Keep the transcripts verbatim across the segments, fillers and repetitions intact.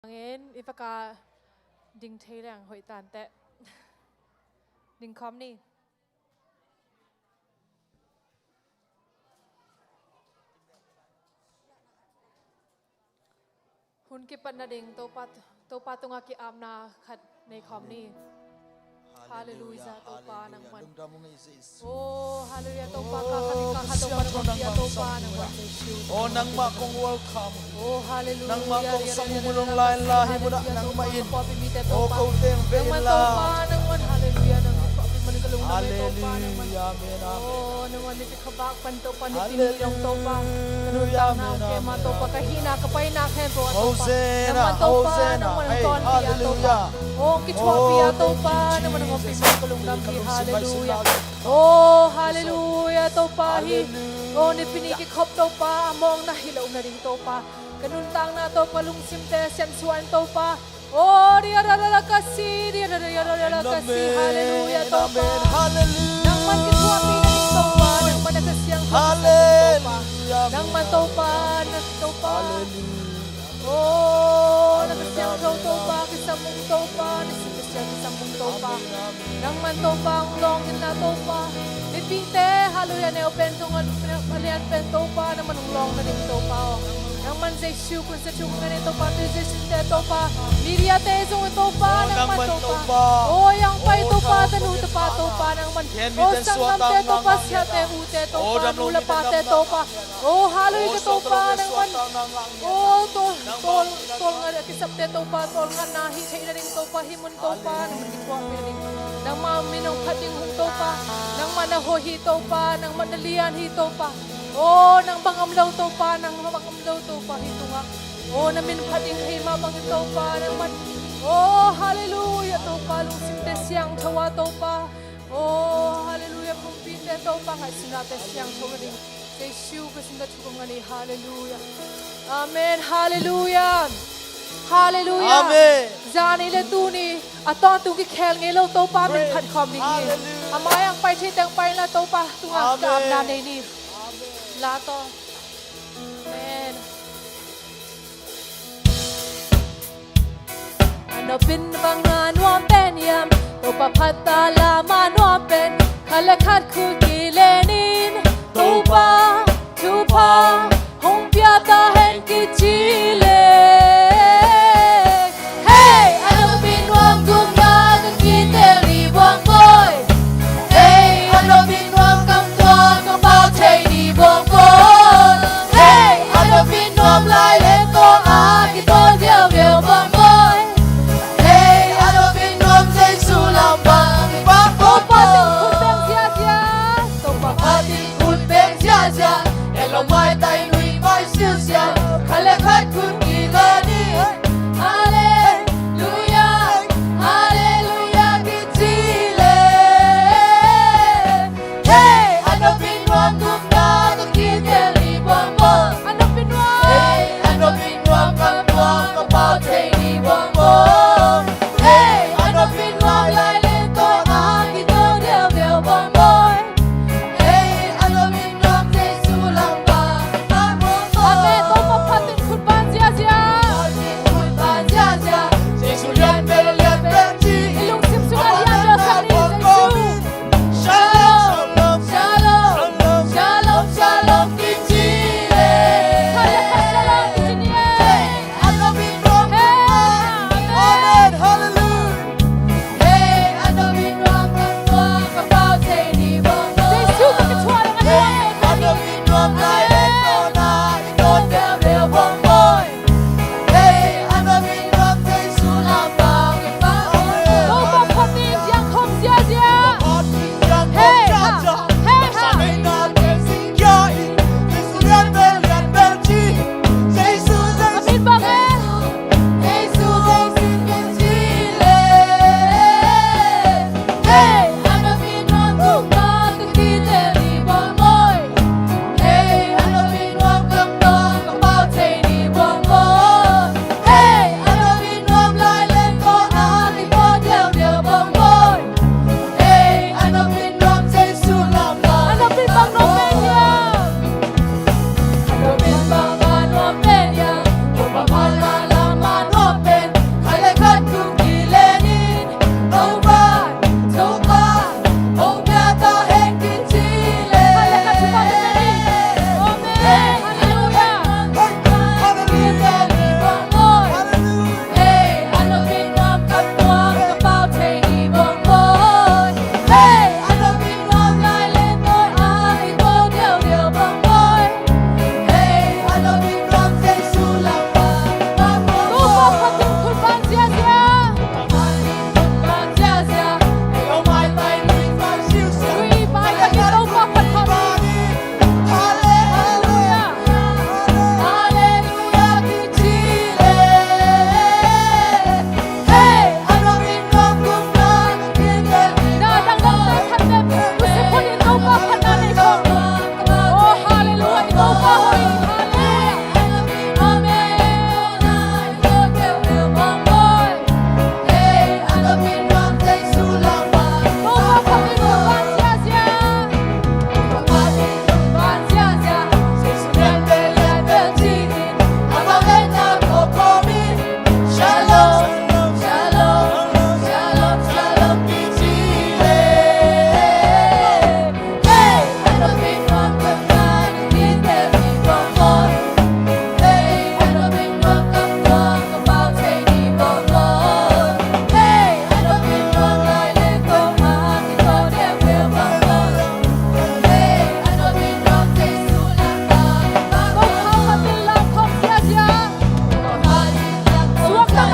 Hangin i vaka ding thei leng hoih tan teh. Ding khawm ni. Hun kipat nading Topa, Topa tungah ki-apna khat nei khawm ni. Halleluiah, Topa nang man. Oh, halleluiah, Topa ka khat ka khat Topa nang man pia Topa nang man. Oh, nangmah kong welcome. Oh, halleluiah. Nangmah kong sam mun lai la hi mun ah nangmah in. Oh, ko teng ve in la. Nang man Topa nang man, halleluiah, nang man Topa nang man. Halleluiah, amen, amen. Oh, nang man Khabak pan Topa nipi ni long Topa. Ka nuntakna hong kem a Topa, ka hihna ka paina khempeuh ah Topa. Nang man Topa nang man hong tawnpi a Topa. Hong kithuahpi a Topa nang man hong ompih man ka lungdam hi. Halleluiah. Oh, halleluiah, Topa hi. Oh, nipi ni kikhop Topa a mawkna hi lo nading Topa. Ka nuntakna Topa lungsimte siansuah in Topa. Oh, dia da da da kasi, dia da da da da da kasi. Halleluiah, Topa. Nang man kithuahpi nading Topa, nang man na Kha Siangtho Topa. Nang man Topa, na Topa. Oh, na Kha Siangtho Topa, kisam ung Topa, na Kha Siangtho kisam ung Topa. Nang man Topa hong lawng in la Topa. Mipite, halleluiah, neu pen tung a lian pen Topa, nang man hong lawng nading Topa aw. Nang man Jesu Khrist a thuk ngan in Topa, musiciante Topa, mediate zong in Topa, nang man Topa. Oh, yang pai Topa, tanu tapa Topa, nang man. Oh, sanggamte Topa, siate ute Topa, nu le pate Topa. Oh, halleluiah Topa, nang man. Oh, tol, tol, tolngat a kisapte Topa, tolngatna hih theih nading Topa, hih mun Topa, nang man kithuahpih ding. Nangmah min hong phat ding hong Topa. Nangmah na hoih hi Topa, nangmah na lian hi Topa. Oh, nang bang om lo Topa, nang bang om lo Topa hih tungah. Oh, na min phat ding ka hih mah bangin Topa, nangmah. Oh, halleluiah Topa, lungsimte siangtho a Topa. Oh, halleluiah, kumpite Topa, ngaihsutnate siangtho ding. Jesu Khrist min tawh thukong a nei. Halleluiah. Amen. Halleluiah. Halleluiah. Amen. Zani le tuni a tawntung kikhel ngei lo Topa min phat khawm ding hi. Halleluiah. A mai-ah pai thei teng pai la Topa tungah ka apna nei ni. La tawh. Amen. A nopin bang a nuam pen hiam, Topa phat ta lam a nuam pen, khat le khat khut kilen in, Topa thupha hong pia ta hen kici le. Hei, a nopin nuam gumna ka kitel ni buang bawi. Hei, a nopin nuam kam tua ka pau thei ni buang bawi. Hei, a nopin nuam lai le tawng a kitawn viauviau bang bawi. Hei, a nopin nuam Jesu lam bang i bang bawi. Topa phat in khut beng ziahziah. Topa phat in khut beng ziahziah. En lo maitai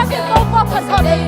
Jesu. Amen.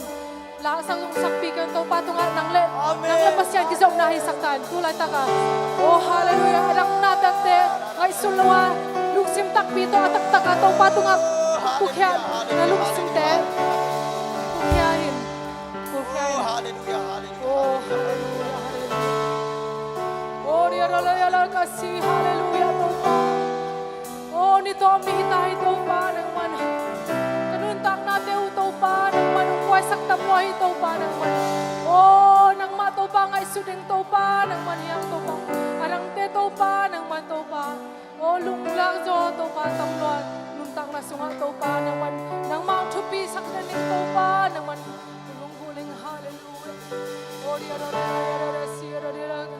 Lahsak zong sakpi kei un Topa tungah, nang le, nang le Pasian kizopna hi sak ta in tu laitak a. Oh, halleluiah. A dang na tante ngaihsun lo a, lungsim takpi tawh a taktak a Topa tungah pukhia na lungsimte. Pukhia in. Pukhia in. Oh, halleluiah, halleluiah. Oh, dia, dia, dia, dia, kasi, halleluiah, Topa. Oh, ni tawm ni hi ta hi Topa nangman. Ka nuntaknate uh Topa nangman, hong buaisak tam lua hi Topa nangman. Oh, nangmah Topa ngaihsut ding Topa nangman hiam Topa. A dangte Topa nangman Topa. Oh, lunglak zaw Topa tam lua. Nuntakna sungah Topa nangman. Nangmah hong thupi sak den ding Topa nangman. Lunggulh ding, halleluiah. Oh, dia, dia, dia, dia, dia, dia, si, dia, dia, dia.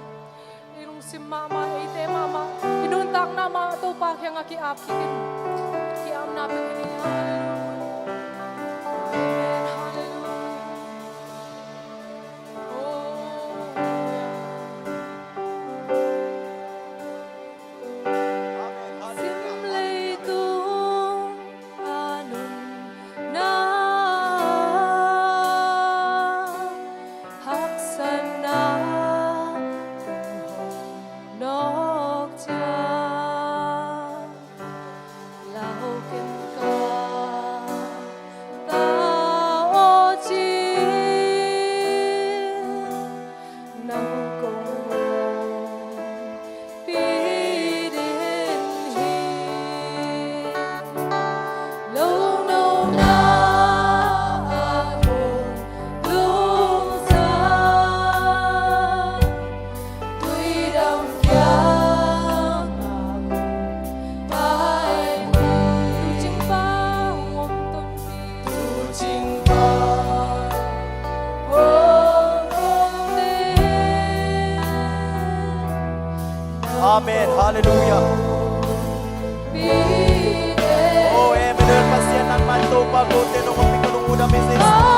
I lungsim mahmah, eite mahmah, i nuntakna mah Topa kiangah ki-ap kik in. Ki-apna pek in. Halleluiah. Amen. Halleluiah. Oh. Sim leitung a nunna haksatna nawk ciang lau ken ka Amen. Halleluiah. O Emmanuel, Pasian nangmah in. Topa, kote nong ompih ka lungdam hi, Jesus.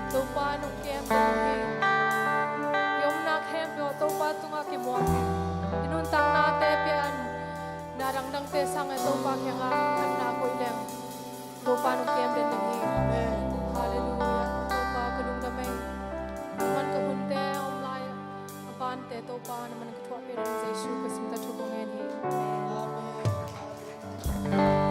Topa nong kem den hi. I omna khempeuh ah Topa tungah kimuang hi. I nuntaknate pian na dangdangte sangin Topa kiangah khanna koih leng Topa nong kem den ding hi. Amen. Halleluiah. Topa ka lungdam ei. Na man ka hunte a om lai a bante Topa na man ka thuah pen Jesu Khrist min tawh thu kong ngen hi. Amen. Amen.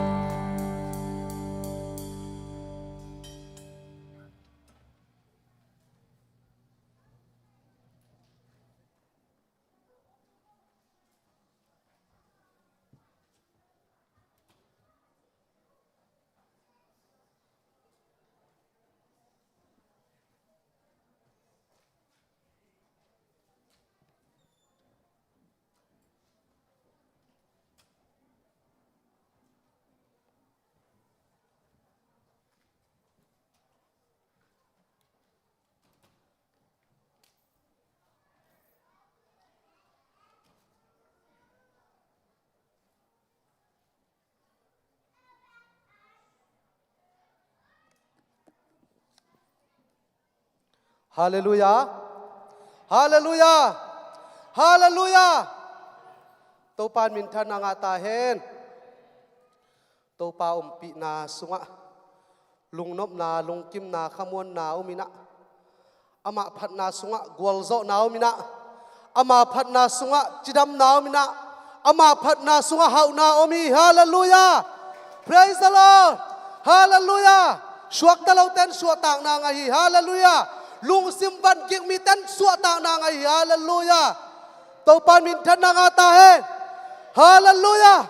Halleluiah. Halleluiah. Halleluiah. Topa in minthanna ngah ta hen. Topa ompihna sungah lungnopna, lungkimna, khamuanna om in ah, amah phatna sungah gualzawhna om in ah, amah phatna sungah cidamna om in ah, amah phatna sungah hauhna om hi. Halleluiah. Praise the Lord. Halleluiah. Suakta lote in suahtakna ngah hi. Halleluiah. Lungsim vangik mite in suahtakna ngah hi. Halleluiah. Topa in minthanna ngah ta hen. Halleluiah.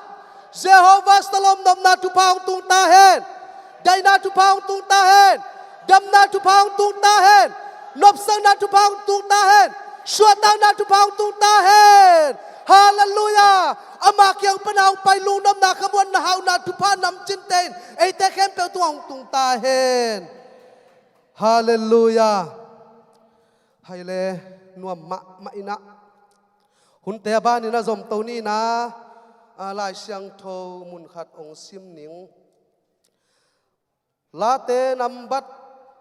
Jehovah Shalom nopna thupha hong tung ta hen. Daihna thupha hong tung ta hen. Damna thupha hong tung ta hen. Nopsakna thupha hong tung ta hen. Suahtakna thupha hong tung ta hen. Halleluiah. Ama kiang pana hong pai lungdamna, khamuanna, hauhna, thupha namcinte in eite khempeuh tungah hong tung ta hen. Halleluiah. Hai le, nuam mahmah inah. Hunte a banin a zomto ni inah, a, Lai Siangtho mun khat hong sim ning. Late nambat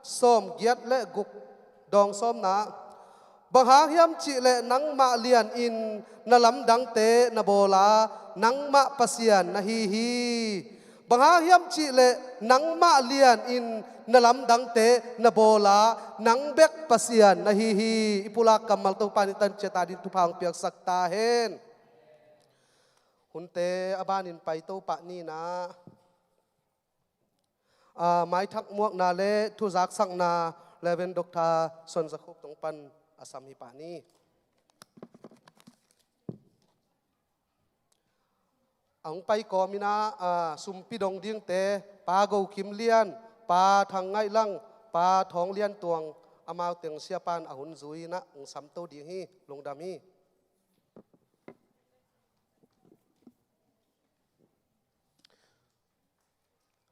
sawmgiat le guk, dawng sawmna. Bang hang hiam cihleh nangmah lianin na lamdangte na bawla, nangmah Pasian na hi hi. Bang hang hiam cihleh nangmah lianin na lamdangte na bawla, nang bek Pasian na hi hi. I pulak kammal Topa in i tan ciat adingin thupha hong piaksak ta hen. Hunte a banin pai to pah ni inah. A, maithak muakna le thuzaksakna Reverend Doctor Suan Za Khup tungpan a sam hi pah ni. A hong pai kawm inah, a, sumpi dong dingte, Pa Go Kim Lian, Pa Thang Ngaih Lang, Pa Thawng Lian Tuang, amau teng siapa'n a hun zui inah hong samto ding hi. Lungdam hi.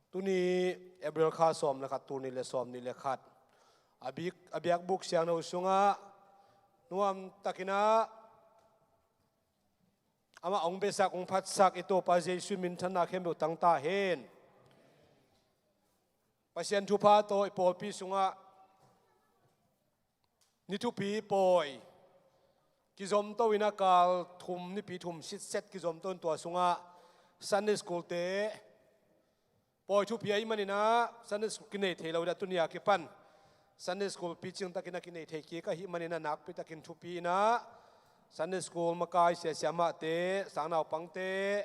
Tuni April kha sawm le khat, tul nih le sawmnih le khat. A bik, a biakbuk siangtho sungah nuamtak inah amah hong biasak, hong phatsak i Topa Jesuh minthanna khempeuh tang ta hen. Pasian thupha tawh i pawlpi sungah ni thupi pawi kizomto inah, kal thum, nipi thum sitset kizomto in, tua sungah Sunday School te pawi thupi ahih man inah Sunday School kinei thei lo inah, tuni a kipan Sunday School picing takin a kinei thei kik ahih man inah, nakpi takin thupi inah Sunday School makai sia siamahte, sangnaupangte,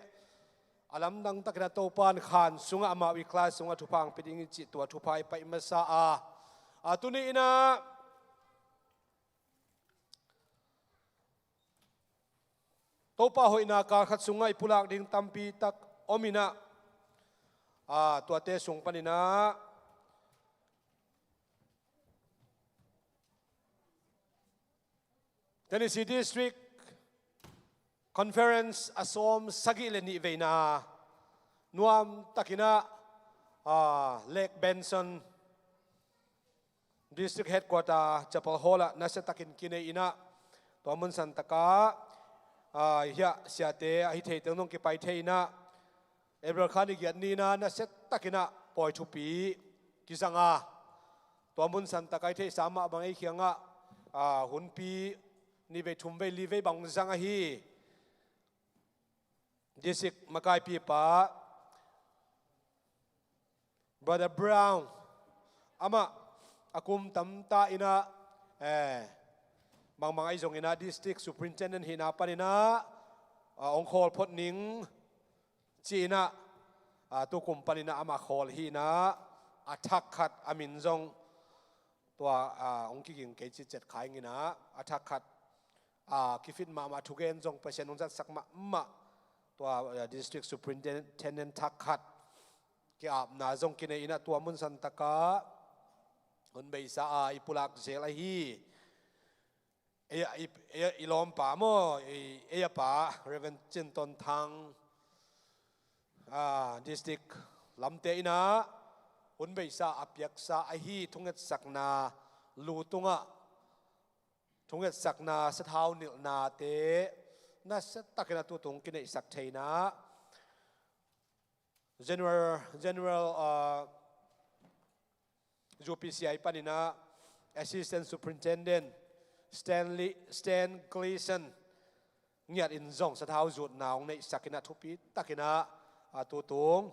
a lamdang takin a Topa'n khan sungah amau i class sungah thupha hong pia ding hi cih tua thupha i paih masa a. A, tuni inah Topa hoihna kal khat sungah i pulak ding tampi tak om inah, a, tuate sung pan inah Tennessee District Conference a sawm sagih le nih veina nuamtak inah, a, Lake Benson District Headquarter Chapel Hall ah nasiatakin kinei inah, tua mun santak ah, a, hiah siate ahi theite zong kipai thei inah, April kha ni giat ni inah nasiatakin ah pawi thupi kizang a, tua mun santak ah i theihsa mah bang ei kiangah, a, hunpi nih vei, thum vei, li vei bang zang ahi. District makaipipa Brother Brown, amah a kum tamta inah, eh, bangbang ahi zong inah District Superintendent hihna pan inah, ah, hong khawl phot ning ci inah, ah, tukum pan inah amah khawl hi inah, a thak khat a min zong tua, ah, hong kiging kei cih ciat kha ing inah, a thak khat, ah, kifit mahmah thugen zong Pasian hong zatsak mahmah tua, ah, District Superintendent thak khat ki-apna zong kinei inah, tua mun santak ah hun beisa a i pulak zel ahi. Ei, ei, ei, i lawmpa maw, ei, ei a pa Reverend Cin Ton Thang, ah, District lamte inah hun beisa a piaksa ahi, thungetsakna lu tungah, thungetsakna sathau nilhnate nasiatakin a tutung kineihsak thei inah, General, General, ah, U P C I pan inah Assistant Superintendent Stanley, Stan Gleason ngiat in zong sathau zutna hong neihsak inah, thupi takin ah, a tutung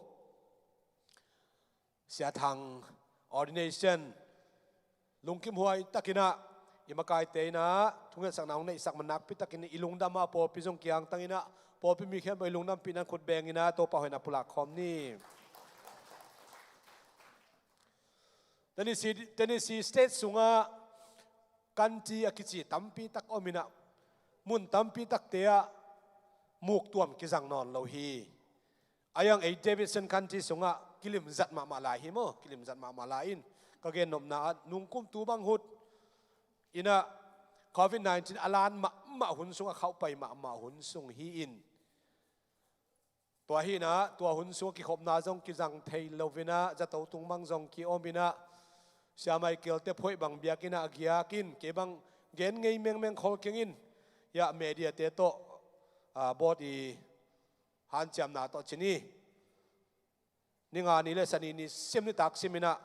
Sia Thang ordination lungkimhuai takin ah, i makaite inah thungetsakna hong neihsak man nakpi takin i lungdam a, pawlpi zong kiangtang inah, pawlpi mi khempeuh i lungdampihna in khut beng inah Topa hoihna pulak khawm ni. Tennessee, Tennessee State sungah kanti a kici tampi tak om inah, mun tampi takte ah muktuam kizang nawn lo hi. A yang ei Davidson kanti sungah kilimzat mahmah lai hi maw, kilimzat mahmah lai in, ka gennopna ah nungkum tu bang hut inah covid nineteen a lan mahmah hun sung, a khauhpai mahmah hun sung hi in, Tua hinah tua hun sung a kikhopna zong kizang thei loinah zato tung bang zong ki-ominah Sia Michael te phoih bang biakinah a giakin kei bang gen ngei mengmeng khol kengin, hiah media te tawh, a, bawt i hanciamna tawh cin hi. Ni nga ni le Sani ni sim nitak siminah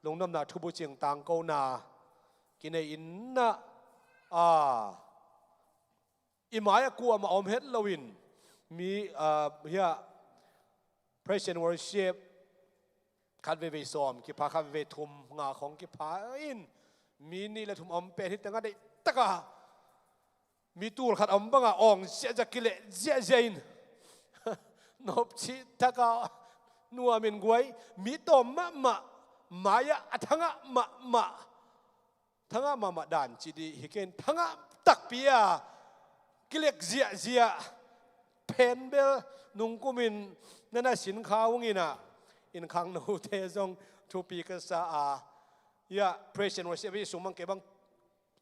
lungdamna thubucing tangkona kinei innah, a, i mai-ah kuamah om het loin mi, a, hiah praise and worship khat veivei sawm kipha, khat veivei thum nga khong kipha in mi nih le thum om pen hi tengah deihtaka mi tul khat om banga awng ziahziah kileh ziahziah in nopcih taka nuamin guai mi tawm mahmah, mai-ah a thangah mahmah, thangah mahmah dan ci dih hi ken, thangah takpi a kilek ziahziah. Phenbel nungkumin nana sinkha unginah in khangnote zong thupi ka sa a, hiah praise and worship hi sung bang kei bang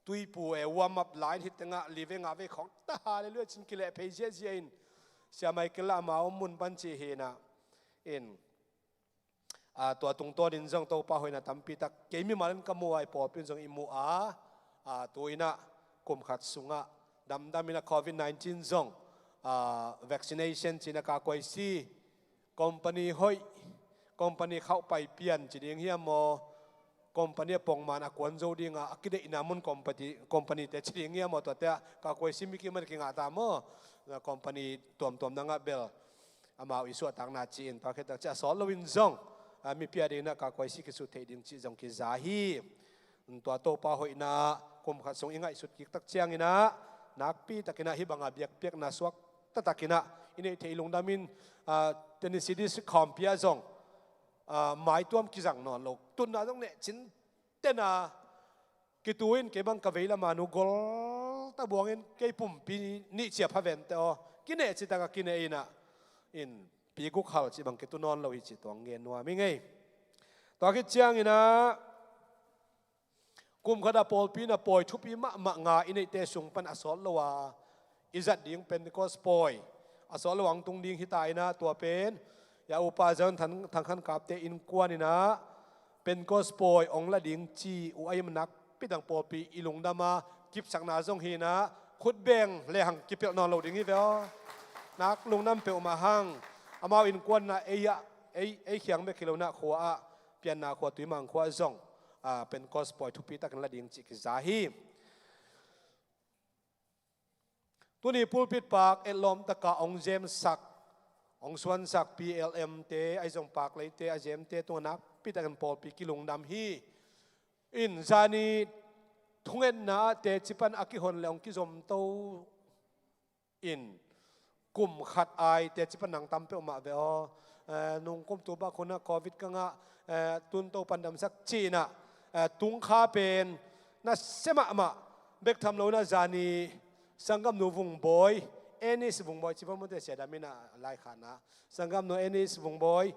tuipu e warm up line hi tengah livei ngavei khong ta halleluiah cin kileh phei ziahziah in Sia Michael lah ama om mun pan ci hinah in, a, tua tungtawnin zong Topa hoihna tampitak kei mimal in ka mu a, i pawlpi in zong i mu a, a, tu inah kum khat sungah damdaminah covid nineteen zong, a, vaccination cinah ka kuaisi company hoih, company khauh pai pian ci ding hiam maw, company a pongman a kuan zo dinga a kideihna mun company, company te ci ding hiam maw, tuate ah ka kuaisi mi kiman kingah ta maw, company tuamtuam nangah bel amau i suahtakna ci-in tua khittak ci a sawt loin zong, a, mipi a dinginah ka kuaisi kisut theih ding cih zong kiza hi. Tua Topa hoihna kum khat sung i ngaihsut kiktak cianginah nakpitakinah hih banga biakpiakna suak taktakinah i neih theih lungdamin, a, Tennessee District khawmpi ah zong, a, maituam kizang nawn lo, tunna zong nehcin tena kitu in kei bang ka vei lama nu gol ta buangin kei pumpi nih cia pha vente aw, kineh citaka kineh inah in pi guk hal cih bang kitu nawn lo hi cih tuang gen nuam hi ngei. Tua khit cianginah kum khat a pawlpi in a pawi thupi mahmah nga i neihte sung pan a sawt lo a i zat ding Pentecost pawi a sawt lo ang tung ding hita inah tua pen, ya upa Zion Thang, Thangkhan Kapte innkuan inah Pentecost pawi ong la ding ci uh a i nakpitang pawlpi i lungdam a kipsakna zong hinah khutbeng lehang kipelh nawn lo ding hi ve aw. Nak lungdam peuhmah hang amau innkuan inah ei ah, ei, ei khiang bek hi lo inah khua ah, Pianna khua, Tuimang khua ah zong, a, Pentecost pawi thupi takin la ding cih kiza hi. Tuni pulpit pak etlawm taka ong zemsak, ong suansak P L M te, ahi zong Pak Leite a zemte tungah nakpi takin pawlpi kilungdam hi. In zani thungetna ah teci pan a kihon le ong kizomto in kum khat ai teci pan nang tam peuhmah ve aw. Eh, nungkum tu bak hunah covid ka ngah, eh, tun to pan damsak cinah, eh, tungkha pen nasia mahmah bek tham lo inah zani sanggamnu Vungbawi, Enis Vungbawi ci va mute, sia dam inah laikhana sanggamnu Enis Vungbawi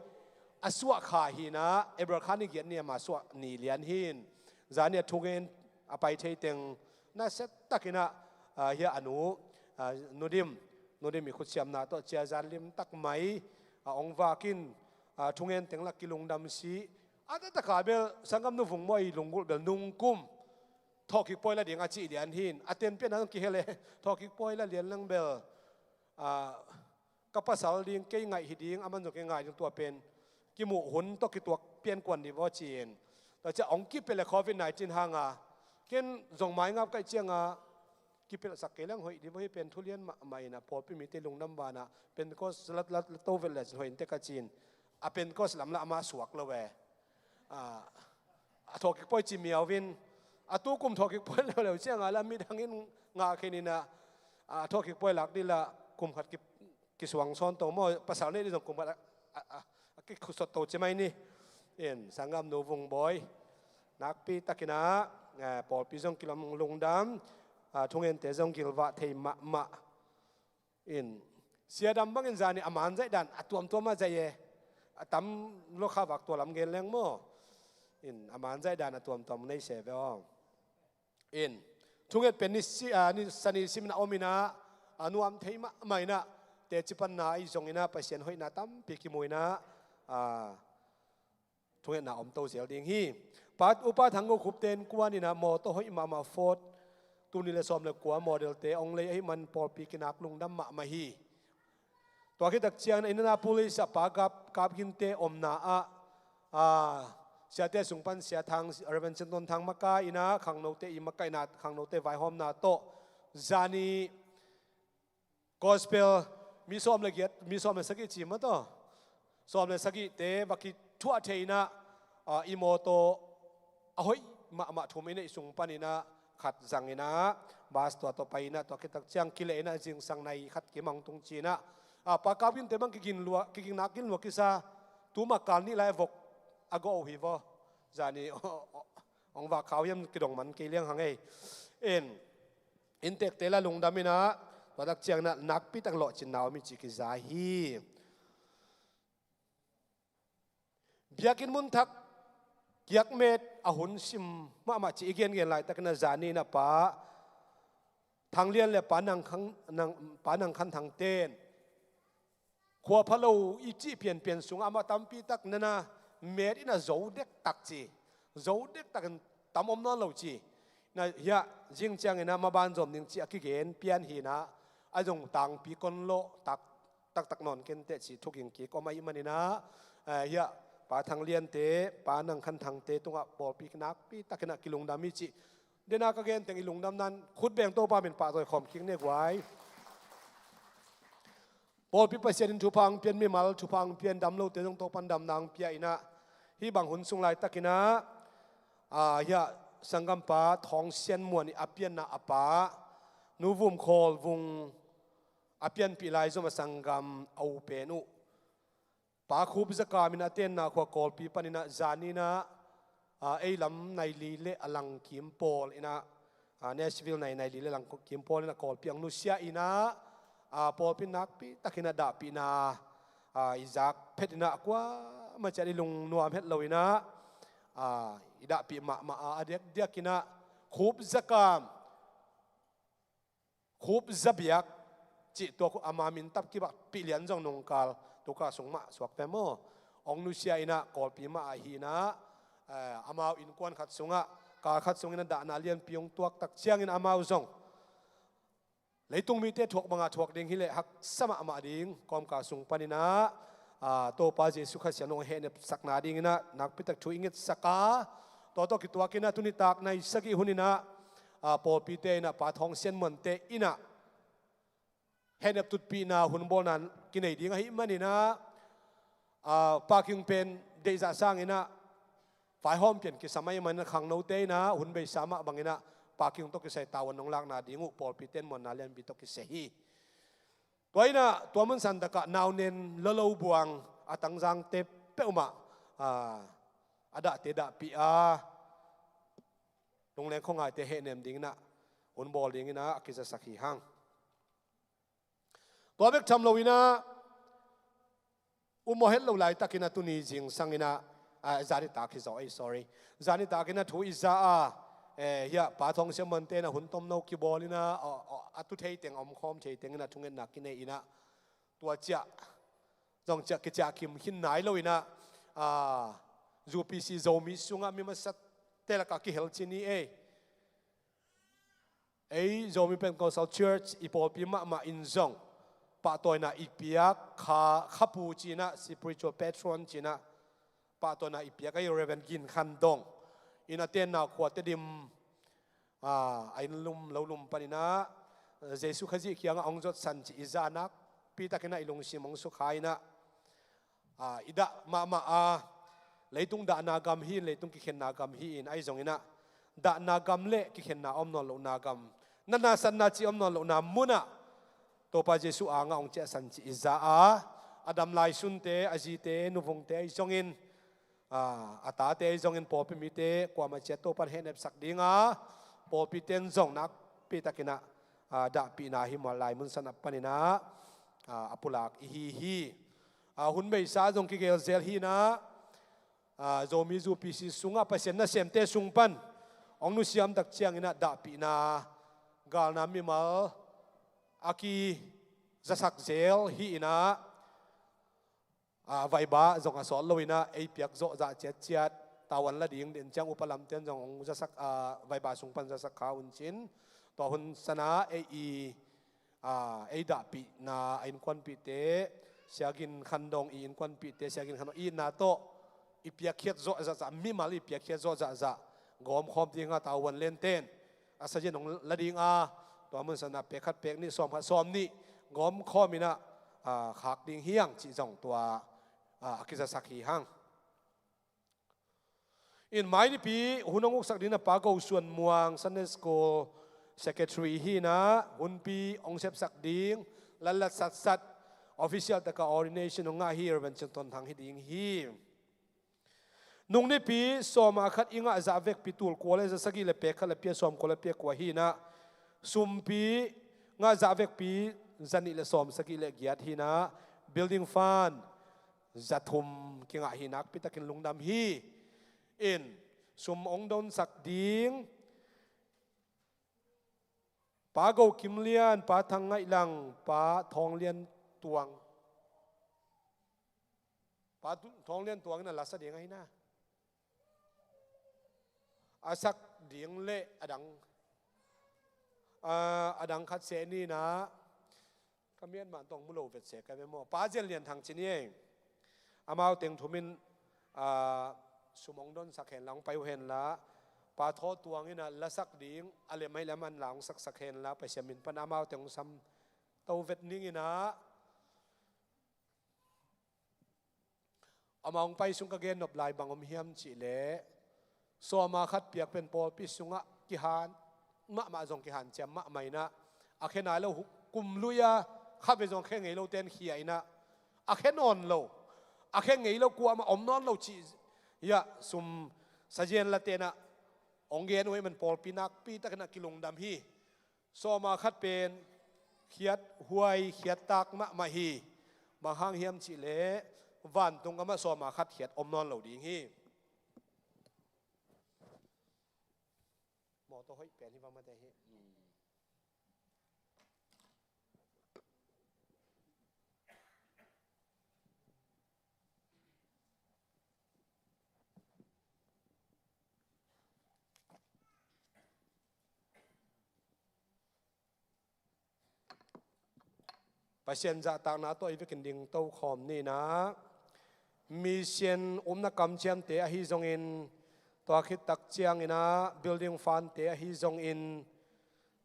a suah kha hinah April kha ni giat ni ama suah ni lian hin zani a thungen a pai thei teng nasia takinah, ah, hiah a nu, ah, Nudim, Nudim i khutsiamna tawh cia zan limtak mai a ong vakin, ah, thungen teng lak kilungdam si. A taktakah bel sanggamnu Vungbawi lunggulh bel nungkum thawhkik pawi la ding a cih lian hin a tenpianna zong kihel e. Thawhkik pawi la lian lang bel, ah, ka pasal ding, kei ngaih hi ding, aman zong kei ngaih ding, tua pen kimuh hun tawh kituak piankuan dih vaw ci-in. Tua ciah ong kipelh le covid nineteen hanga ken zong maingap kaih cianga kipelhsak kei leng hoih dih vaw, hih pen thulian mahmah inah pawlpi mite lungdam banah Pentecost lat, lat, lat to velh lecin hoih inte ka ci-in. A Pentecost lamlah amah suak lo e. A, a thawhkik pawi ci miauvin a tukum thawhkik pawi leuleu cianga la midangin ngah khin inah, a, thawhkik pawi lak dih lah kum khat ki, kisuang sawn to maw, pasal nei dih zong kum khat a, a, a, a kikhusot to ci mai ni. In sanggamnu Vungbawi nakpi takinah, eh, pawlpi zong kilawm lungdam, ah, thungente zong gilvah thei mahmah. In sia dam bangin zani a man zaih dan a tuamtuam a zaih e. A tam lo kha vak tua lam gen leng maw. In a man zaih dan a tuamtuam nei se ve aw. In thunget pen ni si, ah, ni sani simin a om inah a nuam thei mahmah inah teci panna ahi zongin ah Pasian hoihna tampi kimu in ah, a, thungetna om to zel ding hi. Pa, Upa Thang Go Khup ten kuan in ah mawtaw hoih mahmah Ford tul nih le sawm le kua model-te hong lei ahih man pawlpi kinak lungdam mahmah hi. Tua khit tak ciangin Indianapolis ah Pa Kap, Kap Gin-te omna ah, a, siate sung pan Sia Thang, Reverend Cin Ton Thang makai in ah khangnote i makaihna, khangnote vaihawmna tawh zani gospel mi sawm le giat, mi sawm le sagih ci mah tawh, sawm le sagihte va kithuah thei in ah, a, i mawtaw a hoih mahmah thum i neih sung pan in ah khat zang in ah, bus tua tawh pai in ah, tua khit tak ciang kileh in ah zingsang nai khat kimang tung ci in ah, a, Pa Kap Gin-te bang kigin lua, kigingnak gin lua kisa, tu mah kal nih lai vok a gawh uh hi vaw. Zani hong vak khau hiam kidong man kei liang hang ei. In, inntekte la lungdam in ah, tua tak ciang in ah nakpi tak lawhcinna om hi ci kiza hi. Biakinn mun thak kiakmet a hun sim mahmah ci i gengen laitakin ah zani in ah Pa Thang Lian le Pa Nang Khan, Nang, Pa Nang Khan Thang ten khua pha lo i cih pianpian sungah amah tampi tak nana met in ah zo dektak ci, zo dektakin tam om nawn lo ci. Na hiah zing ciangin ah maban zom ding ci a kigen pian hi in ah, a zong tangpi kon lawh tak taktak nawn kenteh ci thuging kik om ahih man in ah, eh, hiah Pa Thang Lian-te, Pa Nang Khan Thang-te tungah pawlpi nakpi takin ah kilungdam hi ci. Dena ka gen teng i lungdam nan khut beng Topa min pahtawi khawm kik ni guai. Pawlpi Pasian in thupha hong pian, mimal thupha hong pian, dam lote zong Topan damna hong pia in ah, hih bang hun sung laitakin ah, a, hiah sanggampa Thawng Sian Muan i a pianna a pa Nu Vum Khawl Vung a pianpih lai zom a sanggam a u pen uh Pa Khup Za Kam in a tenna khua Kawlpi pan in ah zani in ah, a, ei lam nai li le a lang kim pawl in ah, a, Nashville nai nai li le lang kim pawl in ah Kawlpi hong nusia in ah, a, pawlpi nakpi takin ah dahpihna, a, i zak phet in ah kuamah ciat i lungnuam het lo in ah, a, i dahpih mahmah a, a diakdiak in ah Khup Za Kam, Khup Za Biak cih tua khu ama min tap kibakpih lian zong nungkal tu kal sung mah suak ve maw? Hong nusia in ah Kawlpi mah ah hi in ah, eh, amau innkuan khat sungah, kal khat sungin ah dahna lianpi hong tuak tak ciangin amau zong leitung mite thuak banga thuak ding hileh haksa mahmah ding, kawmkal sung pan in ah, a, Topa Jesu Khasian hong hehnepsakna ding in ah nakpi tak thu i ngetsak a, tua tawh kituak in ah tuni tak nai sagih hun in ah, a, pawlpite in ah Pa Thawng Sian Muan-te in ah hehnep tutpihna hun bawlna kinei ding ahih man in ah, a, parking pen deihzah sang in ah vaihawm pian kisam ahih man in ah khangnote in ah hun beisa mah bang in ah parking tawh kisai tavuan hong lakna ding uh pawlpite in muanna lianpi tawh kisia hi. Tua in ah tua mun san takah nau nen lolo buang a Tangzangte peuhmah, a, a dahte dahpih a, lungleng khuangaite hehnem ding in ah hun bawl ding in ah a kizasak hi hang. Tua bek tham lo in ah, um mawh het lo laitakin ah tuni zingsang in ah, a, zanitak hi zaw ei, sorry. Zanitak in ah thu i za a, eh, hiah Pa Thawng Sian Muan-te in ah hun tomno kibawl in ah, a, a, a tu thei teng, a omkhawm thei teng in ah thungetna kinei in ah, tua ciah zong ciah kiciah kim khin nai lo in ah, a, U P C Zomi sungah mi masate lakah kihel ci ni ei. Ei Zomi Pentecostal Church i pawlpi mahmah in zong pahtawina i piak, kha, khapu ci in ah, spiritual patron ci in ah, pahtawina i piak ahi Reverend Gin Khan Dong in a tenna khua Tedim, a, a inn lum, lo lum pan in ah Jesu Khazih kiangah hong zotsan cih i za nakpi takin ah i lungsim hong sukha in ah, a, i dah mahmah a, leitung dahna gam hi in, leitung kikhenna gam hi in, ahi zong in ah dahna gam le kikhenna om nawn lohna gam, natna satna cih om nawn lohna mun ah Topa Jesu angah hong ciahsan cih i za a, a dam lai sunte, a zite, nuvungte ahi zongin, a, a tate ahi zongin pawlpi mite kuamah ciat Topan hehnepsak ding a, pawlpite in zong nakpi takin ah, a, dahpihna hi mual lai mun san a pan in ah, a, a pulak i hi hi. A, hun beisa zong kigelzel hi in ah, a, Zomi U P C sungah Pasian nasemte sung pan hong nusiam tak ciangin ah dahpihna, galna mimal a ki, zasak zel hi inah, a, vaiba zong a sawt lo inah ei piak zawh zah ciatciat, tavuan la ding den ciang upa lamten zong hong zasak, a, vaiba sung pan zasak kha un cin. Tua hun sanah ei i, a, ei dahpihna a innkuanpihte, Sia Gin Khan Dong i innkuanpihte, Sia Gin Khan Dong i itna tawh i piakkhiat zawh zahzah, mimal i piakkhiat zawh zahzah gawmkhawm ding a, tavuan lenten a sazian hong la ding a, tua mun sanah pek khat pek nih, sawm khat sawm nih gawmkhawm inah, a, khak ding hi hang cih zong tua, a, a kizasak hi hang. In mai nipi hun hong uksak ding na Pa Go Suan Muang, Sunday School Secretary hi inah, hunpi hong sepsak ding, latlat satsat, official taka ordination hong ngah hi, Reverend Cin Ton Thang hi ding hi. Nung nipi sawm a khat i ngah zah vekpi tul kua le za sagih le pek khat le pia sawm kua le pia kua hi inah, sumpi ngah zah vekpi za nih le sawm sagih le giat hi inah, building fund za thum kingah hi, nakpi takin lungdam hi. In sum hong donsak ding Pa Go Kim Lian, Pa Thang Ngaih Lang, Pa Thawng Lian Tuang. Pa Tu-, Thawng Lian Tuang in a la sa ding ahi na. A sak ding le a dang, a, a dang khat seh ni na. Ka mian mah tawh mu lo vet seh ka ve maw. Pa Zen Lian Thang ci ni ei. Amau teng thum in, a, sum hong donsak hen la, hong pai uh hen la. Pa Thaw Tuang in a la sak ding, a lem ahi leh aman la hong saksak hen la, Pasian min pan amau teng hong sam to vet ning in a. Amah hong pai sung ka gen nop lai bang om hiam cih leh, sawma khat piak pen pawlpi sungah kihan mahmah zong kihan ciam mahmah in a, a khe nai lo kum lui a kha ve zong khe ngei lo ten khia in a, a khe nawn lo, a khe ngei lo kuamah om nawn lo cih hiah sum sazian la ten a hong gen uh ahih man pawlpi nakpi takin a kilungdam hi. Sawma khat pen khiat huai, khiat tak mahmah hi. Bang hang hiam cih leh vantung amah sawma khat khiat om nawn lo ding hi. Mawtaw hoih pen hi bang mate hi. Pasian zahtakna tawh i vekin ding tokhawm ni na. Mission umna kamciamte ahi zongin, tua khit tak ciangin a building fund te ahi zongin,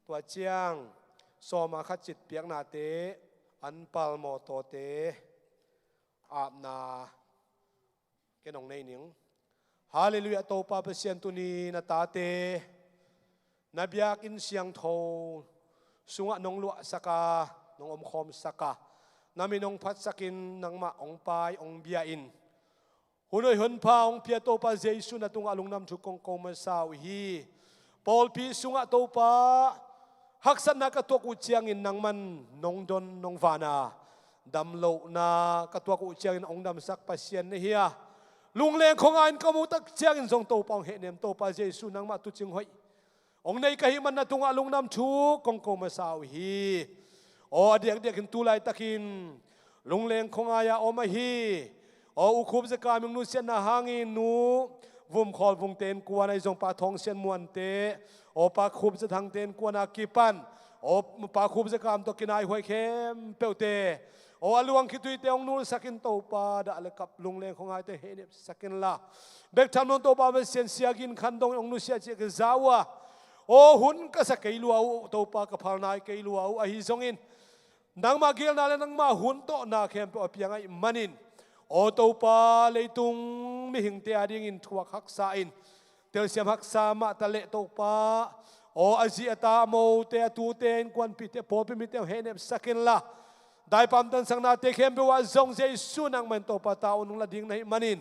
tua ciang sawma khat cit piaknate, anpal mawtawte, apna ken hong nei ning. Halleluiah, Topa Pasian, tuni na tate na biakinn siangtho sungah nong luahsak a, nong omkhawmsak a, na min hong phatsakin nangmah hong pai hong bia in. Hun hoih hun pha hong pia Topa Jesu na tungah lungdam thu kong ko masa uh hi. Pawlpi sungah Topa, haksatna ka tuak uh ciangin nangman nong don nong van a, damlohna ka tuak uh ciangin hong damsak Pasian na hi a, lungleng khuangai in ka muh tak ciangin zong Topa hong hehnem Topa Jesu nangmah tuucing hoih hong nei ka hih man na tungah lungdam thu kong ko masa uh hi. Aw, a diakdiakin tu laitakin lungleng khuangai-a om ahi, aw, U Khup Za Kam in nusiatna hangin nu Vum Khawl Vung te innkuan ahi zong Pa Thawng Sian Muan te, aw, Pa Khup Za Thang te innkuan a kipan, aw, Pa Khup Za Kam tawh kinaihuai khempeuhte, aw, a luang khituite hong nulsakin Topa dah le kap lungleng khuangaite hei nepsakin la. Bek tham lo in Topa Pasian, Sia Gin Khan Dong in hong nusia ciah kiza uh a, aw, hun ka sa kei lua uh, Topa ka phal nai kei lua uh ahi zongin, nangmah geelna le nangmah hun tawhna khempeuh a piang ahih manin, aw Topa, leitung mihingte adingin thuak haksa in, telsiam haksa mah ta leh Topa, aw a zi a ta, a mote, a tute, innkuanpihte, pawlpi mite hong hei nepsakin la. Daipam tansaknate khempeuh ah zong Jesu nangmah in Topa ta uh nong la ding na hih manin,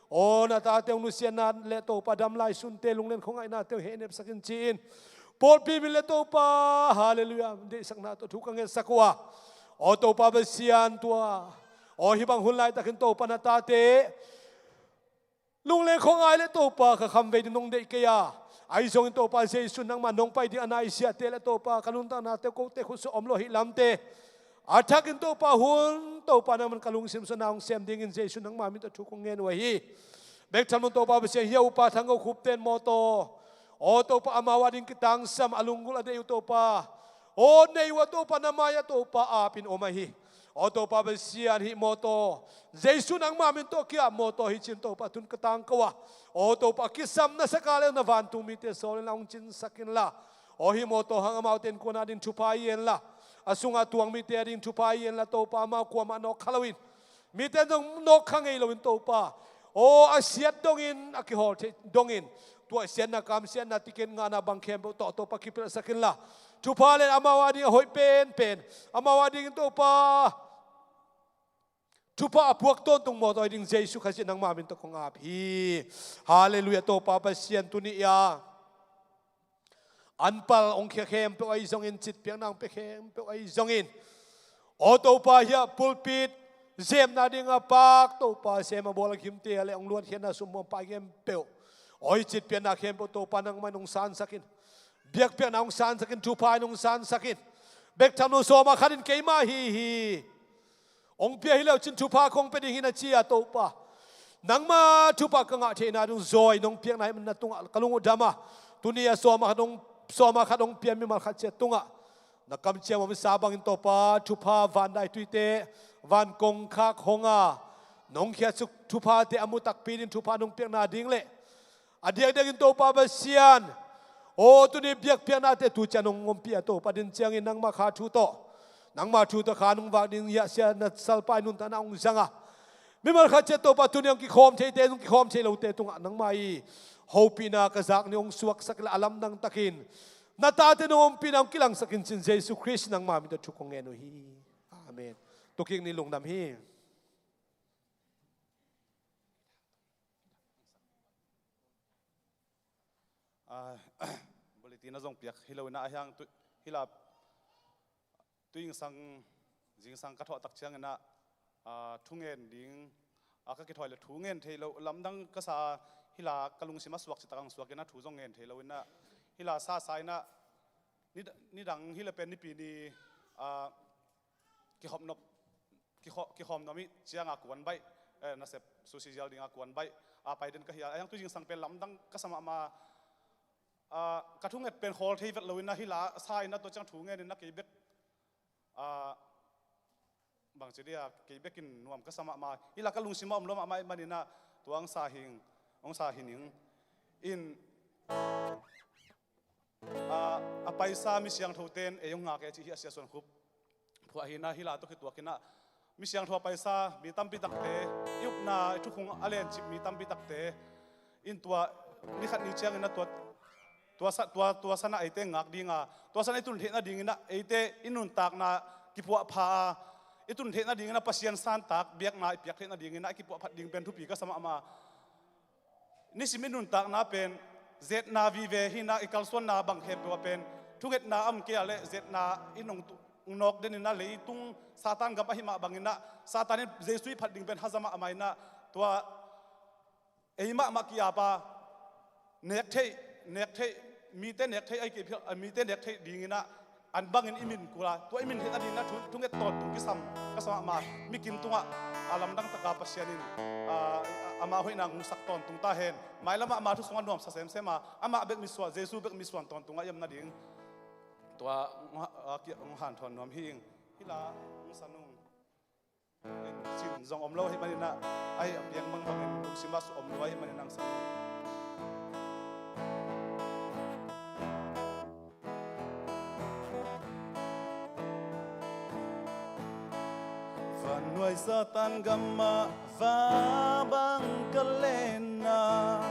aw na tate hong nusiatna le Topa damlai sunte lungleng khuangaihnate hong hei nepsakin ci-in, pawlpi min le Topa, halleluiah, deihsakna tawh thu ka ngetsak uh a, aw Topa Pasian, tua, aw hih bang hun laitakin Topa na tate lungleng khuangai le Topa ka khamvei ding nong deih kei a, ahi zongin Topa Jesu nangmah nong pai ding a naisiate le Topa ka nuntaknate kote khutsuah om lo ahih lamte, A thakin Topa hun, Topa nangman ka lungsim sungah hong sem dingin Jesu nangma min tawh thu kong ngen uh ahi. Bek tham lo Topa Pasian, hih a upa Thang Go Khup ten mawtaw, aw Topa, amau ading kitangsam a lunggulh a deih uh Topa, aw nei uh a Topa, na mai-ah Topa apin om ahi. Aw Topa Pasian, hih mawtaw Jesu nangma min tawh ki-ap mawtaw hi ci-in Topa, tun ka tangko a, aw Topa, kisam na sak a leh na vantung mite sawl inla, hong cinsak inla, aw hih mawtaw hang amaute innkuan ading thupha hi henla, a sungah tuang mite ading thupha hi henla Topa, amau kuamah nawk kha loin, mite zong nawk kha ngei loin Topa, aw a siat dongin, a kihawl theih dongin, tua siatna, kam siatna, ticket ngahna bang khempeuh tawh Topa kipelhsak inla, thupha le amau ading a hoih penpen, amau adingin Topa thupha a puak tawntung mawtaw hi ding Jesu Khazih nangma min tawh kong ap hi. Halleluiah. Topa Pasian, tuni-a an pal hong khia khempeuh ahi zongin, citpiakna hong pia khempeuh ahi zongin, aw Topa, hih a pulpit zemna ding a pak Topa, sem a bawl a kimte a leh hong luankhiatna summuang pai khempeuh, aw hih citpiakna khempeuh Topa nangmah in hong sansak in, biakpiakna hong sansak in, thupha in hong sansak in. Bek tham lo sawm ah khat in keimah hi hi, hong pia hi leu cin thupha kong pia ding hi na ci-a Topa, nangma thupha ka ngah theihna ding zawi nong piakna hih manin na tungah ka lung uh dam a, tuni-a sawm ah khat hong, sawm ah khat hong pia mimal khat ciat tungah na kamciam omsa bangin Topa, van daituite, van kongkhak hong a nong khiatsuk thuphate a mu takpi ding thupha nong piakna ding le a diakdiakin Topa Pasian, aw tuni biakpiaknate tu ciang hong ompih a Topa, din ciangin nangma kha thu tawh, nangma thu tawh kha nong vak ding hiah sia na salpa in nuntakna hong zang a, mimal khat ciat Topa tuni hong kikhawm theite, hong kikhawm thei lote tungah nangma i hopihna ka zak ni hong suaksak inla, a lamdang takin na tate nong ompihna hong kilangsak in cin Jesu Khrist nangma min tawh thu kong ngen uh hi. Amen. Tukik ni lungdam hi. Ah, bulletin a zong piak hi lo inah a hiang tu, hila tu zingsang, zingsang ka thawh tak ciang inah, ah, thu ngen ding, ah, ka kithawi le thu ngen thei lo, lamdang ka sa, hila ka lungsim a suak citak ang suak inah thu zong ngen thei lo inah, hila sa sa inah, nid-, nidang hila pen nipi ni, ah, kihawm nop, kihaw-, kihawm nop ih cianga kuan baih, eh, nasep susi zial dinga kuan baih a pai den ka hia. A hiang tu zingsang pen lamdang ka sa mahmah. Ah, ka thunget pen khawl thei vet lo inah hila sa inah tua ciang thu ngen inah kei bek, ah, bangci dia kei bekin nuam ka sa mahmah. Hila ka lungsim a om lo mahmah ih man inah tua ang sa hing, ang sa hi ning. In, ah, a paisa mi siangthote in ei hong ngak e cih hi a Sia Suan Khup phuah hi inah hila tawh kituak inah mi siangtho a paisa mi tampi takte, i upna i thukhun a lencip mi tampi takte in tua ni khat ni ciang inah tua, tua sa, tua, tua sanah eite ngak dinga, tua sanah i tun theihna ding inah eite i nuntakna kipuah pha a, i tun theihna ding inah Pasian santak biakna i piak theihna ding inah i kipuah phat ding pen thupi ka sa mahmah. Nisim i nuntakna pen zetna vive hi inah i kalsuanna bang khempeuh ah pen thungetna a om kei a leh zetna in hong tu-, hong nawk den inah leitung Satan gam ahi mah bang inah Satan in Jesu i phat ding pen haza mahmah inah tua ei mahmah ki-ap a nek theih, nek theih, mite nek theih ahi kei phial, mite nek theih ding inah an bangin i min kul a, tua i min theihna ding inah thu, thunget tawntung kisam ka sa mahmah. Mi kim tungah a lamdang taka Pasian in, ah, amah hoihna hong sak tawntung ta hen. Mailam ah ama thu sungah nuamsa semsem a, amah bek mitsuan, Jesu bek mitsuan tawntung a i om nading tua hong ha-, ah, ki-, hong hanthawn nuam hi ing. Hila hong sa nung. Sin zong om lo ahih manin ah, ahi a piang bangbangin lungsim ah om lo ahih manin ang sa. Vannuai Satan gam mah va bang ka lenna,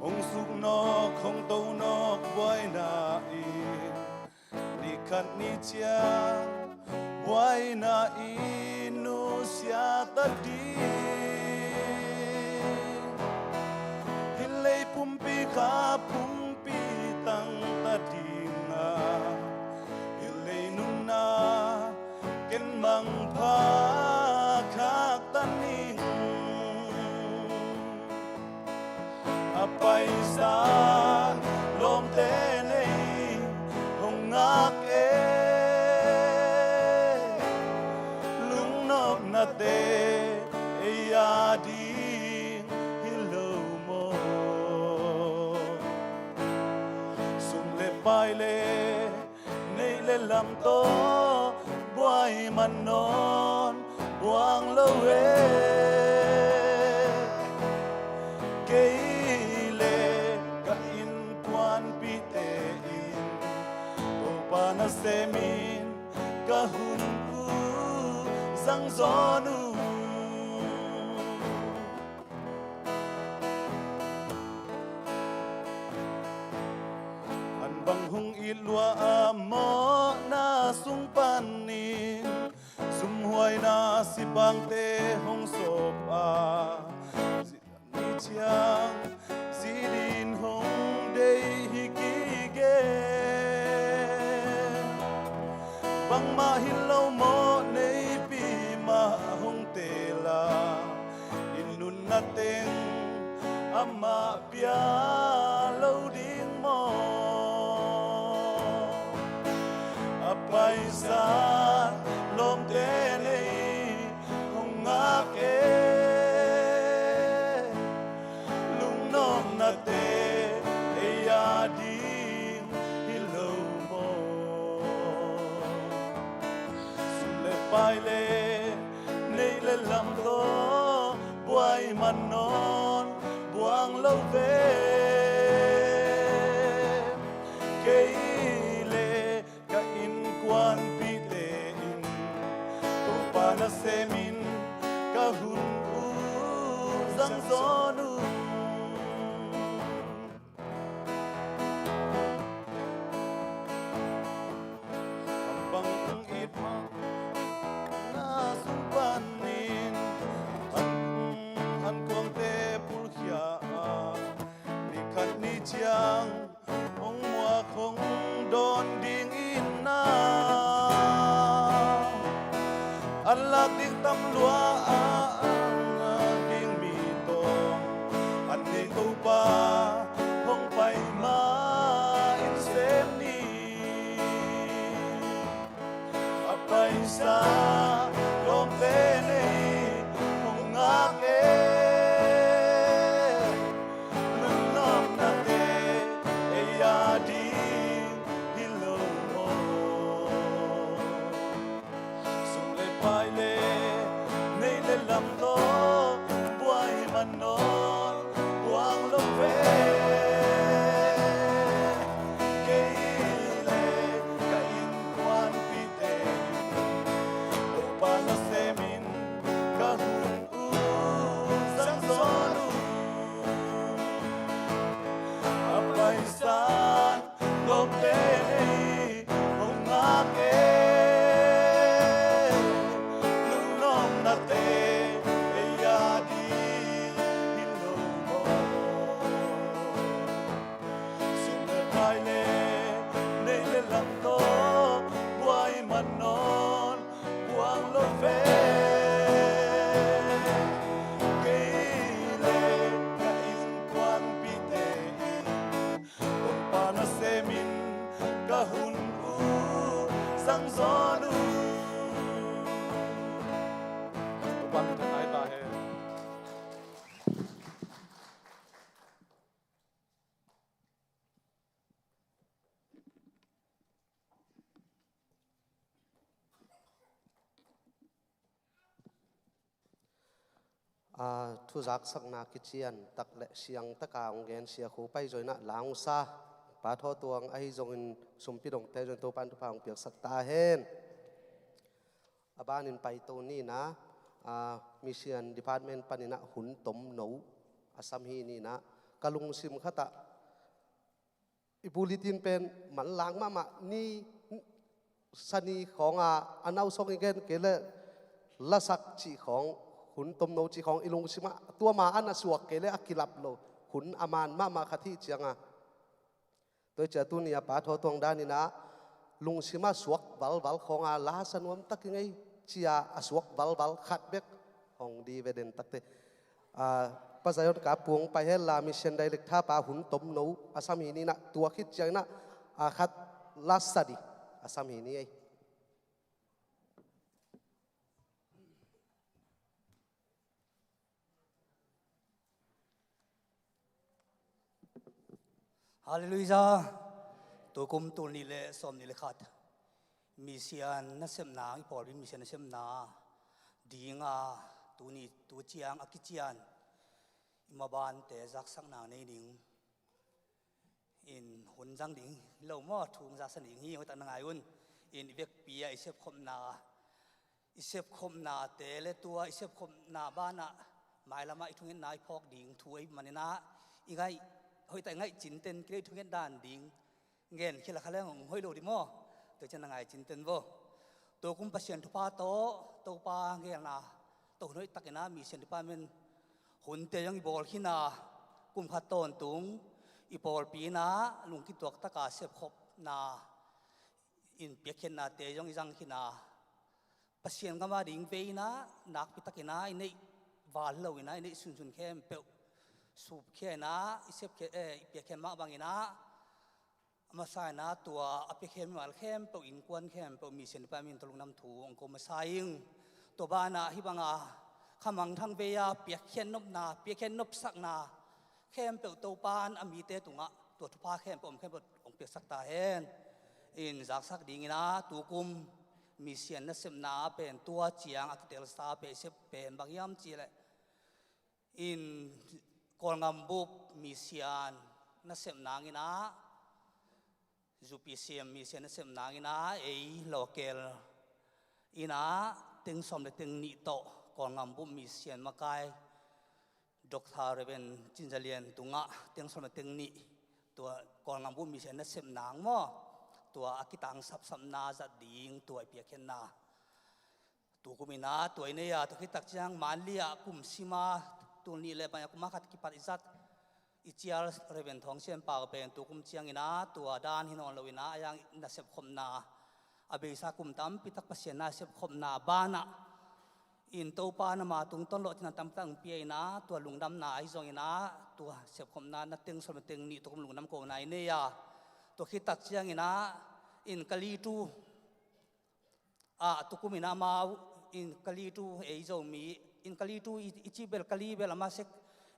hong suk nawk hong to nawk buaina in, ni khat ni ciang buaina i nusia ta ding. Hih lei pumpi kha pumpi tang ta ding a, hih lei nunna ken mangpha khak ta ning. A paisa lawmte nei hong ngak e. Te ei a ding hi lo maw? Sum le pai le neih le lam tawh buai man nawn buang lo e. Kei le ka innkuanpihte in Topa nasemin ka hun uh zang zawn uh. An bang hong it lua a mawhna sung panin sumhuaina sipangte hong sawp a, ni ciang zi din hong deih hi kik e. Bangmah hi lo mawh neipi mah hong teel a, i nunna teng amah pia lo ding maw? A paisan lawmte nei hong ngak e. Lungnopnate ei a ding hi lo maw? Sum le pai le neih le lam tawh buai man nawn buang lo ve. Kei le ka innkuanpihte in Topa nasemin ka hun uh zang zawn uh. Bang it mawhna sung panin an, an kuangte pulkhia a, ni khat ni ciang hong muak hong dawn ding in na, an lak ding tam lua a, an lak ding mi tawh an nei Topa hong pai ma in sem ni. A paisa lawmte nei hong ngak e. Lungnopnate ei a ding hi lo maw? Sum le pai le neih le lam tawh buai man nawn buang lo ve. Kei le ka innkuanpihte in Topa nasemin ka hun uh zang zawn uh. A paisan lawmte nei hong ngak e. Lungnopnate ei a ding hi lo maw? Sum le pai le neih le lam tawh buai man nawn buang lo ve. Kei le ka innkuanpihte in Topa nasemin ka hun uh zang zawn uh. Topa min thang ngai ta hen. A, thuzaksakna kician tak le siang taka hong gen Sia Khupai Zawina, Laungsa, Pa Thaw Tuang ahi zongin sumpi dongte zong Topan thupha hong piaksak ta hen. A banin paito nina, a, Mission Department paninah hun tomno a sam hi nina, ka lungsim khatah i bulletin pen manlang mahmah ni, sani khawnga a nausong i gen kei le lasak cih khawng, hun tomno cih khawng i lungsimah tua ma an a suak kei le a kilap lo hun a man mahmah khat hi cianga. Tua hi cia tuni a Pa Thaw Tuang daninah lungsimah suak valval khawnga lasa nuamtak i ngei cia a suak valval khat bek hong di ve den takte. A, Pa Zion ka puang pai hela Mission Director pa hun tomno a sam hi ninah tua khit cianginah a khat lasa di a sam hi ni ei. Halleluiah. Tukum tul nih le sawm nih le khat, misian nasepna, i pawlpi misian nasepna dinga tuni tu ciang a kician i mabante zaksakna nei ding in hun zang ding hi lo maw, thu hong zaksak ding hi. Hoihtak na ngai un. In i vekpi ah i sepkhopna, i sepkhopnate le tua i sepkhopna banah mailamah i thungetna i phawk ding thu ei maninah i ngaih, hoihtak i ngaih cinten kei thunget dan ding ngen khila kha leng hong hoih lo di maw? Tua cian na ngai cinten vo. Tukum Pasian thupha tawh Topa ngelna tawh hun hoihtakinah misian department hunte zong i bawl khina, kum khat tawntung i pawlpi inah lungkituak taka sepkhopna in piakkhiatnate zong i zang khina. Pasian gama ding vei inah nakpitakinah i neih val lo inah i neih sunsun khempeuh supkhia inah i sepkhia, eh, i piakkhiat mah banginah a masa inah tua a piakkhiat mimal khempeuh, innkuan khempeuh misian department tawh lungdam thu hong ko masa ing. Tua banah hih banga khamangthang vei-a piakkhiat nopna, piakkhiat nopsakna khempeuh Topa in a mite tungah tua thupha khempeuh om khempeuh hong piaksak ta hen. In zaksak dinginah tukum misian nasepna pen tua ciang a kitelsa pen i sep pen bang hiam cihleh, in Kawlngam bup misian nasepna inah, U P C M misian nasepna inah ei local inah teng sawm le teng nih tawh Kawlngam bup misian makai Doctor Reverend Cin Za Lian tungah teng sawm le teng nih tua Kawlngam bup misian nasepna maw, tua a kitangsapsapna zat ding tua i piakkhiatna. Tukum inah tua i nei a, tua khit tak ciang Manli ah kum sima tul nih le bang a kum a khat kipat i zat i cial Reverend Thawng Sian Pau pen tukum ciang inah tua dan hi nawn lo inah a yang nasepkhopna a beisa kum tampi tak Pasian na sepkhopna banah in Topa nama tungtawn lawhcinna tampi tak hong pia inah tua lungdamna ahi zong inah tua sepkhopna na teng sawm le teng nih tukum lungdam kohna i nei a, tua khit tak ciang inah in Kali tu ah tukum inah amau in Kali tu ei Zomi, in Kali tu i, i cih bel Kali bel a masek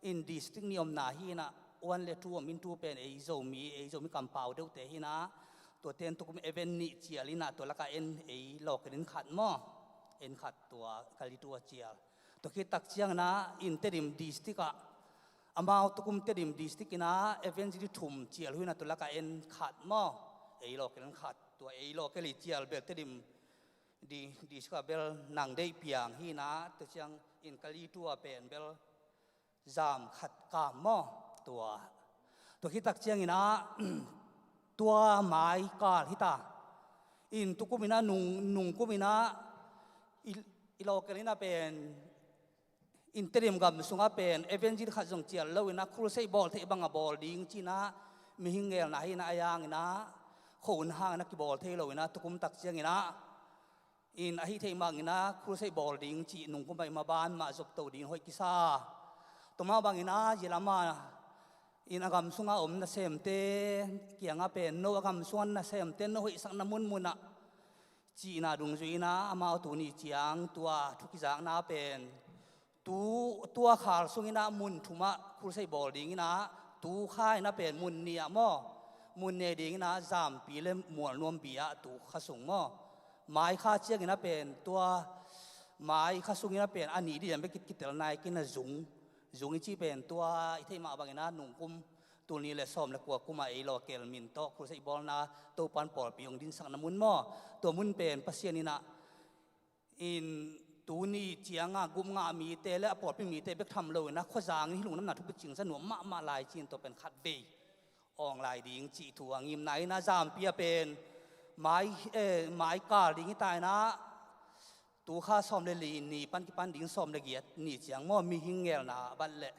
in district nih omna hi inah one le two om in, tu pen ei Zomi, ei Zomi kampau deuhte hi inah tua ten tukum event nih cial inah tua laka en ei local in khat maw, en khat tua Kali tu a cial. Tua khit tak ciang inah in Tedim district ah amau tukum Tedim district inah event zili thum cial hui inah tua laka en khat maw, ei local in khat. Tua ei local i cial bel Tedim di, di sika bel nang deih piang hi inah tua ciang in Kali tu a pen bel zam khat kam maw. Tua, tua khit tak ciang inah tua mai kal hi ta. In tukum inah nung, nungkum inah i, i local inah pen in Tedim gam sungah pen evangel khat zong cial lo inah crusade bawl theih banga bawl ding ci inah mihing ngelna hi inah a yang inah khuahun hang inah kibawl thei lo inah tukum tak ciang inah in ahi theih mang inah crusade bawl ding cih nungkum ah i maban mah zopto ding hoih kisa. Tua mah bang inah zia lam ah in a gam sungah om nasemte kiangah pen no a gam sungah nasemte no hoihsakna munmun ah cihna dungzui inah amau tuni ciang tua thu kizakna pen tu, tua khal sung inah mun thum ah crusade bawl ding inah tu kha inah pen mun nih ah maw, mun nih ding inah Zampi le Mualnuambi ah tu kha sung maw, mai kha ciang inah pen tua mai kha sung inah pen a nih ding bek kit kitel nai kei inah Zung, Zung i cih pen tua i theih mah bang inah nungkum tul nih le sawm le kua kum ah ei local min tawh crusade bawlna Topan pawlpi hong dinsakna mun maw, tua mun pen Pasian inah in tuni cianga gupngah mite le a pawlpi mite bek tham lo inah khuazang in hih lungdamna thupi cing za nuam mahmah lai ci-in tua pen khatvei awng lai ding cih thu a ngimna inah Zampi ah pen mai, eh, mai kal ding hi ta inah tu kha sawm le li ni pan kipan ding sawm le giat ni ciang maw, mihing ngelna bat le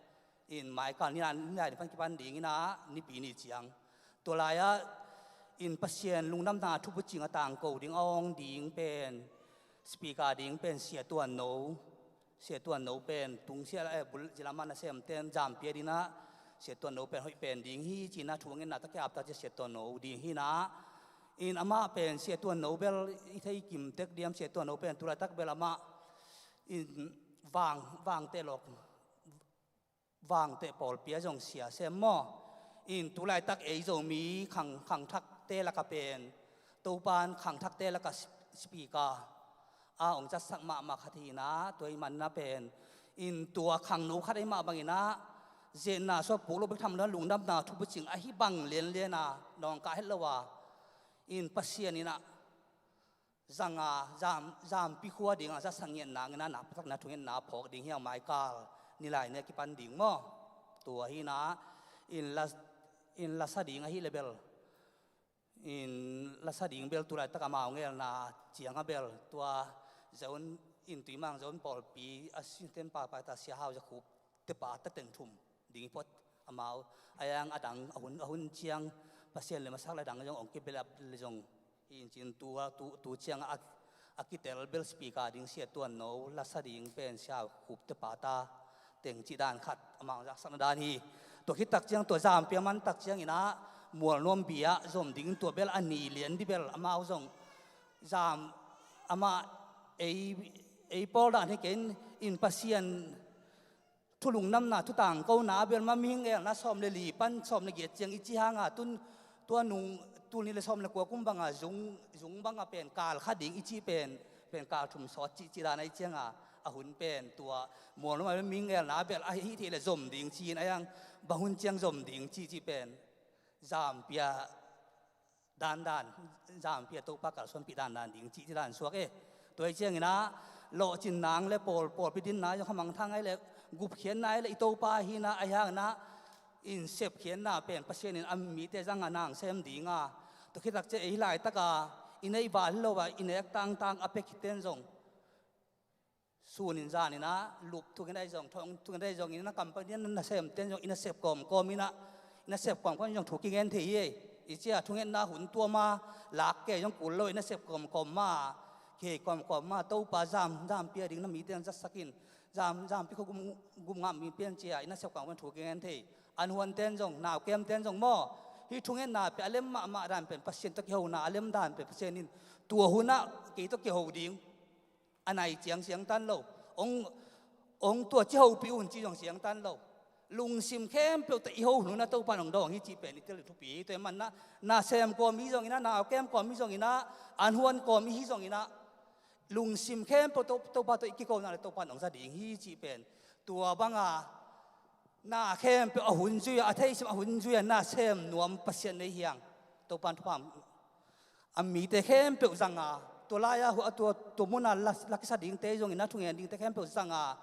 in mai kal ni lai ni pan kipan ding inah Nipi ni ciang. Tua lai-ah in Pasian lungdamna thupi cing a tangko ding a awng ding pen speaker ding pen Sia Tuan No, Sia Tuan No pen tungsiah, eh, bul zia lam ah nasemten Zampi ah ding inah Sia Tuan No pen hoih pen ding hi ci inah thu a ngetna tak kiap tak cia Sia Tuan No ding hi inah in amah pen Sia Tuan No bel i thei kim tek diam, Sia Tuan No pen tu laitak bel amah in Vang, Vangteh lawk, Vangteh pawlpi ah zong sia sem maw, In tu laitak ei Zomi khang, khangthakte laka pen, Topan khangthakte laka sp-, speaker a ong zatsak mahmah khat hi in ah, tua ahih manin ah pen, in tua khangno khat ahih mah bangin ah, zetna suak puk lo bek tham lo, lungdamna thu bucing ahi bang lianlian a, nawngkah het lo a, in Pasian in ah, zanga, zam, zampi khua dinga zatsak ngiat nangin ah, nakpitak in ah thungetna phawk ding hi hang, maikal nilai ni a kipan ding maw. Tua hi in ah, in la, in lasa ding ahih leh bel, in lasa ding bel tu laitak amau ngelna ciang a bel, tua Zon, in Tuimang Zon pawlpi a si ten pa, pa ta Sia Hau Za Khup te pa ta teng thum ding hi phot. Amau a yang a dang a hun, a hun ciang Pasian le masak le dang zong ong kibelap le zong hi in cin, tua tu, tu ciang a, a kitel bel speaker ding Sia Tuan No, lasa ding pen Sia Khup te pa ta teng cih dan khat amau zaksak na dan hi. Tua khit tak ciang tua zampi a man tak ciangin ah Mualnuam bia zom ding, tua bel a ni lian di bel amau zong zam, amah ei, ei pawl dan hi kei in, in Pasian thu lungdamna thu tangkona a bel mah mihing elna sawm le li pan sawm le giat ciang i cih hanga tun, tua nung tul nih le sawm le kua kum banga zung, zung banga pen kal kha ding i cih pen, pen kal thum sawt cih, cih dan a i cianga, a hun pen tua Mualnuam a bel mihing elna a bel a hih theih le zom ding ci-in a yang, bang hun ciang zom ding ci, cih pen zampi a dandan, zampi a Topa kalsuanpih dandan ding cih, cih dan suak e. Tua hi ciangin ah lawhcin nang le pawl, pawlpi dinna zong khamang thang ai le gupkhiatna ai le i Topa hi in ah, ahi hangin ah in sepkhiatna pen Pasian in a mite zanga nang sem dinga, tua khit tak ciang ei laitaka i neih val hi lo a, i nek tangtang a pia khit ten zong sun in zan in ah lup thuk in ahi zong, thong thuk in ahi zong, in ah company na sem ten zong i nasep kawmkawm in ah, i nasep kawmkawm in zong thu kingen thei hi. I cia thungetna hun tua ma lak kei zong kul lo, i nasep kawmkawm ma, kei kawmkawm ma Topa zam, zampi a ding na mite zatsak in, zam, zampi khua gum, gum ngah mi pen cia i nasep kawmkawm thu kingen thei. An huan ten zong, nau kem ten zong maw, hih thungetna pen a lem mahmah dan pen Pasian tawh kihona a lem dan pen Pasian in tua hun ah kei tawh kiho ding a nai ciang siangtan lo. Ong, ong tua ci hopih un ci zong siangtan lo. Lungsim khempeuh tawh i ho hun a Topa in ong dawng hi cih pen i tel thupi hi. Tua ahih manin ah na sem kawm i hi zongin ah, nau kem kawm i hi zongin ah, an huan kawm i hi zongin ah, lungsim khempeuh To-, Topa tawh i kikona le Topa in ong za ding hi cih pen, tua banga na khempeuh a hun zui a, a theisim a hun zui a na sem nuam Pasian nei hi hang. Topa in thupha a mite khempeuh zanga, tua lai-a hu-, a tua, tua muna la, la kisa dingte zongin ah thungen dingte khempeuh zanga,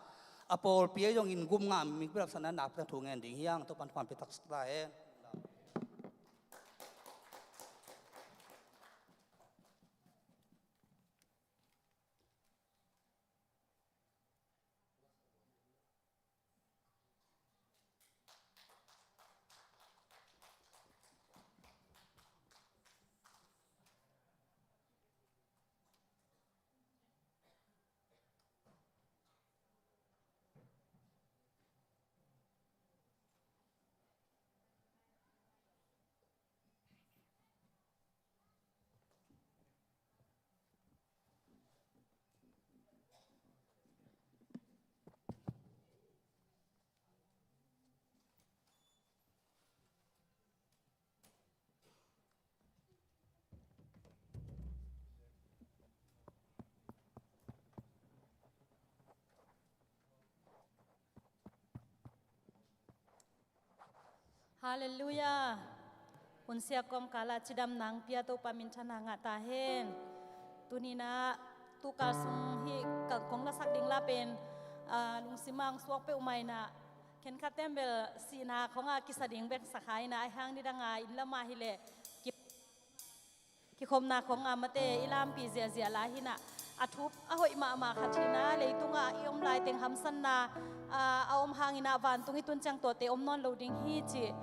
a pawlpi a zongin gum ngah mi belapsan a nakpi tak thungen ding hi hang. Topa in thupha pia taksa ta hen. Halleluiah. Hun siak kawmkal ah cidamna hong pia Topa minthanna ngah ta hen. Tuni-in ah tukal sung hih ka kong lasak ding la pen, ah, lungsim ah hong suak peuhmah in ah, khenkhatte in bel sihna khawng ah kisa ding bek sa kha in ah, ahih hang nidang a inn lam ah hi leh ki- kikhopna khawng a mate i lampi ziahziah lai hi in ah, a thupi a hoih mahmah khat hi in ah, leitungah i om laiteng hamsatna, ah, a om hangin ah vantung i tun ciang tuate om nawn lo ding hi cih.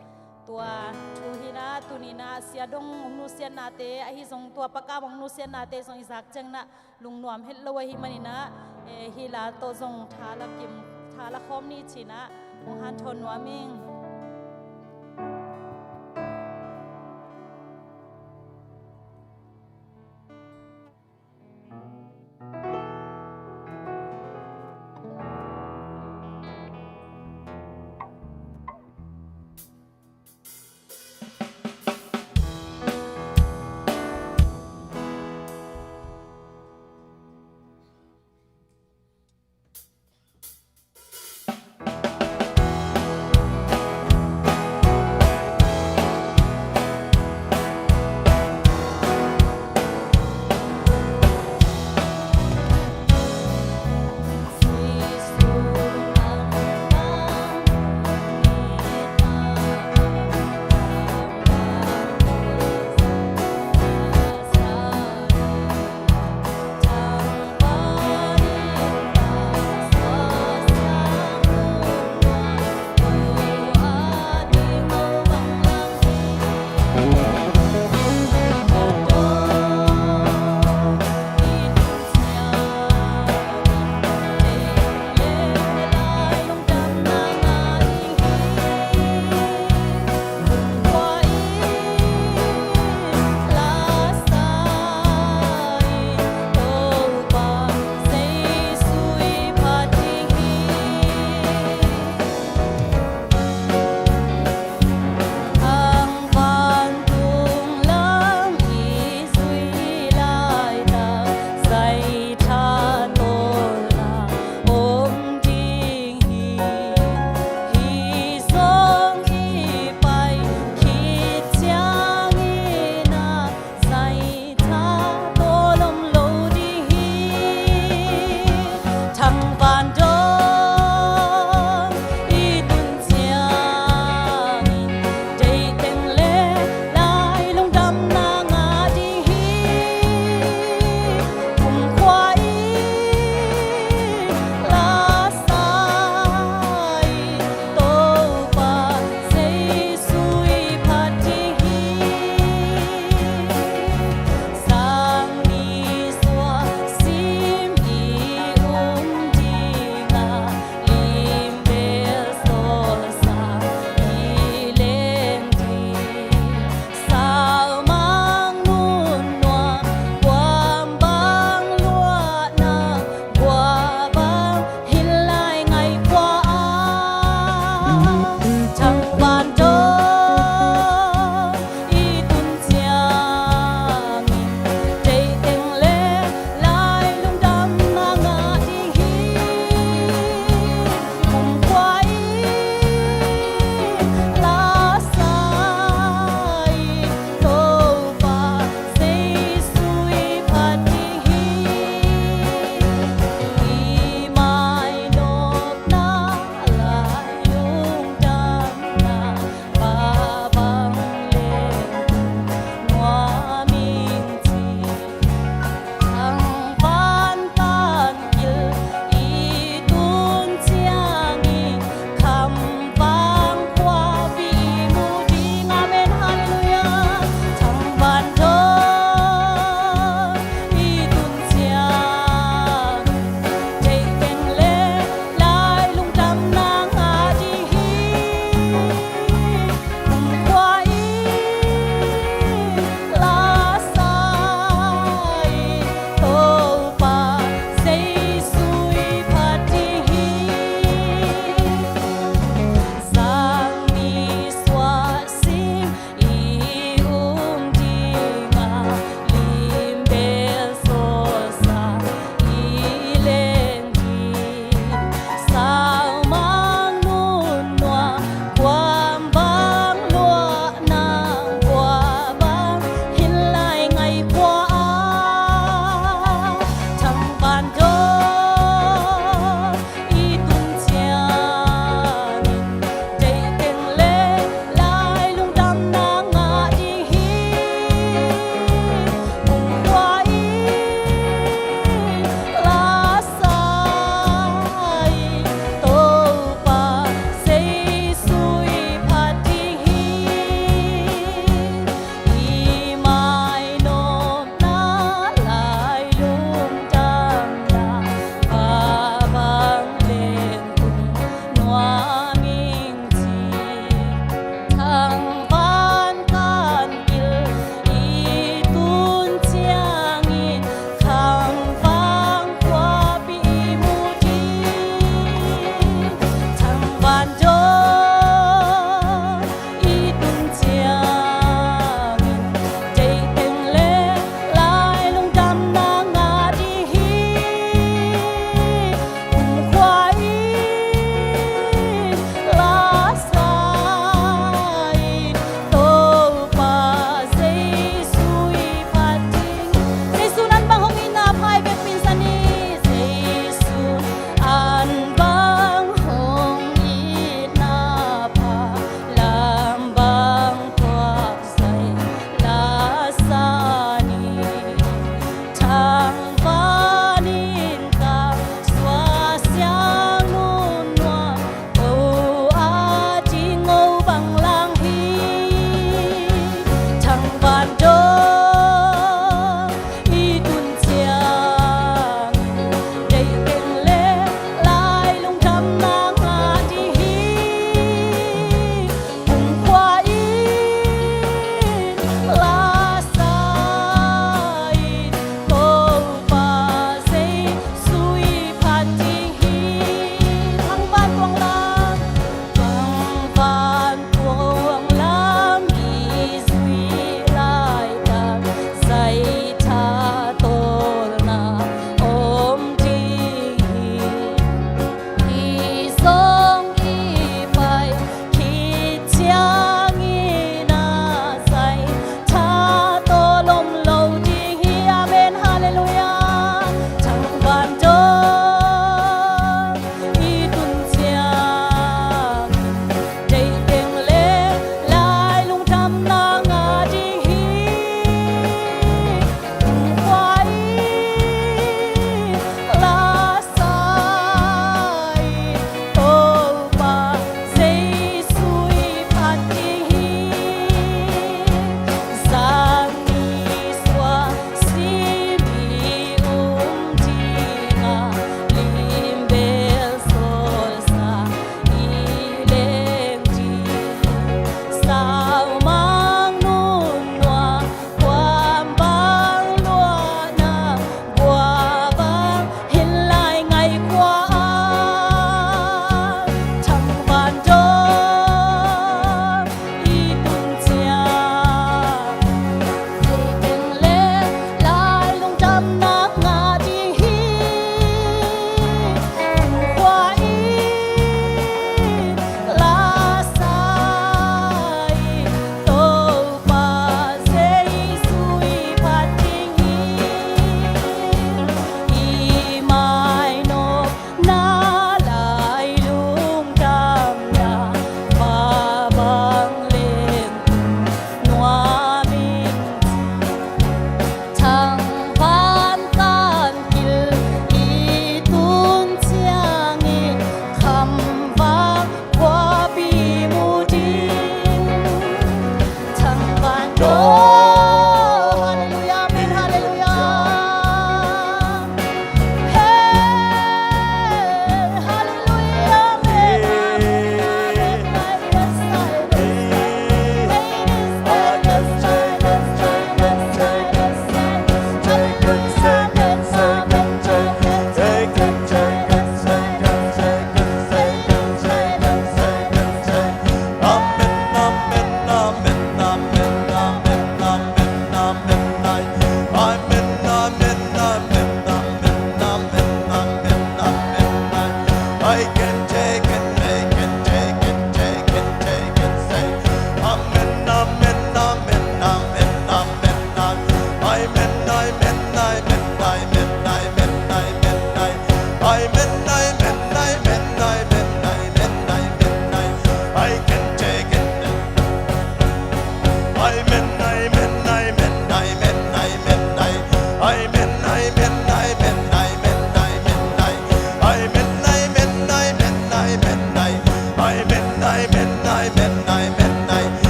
Tua thu hi in ah, tuni-in ah sia dong hong nusiatnate, ahi zong tua Pa Kam hong nusiatnate zong i zak ciangin ah lungnuam het lo ahih manin ah, eh, hih la tawh zong tha la kim, tha la khawm ni ci-in ah hong hanthawn nuam ing.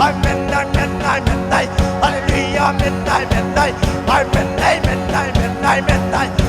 Amen, amen, amen, amen, amen, amen, amen.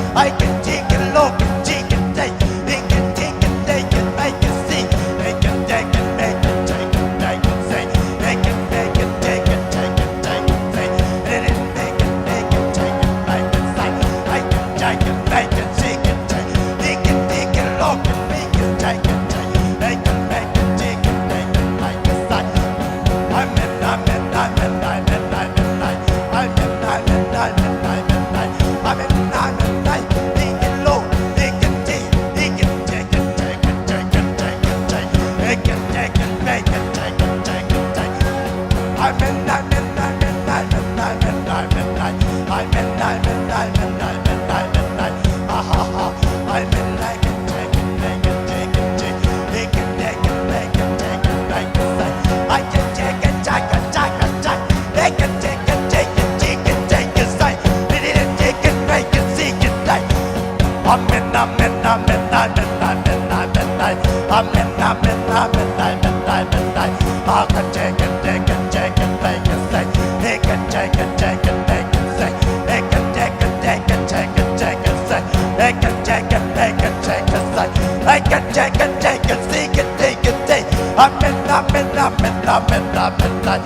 Amen, amen, amen, amen, amen, amen. I can take it, take it, take it, take it, take it. He can take it, take it, take it, take it. He can take it, take it, take it, take it, take it. He can take it, take it, take it, take it. I can take it, take it, take it, take it, take it. Amen, amen, amen, amen, amen, amen.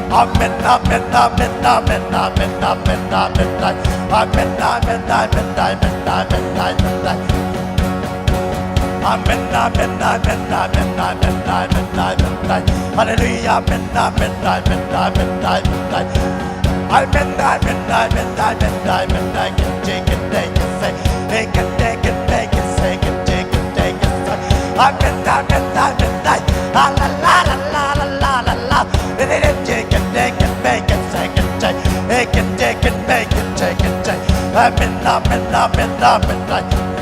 Amen, amen, amen, amen, amen, amen, amen, amen. Amen, amen, amen, amen, amen, amen, amen. Amen, amen, amen, amen, amen, amen, amen, amen. Hallelujah, amen, amen, amen, amen, amen, amen. Amen, amen, amen, amen, amen, amen. Take it, take it, say. Take it, take it, take it, say. Take it, take it, say. Amen, amen, amen, amen. Ah, la, la, la, la, la, la, la, la. Take it, take it, take it, make it, take it, take it. Take it, take it, make it, take it, take it. Amen, amen, amen, amen, amen.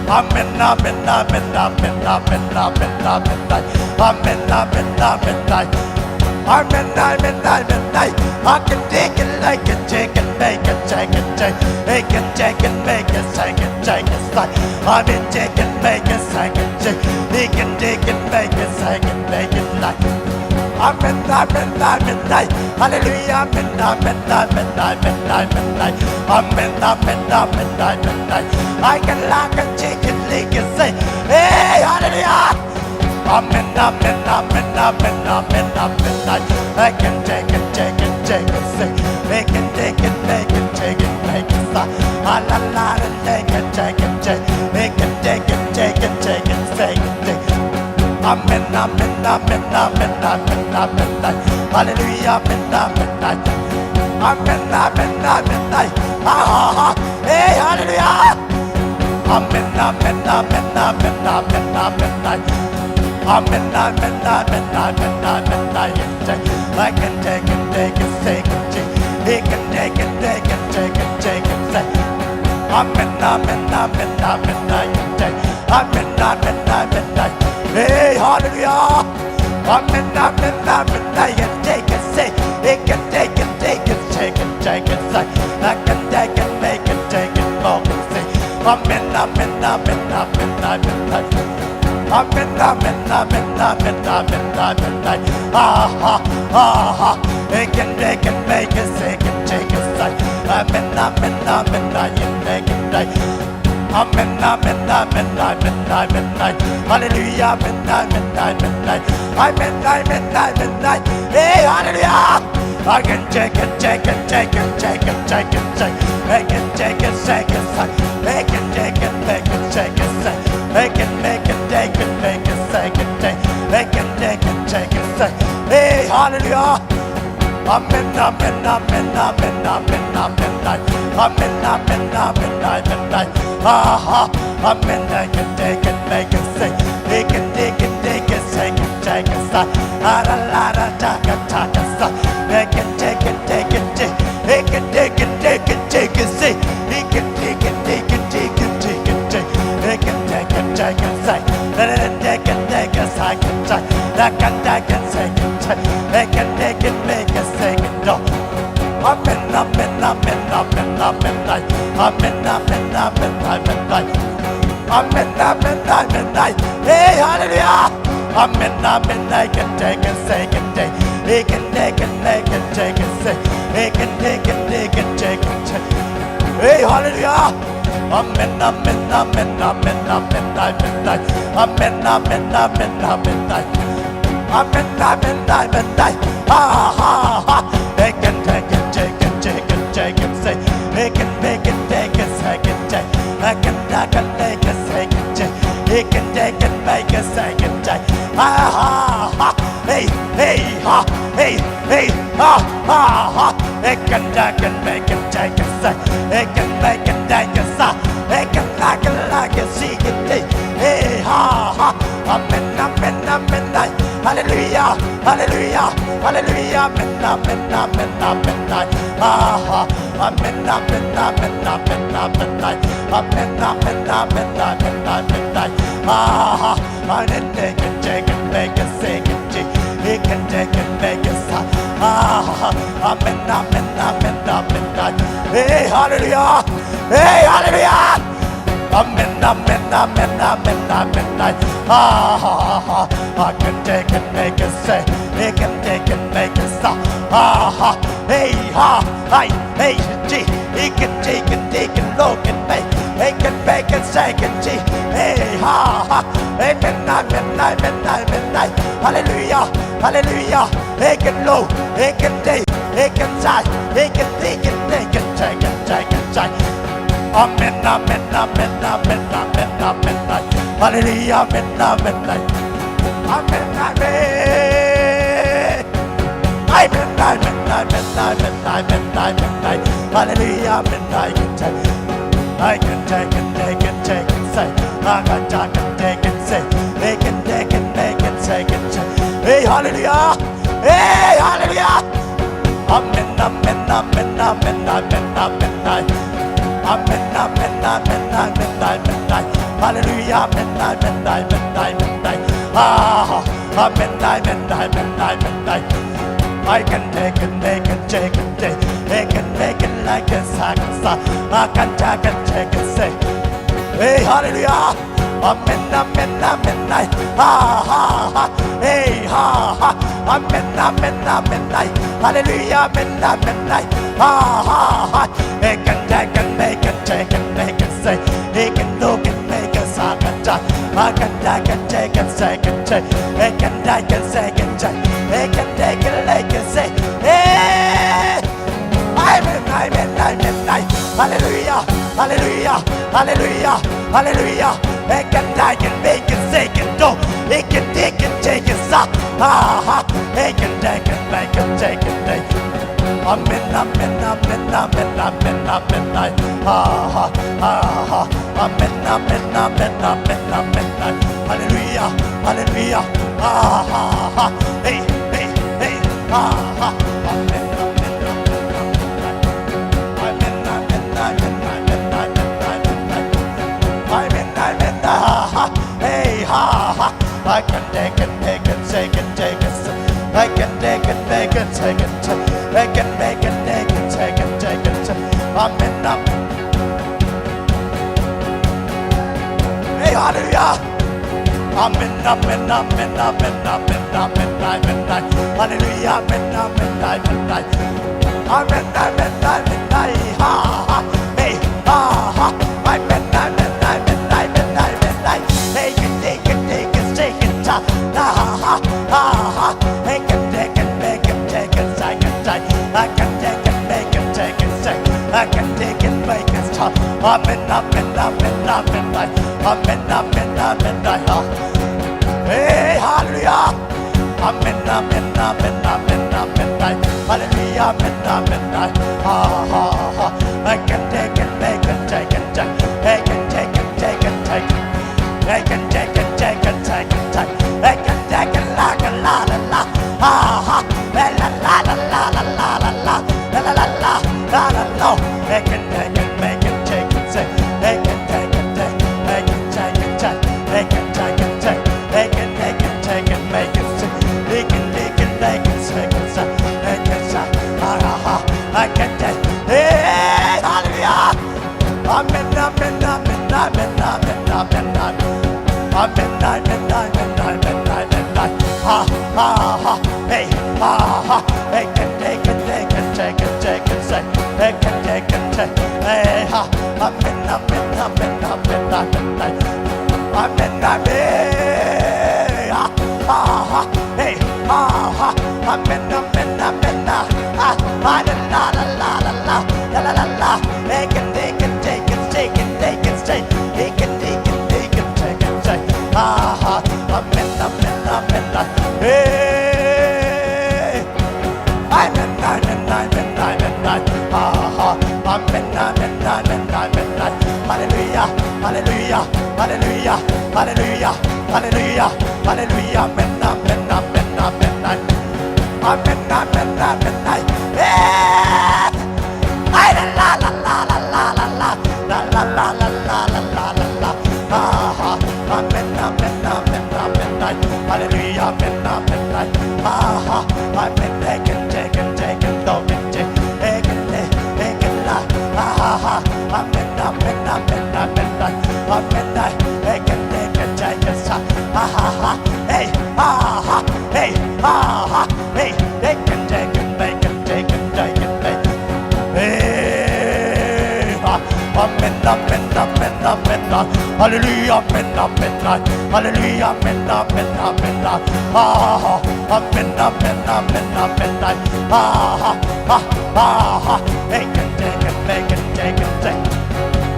Amen, amen, amen, amen, amen, amen, amen, amen. Amen, amen, amen, amen. Amen, amen, amen, amen. I can take it, like it, take it, make it, take it, take it. He can take it, make it, take it, take it, like. I mean, take it, make it, take it, take it. He can take it, make it, take it, make it, like. Amen, amen, amen, amen. Hallelujah, amen, amen, amen, amen, amen, amen. Amen, amen, amen, amen, amen. I can, like it, take it, like it, say. Hey, hallelujah. Amen, amen, amen, amen, amen, amen, amen. I can take it, take it, take it, say. Make it, take it, make it, take it, make it, say. Ah, la, la, la, take it, take it, take it. Make it, take it, take it, take it, say. Amen, amen, amen, amen, amen, amen, amen. Hallelujah, amen, amen, amen. Amen, amen, amen, amen. Ah, ah, ah. Hey, hallelujah. Amen, amen, amen, amen, amen, amen, amen. Amen, amen, amen, amen, amen, amen. I can take it, take it, take it, take it. He can take it, take it, take it, take it, take it. Amen, amen, amen, amen, I can take. Amen, amen, amen, amen. Hey, hallelujah. Amen, amen, amen, I can take it, say, it can take it, take it, take it, take it, say, I can take it, make it, take it, more can say, amen, amen, amen, amen, amen, amen, amen, amen, amen, amen, amen, ah, ha, ah, ha, it can take it, make it, say, it can take it, say, amen, amen, amen, I can take it, take it. Amen, amen, amen, amen, amen, amen. Hallelujah, amen, amen, amen, amen. Amen, amen, amen, amen. Hey, hallelujah. I can take it, take it, take it, take it, take it, take it. I can take it, take it, take it. I can take it, take it, take it, take it. I can make it, take it, make it, take it, take it. I can take it, take it, take it. Hey, hallelujah. Amen, amen, amen, amen, amen, amen, amen. Amen, amen, amen, amen, amen. Aha, amen, I can take it, make it, say. He can take it, take it, take it, take it, say. Ara, la, ra, ta, ka, ta, ka, sa. He can take it, take it, take. He can take it, take it, take it, say. He can take it, take it, take it, take it, take. He can take it, take it, say. He can take it, take it, say, can take. That can take it, say, can take. He can take it, make it, say, can do. Amen, amen, amen, amen, amen, amen. Amen, amen, amen, amen, amen. Amen, amen, amen, amen. Hey, hallelujah. Amen, amen, I can take it, say, can take. He can take it, make it, take it, say. He can take it, take it, take it, take. Hey, hallelujah. Amen, amen, amen, amen, amen, amen, amen. Amen, amen, amen, amen, amen. Amen, amen, amen, amen. Ha, ha, ha. He can take it, take it, take it, take it, say. He can make it, take it, say, can take. I can, I can make it, say, can take. He can take it, make it, say, can take. Ha, ha, ha. Hey, hey, ha, hey, hey, ha, ha, ha. He can, I can make it, take it, say. He can make it, take it, say. He can, I can, I can see it, take. Hey, ha, ha. Amen, amen, amen, amen. Hallelujah, hallelujah, hallelujah. Amen, amen, amen, amen, amen. Ha, ha. Amen, amen, amen, amen, amen, amen. Amen, amen, amen, amen, amen, amen. Ha, ha. Amen, take it, take it, make it, say it, take. He can take it, make it, say. Ha, ha, ha. Amen, amen, amen, amen, amen. Hey, hallelujah. Hey, hallelujah. Amen, amen, amen, amen, amen, amen. Ha, ha, ha, ha. I can take it, make it, say. He can take it, make it, say. Ha, ha. Hey, ha, hi, hey, G. He can take it, take it, look at me. He can make it, say, can G. Hey, ha, ha. Amen, amen, amen, amen, amen. Hallelujah, hallelujah. He can low, he can take, he can side, he can take it, take it, take it, take it, take. Amen, amen, amen, amen, amen, amen, amen. Hallelujah, amen, amen, amen. Amen, amen. Amen, amen, amen, amen, amen, amen, amen. Hallelujah, amen, I can take. I can take it, take it, take it, say. I can take it, take it, say. They can take it, make it, take it, take. Hey, hallelujah. Hey, hallelujah. Amen, amen, amen, amen, amen, amen, amen. Amen, amen, amen, amen, amen, amen. Hallelujah, amen, amen, amen, amen, amen. Ah, amen, amen, amen, amen, amen. I can take it, make it, take it, take. He can make it like a sacrifice. I can take it, take it, say. Hey, hallelujah. Amen, amen, amen, amen. Ha, ha, ha. Hey, ha, ha. Amen, amen, amen, amen. Hallelujah, amen, amen, amen. Ha, ha, ha. He can take it, make it, take it, make it, say. He can do it, make it, say, I can take. I can take it, take it, take it, take. He can take it, take it, take. He can take it, like it, say. Hey! Amen, amen, amen, amen. Hallelujah, hallelujah, hallelujah, hallelujah. He can take it, make it, say it, do. He can take it, take it, sa. Ha, ha. He can take it, make it, take it, take. Amen, amen, amen, amen, amen, amen, amen. Ha, ha, ha, ha. Amen, amen, amen, amen, amen, amen. Hallelujah, hallelujah. Ha, ha, ha. Hey, hey, hey. Ha, ha. Amen, amen, amen, amen, amen. Amen, amen, amen, amen, amen, amen. Amen, amen, ha, ha. Hey, ha, ha. I can take it, take it, take Take it, take it, take it, take it, take it, take it. I can make it, take it, take it, take it, take it. Amen, amen. Hey, hallelujah. Amen, amen, amen, amen, amen, amen, amen. Hallelujah, amen, amen, amen, amen. Amen, amen, amen, amen. Ha, ha. Hey, ha, ha. Amen, amen, amen, amen, amen, amen. Hey, you take it, take it, take it, ha, ha, ha, ha, ha. Hey, can take it, make it, take it, take it, take it. I can take it, make it, take it, take it. I can take it, make it, ha. Amen, amen, amen, amen, amen. Amen, amen, amen, amen, ha. Hey, hallelujah. Amen, amen, amen, amen, amen, amen. Hallelujah, amen, amen, amen. Ha, ha, ha. I can take it, make it, take it, take it. I can take it, take it, take it. I can take it, take it, take it, take it. I can take it like a la, la, la. Ha, ha. La, la, la, la. La, la, la, la, la, la. I can take it, make it, take it, take it. I can take it, take it. I can take it, take it. I can take it, take it. I can take it, take it, make it, take it. I can take it, take it, take it, take it, take it. I can, ha, ha, ha. I can take it. Hey, hallelujah. Amen, amen, amen, amen, amen, amen, amen. Amen, amen, amen, amen, amen, amen. Ha, ha, ha. Hey, ha, ha. Hey, can take it, take it, take it, take it, take it. Hey, can take it, take it. Hey, ha. Amen, amen, amen, amen, amen, amen. Amen, amen. Ha, ha, ha. Hey, ha, ha. Amen, amen, amen, ah. Ah, ah, la, la, la. La, la, la, la. Hey, can take it, take it, take it, take it, take it. He can take it, take it, take it, take it. Ah, ah. Amen, amen, amen, ah. Hey. Amen, amen, amen, amen, amen. Ah, ah. Amen, amen, amen, amen, amen. Hallelujah, hallelujah, hallelujah, hallelujah, hallelujah, hallelujah. Amen, amen, amen, amen, amen. Amen, amen, amen, amen. Hey! Ay, la, la, la. La, la, la, la, la. Ah, ah. Amen, amen, amen, amen, amen. Hallelujah, amen, amen, amen. Ah, ah. Amen, amen, amen, amen, amen. Ah, ah, ah. Amen, amen, amen, amen, amen. Amen, amen, amen, amen, amen. Ah, ah, ah. Hey, ah, ah. Hey, ah, ah. Hey, they can take it, they can take it, they can take it. Hey, ah. Amen, amen, amen, amen, ah. Hallelujah, amen, amen, ah. Hallelujah, amen, amen, amen, ah. Ah, amen, amen, amen, amen, ah. Ah, ah, ah, ah. They can take it, they can take it, take it.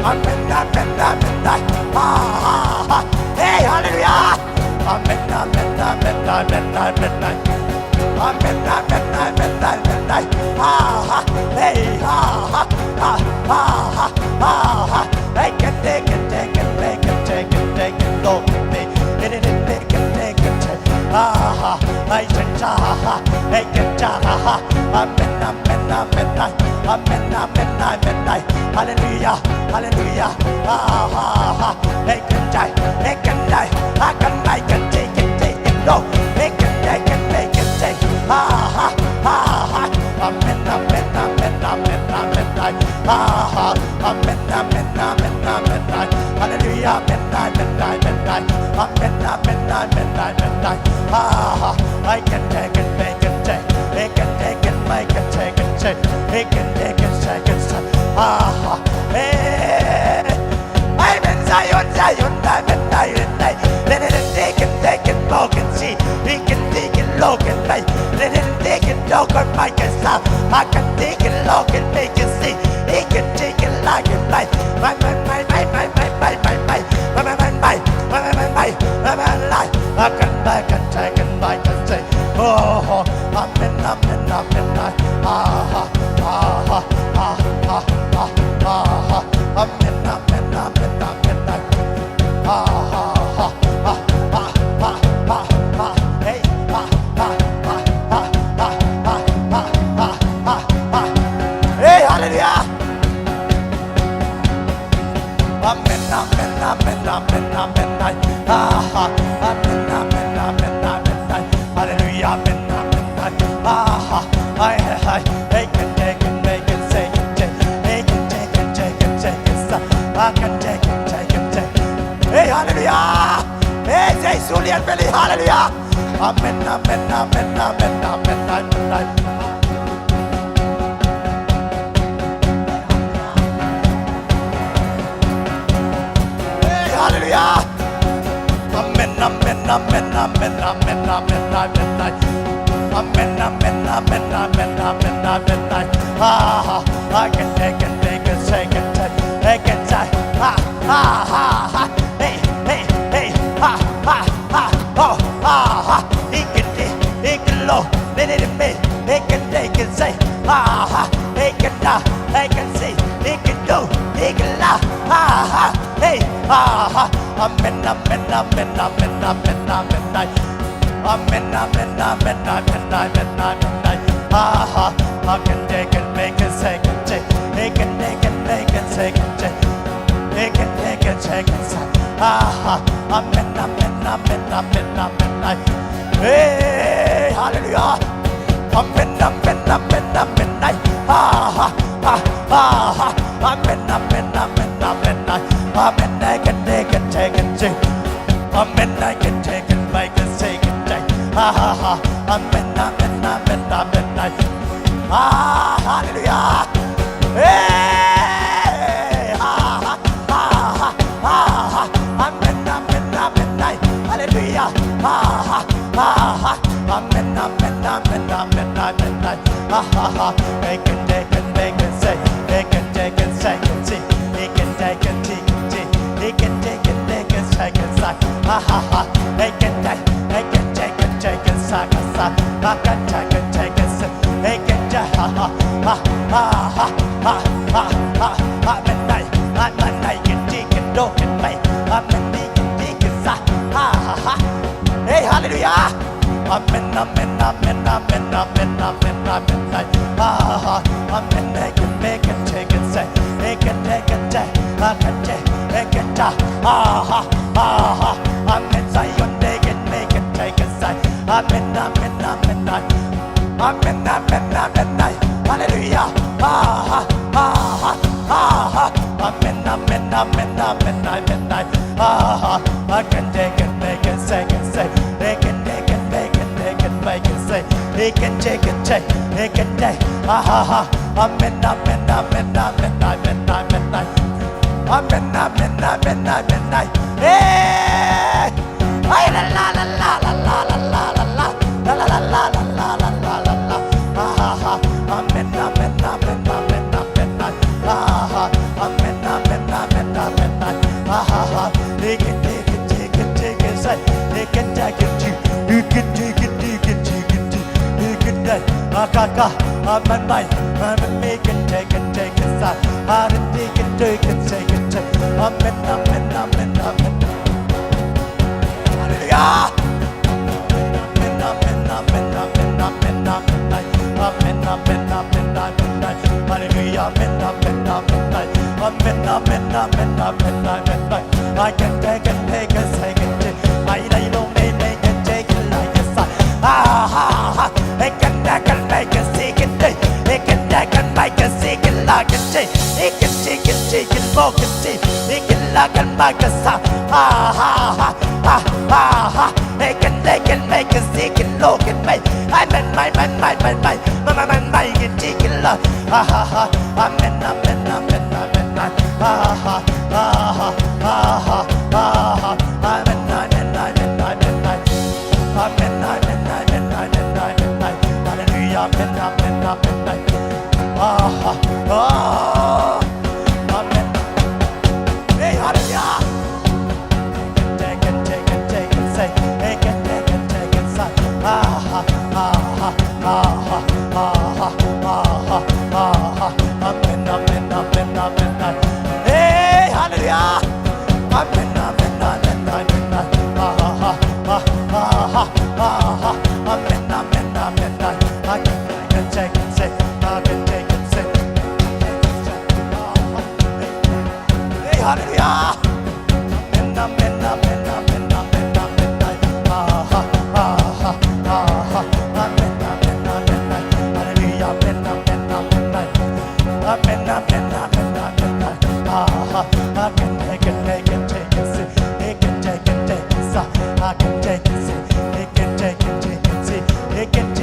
Amen, amen, amen, ah. Ah, ah, ah. Hey, hallelujah. Amen, amen, amen, amen, amen, amen. Amen, amen, amen, amen, amen. Ah, ah, hey, ah, ah, ah, ah, ah, ah. Hey, can take it, take it, take it, take it, take it, Lord, take it, take it, take it, take it. Ah, ah, hey, cha, cha, ah, ah, hey, can, cha, ah, ah. Amen, amen, amen, amen, amen, amen, amen. Hallelujah, hallelujah. Ah, ah, ah. Hey, can die, hey, can die. I can make it, take it, take it, no. Hey, can die, can make it, take it. Ah, ah, ah, ah. Amen, amen, amen, amen, amen, amen. Ah, ah. Amen, amen, amen, amen, amen. Hallelujah, amen, amen, amen, amen. Amen, amen, amen, amen, amen. Ah, I can take it, make it, take it. He can take it, make it, take it, take it. He can take it, take it, take it. Ah, hey. Amen, Zion, Zion, amen, amen, amen. Let it take it, take it, broken, see. He can take it, broken, make. Let it take it, broken, make it stop. I can take it, broken, make it see. He can take it like it like. My, my, my, my, my, my, my, my, my. My, my, my, my, my, my, my, my, my, my, my. I can buy, can take, can buy, can take. Oh, oh, amen, amen, amen, amen. Ah, ah, ah, ah, ah, ah, ah, ah. Amen, amen, amen, amen, amen. Ah, ah, ah, ah, ah, ah, ah, ah. Hey, ah, ah, ah, ah, ah, ah, ah, ah, ah, ah. Hey, hallelujah. Amen, amen, Amen, amen, amen. Ah, ah, hey, hey, hey. Hey, can take it, make it, say it, take. Hey, can take it, take it, take it, sa-, I can take it, take it, take it. Hey, hallelujah. Hey, say, Sulian Belly, hallelujah. Amen, amen, amen, amen, amen, amen, amen. Hey, hallelujah. Amen, amen, amen, amen, amen, amen, amen, amen. Amen, amen, amen, amen, amen, amen, amen. Ah, ah, I can take it, take it, take it, take it, take it. Ah, ah, ah, ah. Hey, hey, hey. Ah, ah, ah, oh, ah, ah. He can do, he can low, let it in me. He can take it, say, ah, ah. He can, ah, he can see, he can do, he can laugh. Ah, ah. Hey, ah, ah. Amen, amen, amen, amen, amen, amen. Amen, amen, amen, amen, amen, amen, amen. Ah, ah, I can take it, make it, say it, take. He can take it, make it, say it, take. He can take it, take it, say. Ah, ah, amen, amen, amen, amen, amen, amen. Hey, hallelujah. Amen, amen, amen, amen, amen. Ah, ah, ah, ah. Amen, amen, amen, amen, amen. Amen, I can take it, take it, take. Amen, I can take it, make it, say it, take. Ha, ha, ha. Amen, amen, amen, amen, amen. Ah, hallelujah. Hey, ha, ha, ha, ha, ha. Amen, amen, amen, amen. Hallelujah. Ha, ha, ha, ha. Amen, amen, amen, amen, amen, amen. Ha, ha, ha. Make it, take it, make it, say. Make it, take it, say it, see. He can take it, take it, take. He can take it, take it, take it, say. Ha, ha, ha. He can take, he can take it, take it, say it, say. I can take it, take it, say. He can take, ha, ha, ha, ha, ha, ha, ha, ha, ha. Amen, I, amen, I can take it, don't get me. Amen, he can take it, say. Ha, ha, ha. Hey, hallelujah. Amen, amen, amen, amen, amen, amen, amen. Ah, amen, make it, make it, take it, say. Make it, take it, take. I can take, make it, ah, ah, ah, ah. Amen, Zion, make it, make it, take it, say. Amen, amen, amen, amen. Amen, amen, amen, amen. Hallelujah. Ah, ah, ah, ah, ah. Amen, amen, amen, amen, amen, amen. Ah, ah, I can take it, make it, say it, say. He can take it, make it, take it, make it, say. He can take it, take, he can take. Ah, ah, ah. Amen, amen, amen, amen, amen, amen, amen. Amen, amen, amen, amen, amen. Hey! Ay, la, la, la. La, la, la, la. Ah, ah, ah. Amen, amen, amen, amen, amen. Ah, ah, ah. Amen, amen, amen, amen, amen. Ah, ah, ah. Take it, take it, take it, take it, say. Take it, take it, take it, take it, take it, take it, take it, take it, take it. Akaka, amen, amen, amen, make it, take it, take it, say. Ah, take it, take it, take it, take it. Amen, amen, amen, amen. Hallelujah. Amen, amen, amen, amen, amen, amen. Amen, amen, amen, amen, amen. Hallelujah. Amen, amen, amen, amen. Amen, amen, amen, amen, amen, amen. I can take it, take it, take it, take. I lay long, they make it, take it like a son. Ah, ah, ah. He can, I can make it, seek it, take. He can, I can make it, seek it like a take. He can, she can, she can, walk it, see. He can, I can make it, son. Ah, ah, ah. Ha, ha, ha. He can, they can make it, seek it, look at me. I mean, my, my, my, my, my, my, my, my, my, can take it, Lord. Ha, ha, ha. Amen, amen, amen, amen, amen. Ha, ha, ha, ha, ha, ha, ha. Amen, amen, amen, amen, amen. Amen, amen, amen, amen, amen, amen. Hallelujah, amen, amen, amen, amen. Ha, ha, ha. Amen. Hey, hallelujah. Take it, take it, take it, say. Take it, take it, take it, say. Ah, ah, ah, ah, ah, ah, ah, ah, ah, ah. Amen, amen, amen, amen, amen. Hey, hallelujah. Amen, amen, amen, amen, amen. Ah, ah, ah, ah, ah, ah, ah. Amen, amen, amen, amen. Amen.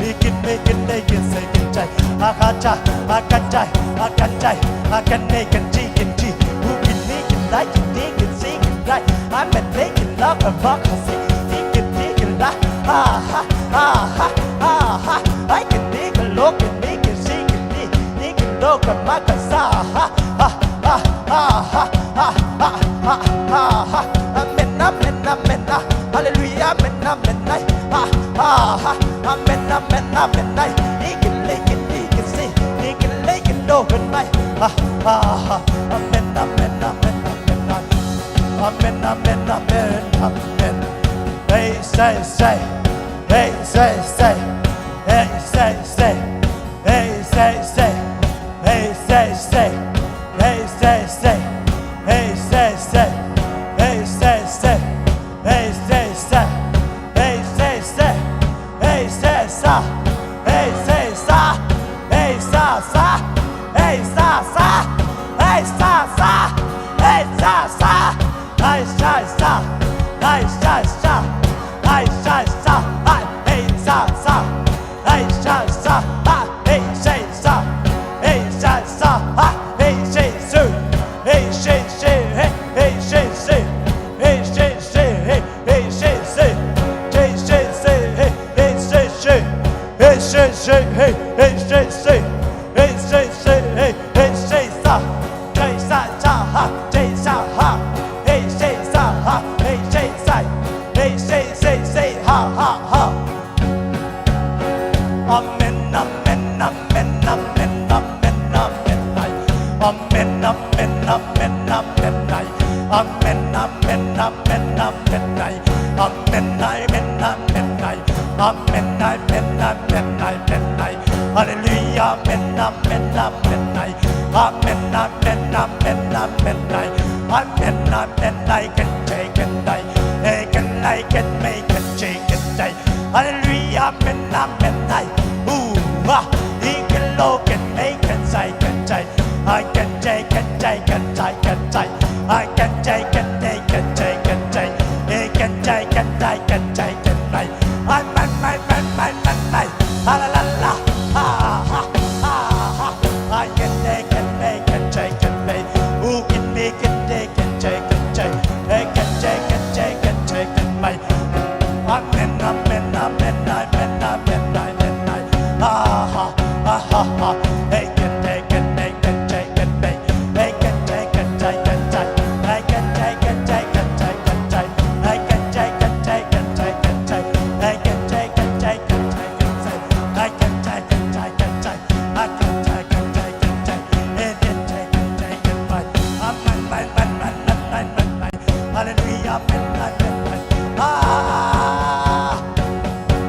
He can make it, they can say, can try. I can try, I can try, I can try, I can make it, she can see. Who can make it, like it, they can see, can try. I'm a make it, love, a rock, I say, he can make it, la, ha, ha, ha, ha, ha, ha. I can make it, look, can make it, she can make it, he can look, a rock, I say, ha, ha, ha, ha, ha, ha, ha, ha, ha, ha. Amen, amen, amen, ah. Hallelujah, amen, amen, ah. Ha, ha, ha. Amen, amen, amen, ah. He can make it, he can see, he can make it, no, can make. Ha, ha, ha. Amen, amen, amen, amen, ah. Amen, amen, amen, amen. Hey, say, say. Hey, say, say. Hey, say, say. Hey, say, say. Hey, say, say. Hey, say, say. Hey, say, say. Hey, say, say. Hey, say, say. Hey, say, say. Hey, say, sa. Hey, say, sa. Hey, sa, sa. Hey, sa, sa. Hey, sa, sa. Hey, sa, sa. Hey, sa, sa. Hey, sa, sa. Hey, sa, sa. Hey, hey, sa, sa. Hey, sa, sa. Hey, say, sa. Hey, sa, sa. Hey, say, say. Hey, say, say. Hey, hey, say, say. Hey, say, say. Hey, hey, say, say. Say, say, say. Hey, hey, say, say. Hey, say, say. Hey, hey, say, say. Hey, say, say. Hey, hey, say, sa. Say, sa, sa, ha. Say, sa, ha. Hey, say, sa, ha. Hey, say, say. Hey, say, say, say. Ha, ha, ha. Amen, amen, amen, amen, amen, amen, aye. Amen, amen, amen, amen, aye. Amen, amen, amen, amen, aye. Amen, amen, amen, aye. Amen, amen, amen, amen, aye. Hallelujah, amen, amen, amen, aye. Amen, amen, amen, amen, aye. Amen, amen, aye. Can take it, aye. Hey, can I, can make it, take it, aye. Hallelujah, amen, amen, aye. Ooh, ah, he can look and make and say, can say. I can take, can take, can take, can take. I can take, can take, can take, can take. He can take, can take, can take, can take. I, my, my, my, my, my, my. Ah, la, la, la. Ah, ah, ah, ah. I can take, can make, can take, can make. Who can make, can take, can take, can take. Hey, can take, can take, can take, can make. Amen, amen, amen, amen, amen, amen, amen. Ah, ha, ah, ha, ha. Hey, can take, can make, can take, can make. Hey, can take, can take, can take. Hey, can take, can take, can take, can take. Hey, can take, can take, can take, can take. Hey, can take, can take, can take, can take. Hey, can take, can take, can take. Hey, can take, can take, can take. Hey, can take, can take, can take. Amen, amen, amen, amen, amen, amen. Hallelujah, amen, amen, amen. Ah.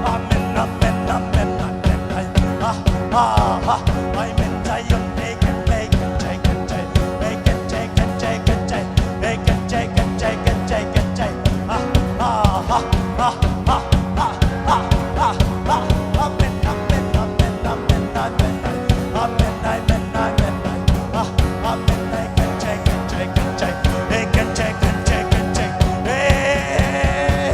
Amen, amen, amen, amen, amen. Ah, ah, ah. Amen, Zion, take it, take it, take it, take it. Take it, take it, take it, take it. Take it, take it, take it, take it, take it. Ah, ah, ah, ah, ah, ah, ah, ah, ah. Amen, amen, amen, amen, amen, amen. Amen, amen, amen, amen. Ah, amen, take it, take it, take it, take it. Take it, take it, take it, take it. Hey.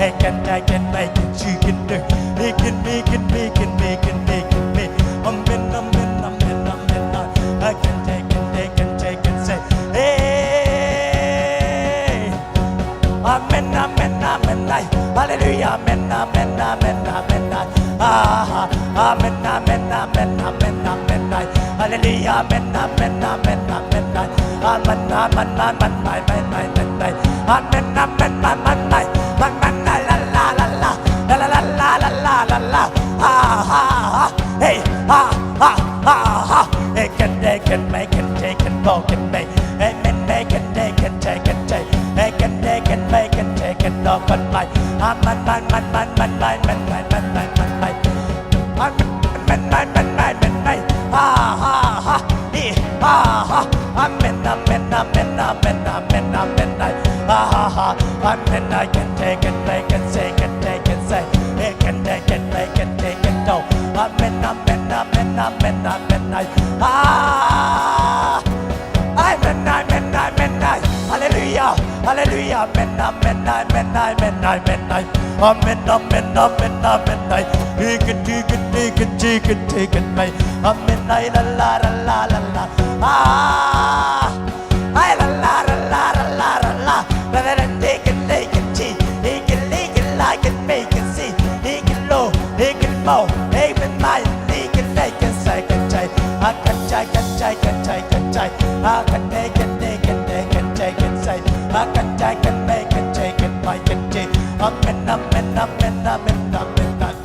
He can, he can, he can, she can do. He can, he can, he can, he can, he can be. Amen, amen, amen, amen. I can take it, they can take it, say, hey. Amen, amen, amen, aye. Hallelujah, amen, amen, amen, amen, aye. Ah, amen, amen, amen, amen, amen, aye. Hallelujah, amen, amen, amen, amen, aye. Amen, amen, amen, amen, aye, amen, amen, aye. Amen, amen, amen, amen, aye. Amen, aye, la, la, la, la. La, la, la, la, la, la, la, la. Ah, ah, ah. Hey, ah, ah, ah, ah. Hey, can, they can, make can, take can, go can, make. Hey, men, make can, they can, take can, take. Hey, can, they can, make can, take can, go can, make. Ah, man, man, man, man, man, man, man, man, man, man, man, man. Ah, man, man, man, man, man, man. Ah, ah, ah. Eh, ah, ah. Amen, amen, amen, amen, amen, amen, aye. Ah, ah, ah. Amen, I can take it, make it, say it, take it, say. He can take it, make it, take it, go. Amen, amen, amen, amen, amen, aye. Ah, amen, amen, amen, aye. Hallelujah, hallelujah, amen, amen, amen, amen, amen, aye. Amen, amen, amen, amen, aye. He can, he can, he can, he can take it, make. Amen, aye, la, la, la, la, la, la. Ah. Ay, la, la, la, la, la, la, la, la. La, la, la, they can, they can, she, he can, they can, like and make and see. He can low, he can mo, he can my, he can, they can, say can, say. I can, say can, say can, say can, say. I can, they can, they can, they can, say can, say. I can, say can, make and say can, my can, she. Amen, amen, amen, amen, amen, amen.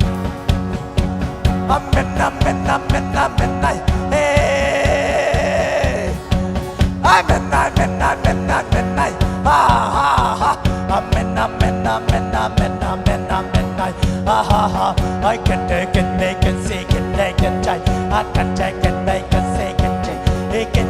Amen, amen, amen, amen, aye. Hey. Amen, amen, amen, amen, aye. Ha, ha, ha. Amen, amen, amen, amen, amen, amen, aye. Ha, ha, ha. I can take it, make it, see it, take it, try. I can take it, make it, see it, take it,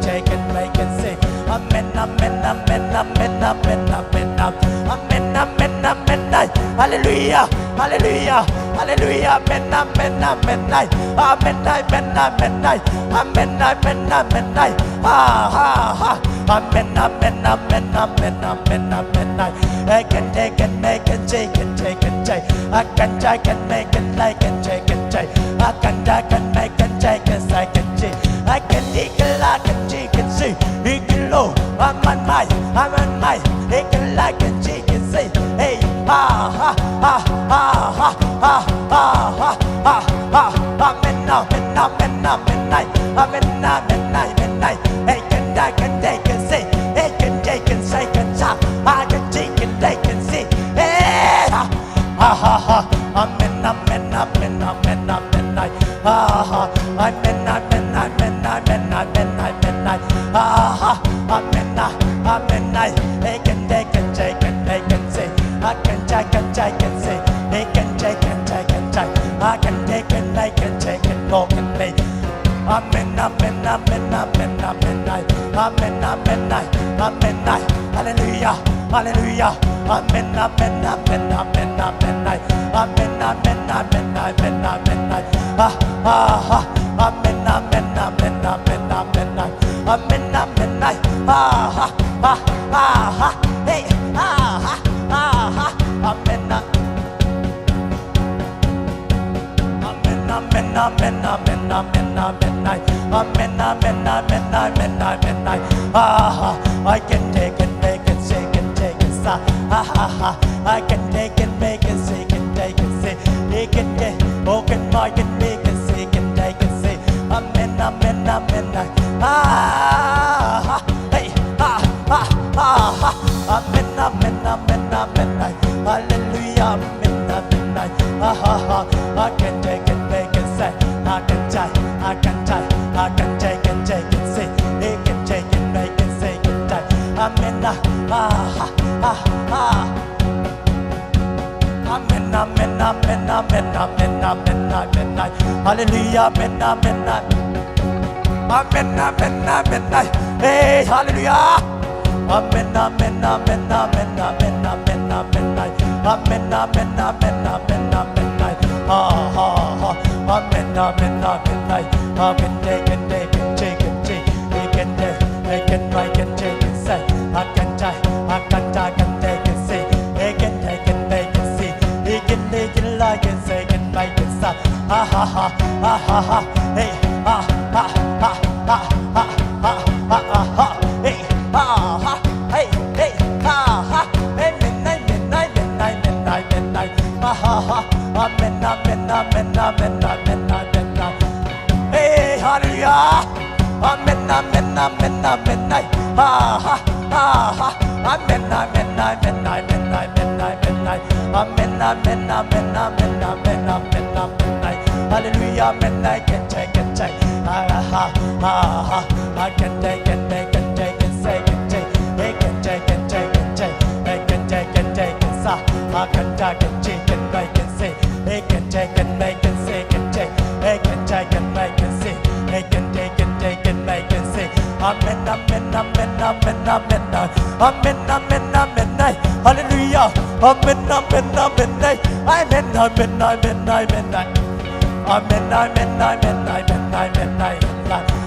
take it, make it, see. Amen, amen, amen, amen, amen, amen, amen. Amen, amen, amen, aye. Hallelujah. Hallelujah, hallelujah, amen, amen, amen, aye. Amen, amen, amen, aye. Amen, amen, amen, aye. Ha, ha, ha. Amen, amen, amen, amen, amen, amen, aye. I can take it, make it, take it, take it, take. I can, I can make it, like it, take it, take. I can, I can make it, take it, I can take. I can take it, I can take it, see. He can low, I'm on my, I'm on my. He can, like it, take it, see. Hey, ha, ha, ha, ha, ha, ha, ha, ha, ha, ha, ha, ha. Amen, amen, amen, amen, amen, amen, amen, amen. Hey, can die, can take, can say. Hey, can take, can say, can shout. I can take, can take, can see. Hey, ha, ha, ha, ha. Amen, amen, amen, amen, amen, amen. Ha, ha. Amen, amen, amen, amen, amen, amen, amen. Ha, ha. Amen, ah, amen, ah. Hey, can take, can take, can take, can say. I can take, can take, can say. Hey, can take, can take, can take. I can take, can make, can take, can go, can make. Amen, amen, amen, amen, amen, ah. Amen, amen, ah. Amen, ah. Hallelujah, hallelujah. Amen, amen, amen, amen, amen, ah. Amen, amen, amen, amen, amen, ah. Ah, ah, ah. Amen, amen, amen, amen, amen, ah. Amen, amen, ah. Ah, ah, ah, ah, ah. Hey, ah, ah, ah, ah. Amen, ah. Amen, amen, amen, amen, amen, amen, amen. Amen, amen, amen, amen, amen, amen. Ah, ah, I can take it, make it, shake it, take it, sa. Ah, ah, ah, I can take it, make it, shake it, take it, say. He can take, oh, can, I can make it, shake it, take it, say. Amen, amen, amen, amen. Ah, ah, hey, ah, ah, ah, ah. Amen, amen, amen, amen, amen. Hallelujah, amen, amen, amen. Ah, ah, ah. I can take it, make it, say. I can take, I can take, I can take it, take it, say. He can take it, make it, say, can take. Amen, ah, ah, ah, ah, ah. Amen, amen, amen, amen, amen, amen, amen, amen. Hallelujah, amen, amen, amen. Amen, amen, amen, amen. Hey, hallelujah. Amen, amen, amen, amen, amen, amen, amen, amen. Amen, amen, amen, amen, amen, amen. Ha, ha, ha. Amen, amen, amen, amen. Amen, take it, take it, take it, take it. He can take, he can, I can take it, say. I can take, I can, I can take it, say. He can take it, make it, see. He can take it, like it, say, can make it, say. Ha, ha, ha, ha, ha, ha. Hey, ha, ha, ha, ha, ha, ha, ha, ha, ha, ha. Hey, ha, ha, hey, hey, ha, ha. Hey, midnight, midnight, midnight, midnight, midnight. Ha, ha, ha. Amen, amen, amen, amen, amen, amen, amen. Hey, hallelujah. Amen, amen, amen, amen, amen. Ha, ha, ha, ha. Amen, amen, amen, amen, amen, amen, amen. Amen, amen, amen, amen, amen, amen, amen. Hallelujah, amen. I can take, can take. Ha, ha, ha, ha. I can take, can take, can take, can say, can take. Hey, can take, can take, can take. Hey, can take, can take, can say. I can take, can take, can make, can say. Hey, can take, can take, can take. Hey, can take, can make, can say. Hey, can take, can take, can make, can say. Amen, amen, amen, amen, amen. Amen, amen, amen, amen. Hallelujah. Amen, amen, amen, amen. Amen, amen, amen, amen, amen. Amen, amen, amen, amen, amen, amen.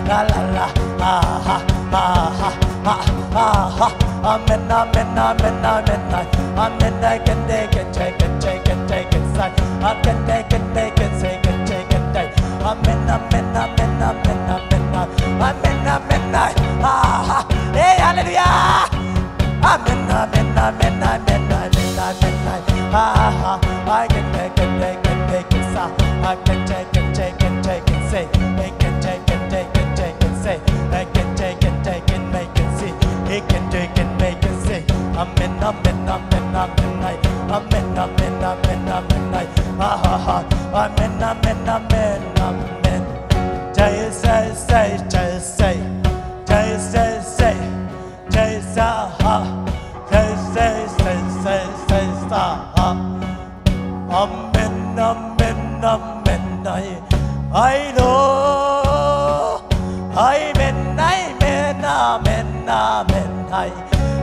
La, la, la. Ah, ha, ah, ha, ah, ha, ha. Amen, amen, amen, amen, amen. Amen, I can take it, take it, take it, take it, say. I can take it, take it, take it, take it, take. Amen, amen, amen, amen, amen, amen. Amen, amen, amen. Ah, ha. Hey, hallelujah. Amen, amen, amen, amen, amen, amen, amen. Ah, ah, I can take it, take it, take it, sir. I can take it, take it, take it, say. I can take it, take it, take it, say. I can take it, take it, make it, see. He can take it, make it, say. Amen, amen, amen, amen, amen. Amen, amen, amen, amen, amen. Ah, ah, ah. Amen, amen, amen, amen. Say, say, say, say, say. Say, say, say. Say, sa, ha. Say, say, say, say, say, sa, ha. Amen, amen, amen, ai. Ai lo. Amen, amen, amen, amen, ai.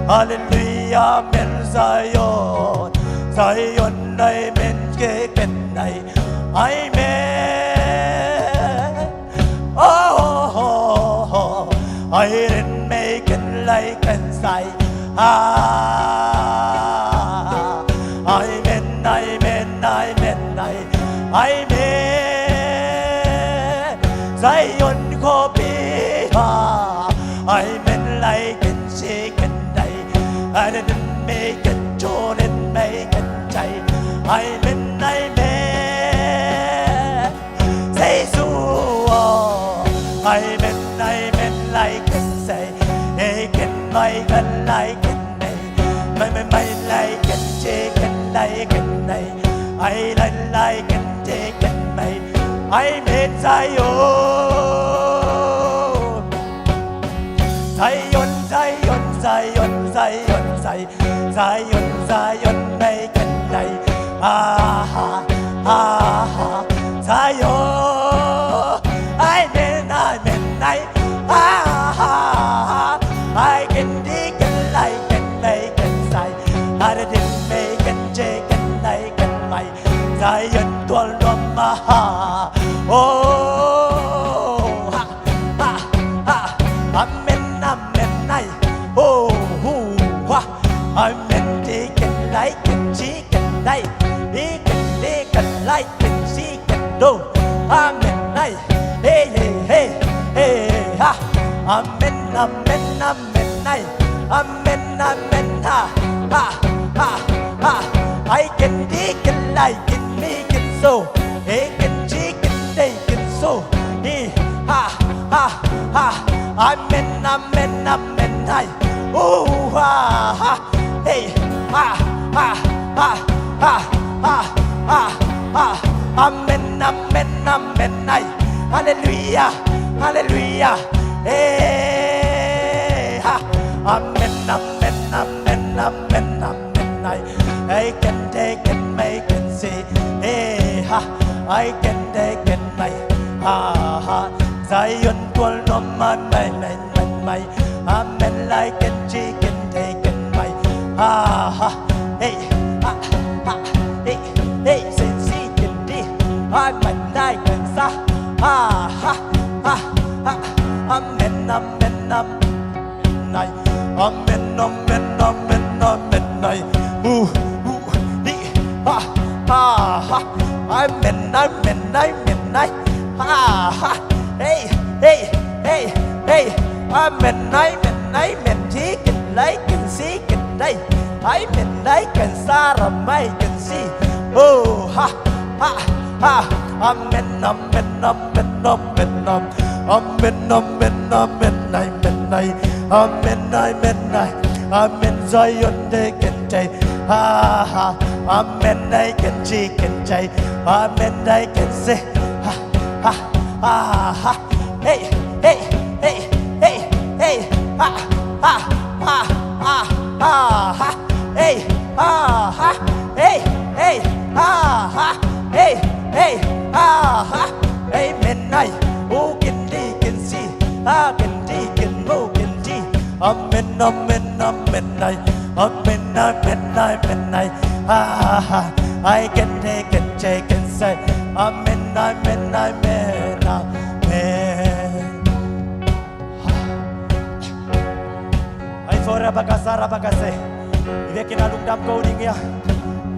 Hallelujah, amen, Zion. Zion, amen, ke ken ai. Amen. Oh, oh, oh, oh. Ai ren mei ken lai ken sai. Ah, amen, amen, amen, ai. Amen. Zion ko pi ha. Amen, lai ken si ken dai. Ai ren mei ken cho ren mei ken sai. Amen, amen. Jesu Amen, amen, lai ken say. Ei ken mai, ken lai ken nei. Mai, mai, mai, lai ken ci, ken lai ken nei. Ai, lai, lai ken ci, ken mai. Amen, Zion. Zion, Zion, Zion, Zion, Zion. Zion, Zion, mai ken lai. Aha, aha, Zion. Amen, amen, ai. Aha, ai ken di, ken lai, ken mai, ken sai. Ara din mai, ken ci, ken lai, ken mai. Zion tual nuam, aha. Oh, ha, ha, ha. Amen, amen, ai. Oh, hu, ha. Amen, di ken lai, ken ci, ken lai. Di ken di, ken lai, ken ci, ken do. Amen, ai. Hey, hey, hey, hey, ha. Amen, amen, amen, ai. Amen, amen, ha. Ha, ha, ha. Ai ken di, ken lai, ken mi, ken so. Hey, ken ci, ken dei, ken so. Hi, ha, ha, ha. Amen, amen, amen, ai. Ooh, ha, ha. Hey, ha, ha, ha. Amen, amen, amen, ai. Hallelujah, hallelujah. Hey, ha. Amen, amen, amen, amen, amen, ai. Hey, ken di, ken mai, ken ci. Hey, ha. Ai ken di, ken mai. Ha, ha. Zion tual nuam, mai, mai, mai, mai, mai. Amen, lai ken ci, ken di, ken mai. Ha, ha. Hey, ha, ha. Hey, hey, ken ci, ken di. Amen, lai ken sa. Ha, ha, ha, ha. Amen, amen, amen, ai. Amen, amen, amen, amen, ai. Uh, uh, di, ha, ha, ha. Amen, amen, amen, ai. Ha, ha. Hey, hey, hey, hey. Amen, amen, amen, di ken lai, ken ci, ken dei. Amen, lai ken sa, ra mai, ken ci. Oh, ha, ha, ha. Amen, amen, amen, amen, amen. Amen, amen, amen, amen, ai. Amen, amen, ai. Amen, Zion di ken ci. Ha, ha. Amen, ai ken ci, ken ci. Amen, ai ken ci. Ha, ha, ha, ha. Hey, hey, hey, hey, hey. Ha, ha, ha, ha, ha, ha. Hey, ha, ha. Hey, hey, ha, ha. Hey, hey, ha, ha. Amen, ai. U ken di, ken ci. Ha, ken di, ken mu, ken ci. Amen, amen, amen, ai. Amen, amen, amen, ai. Ah, ai ken di, ken ci, ken sai. Amen, amen, amen, amen. Ai fo ra ba ka sa ra ba ka sai. I biakinn ah lungdam ko ding hia?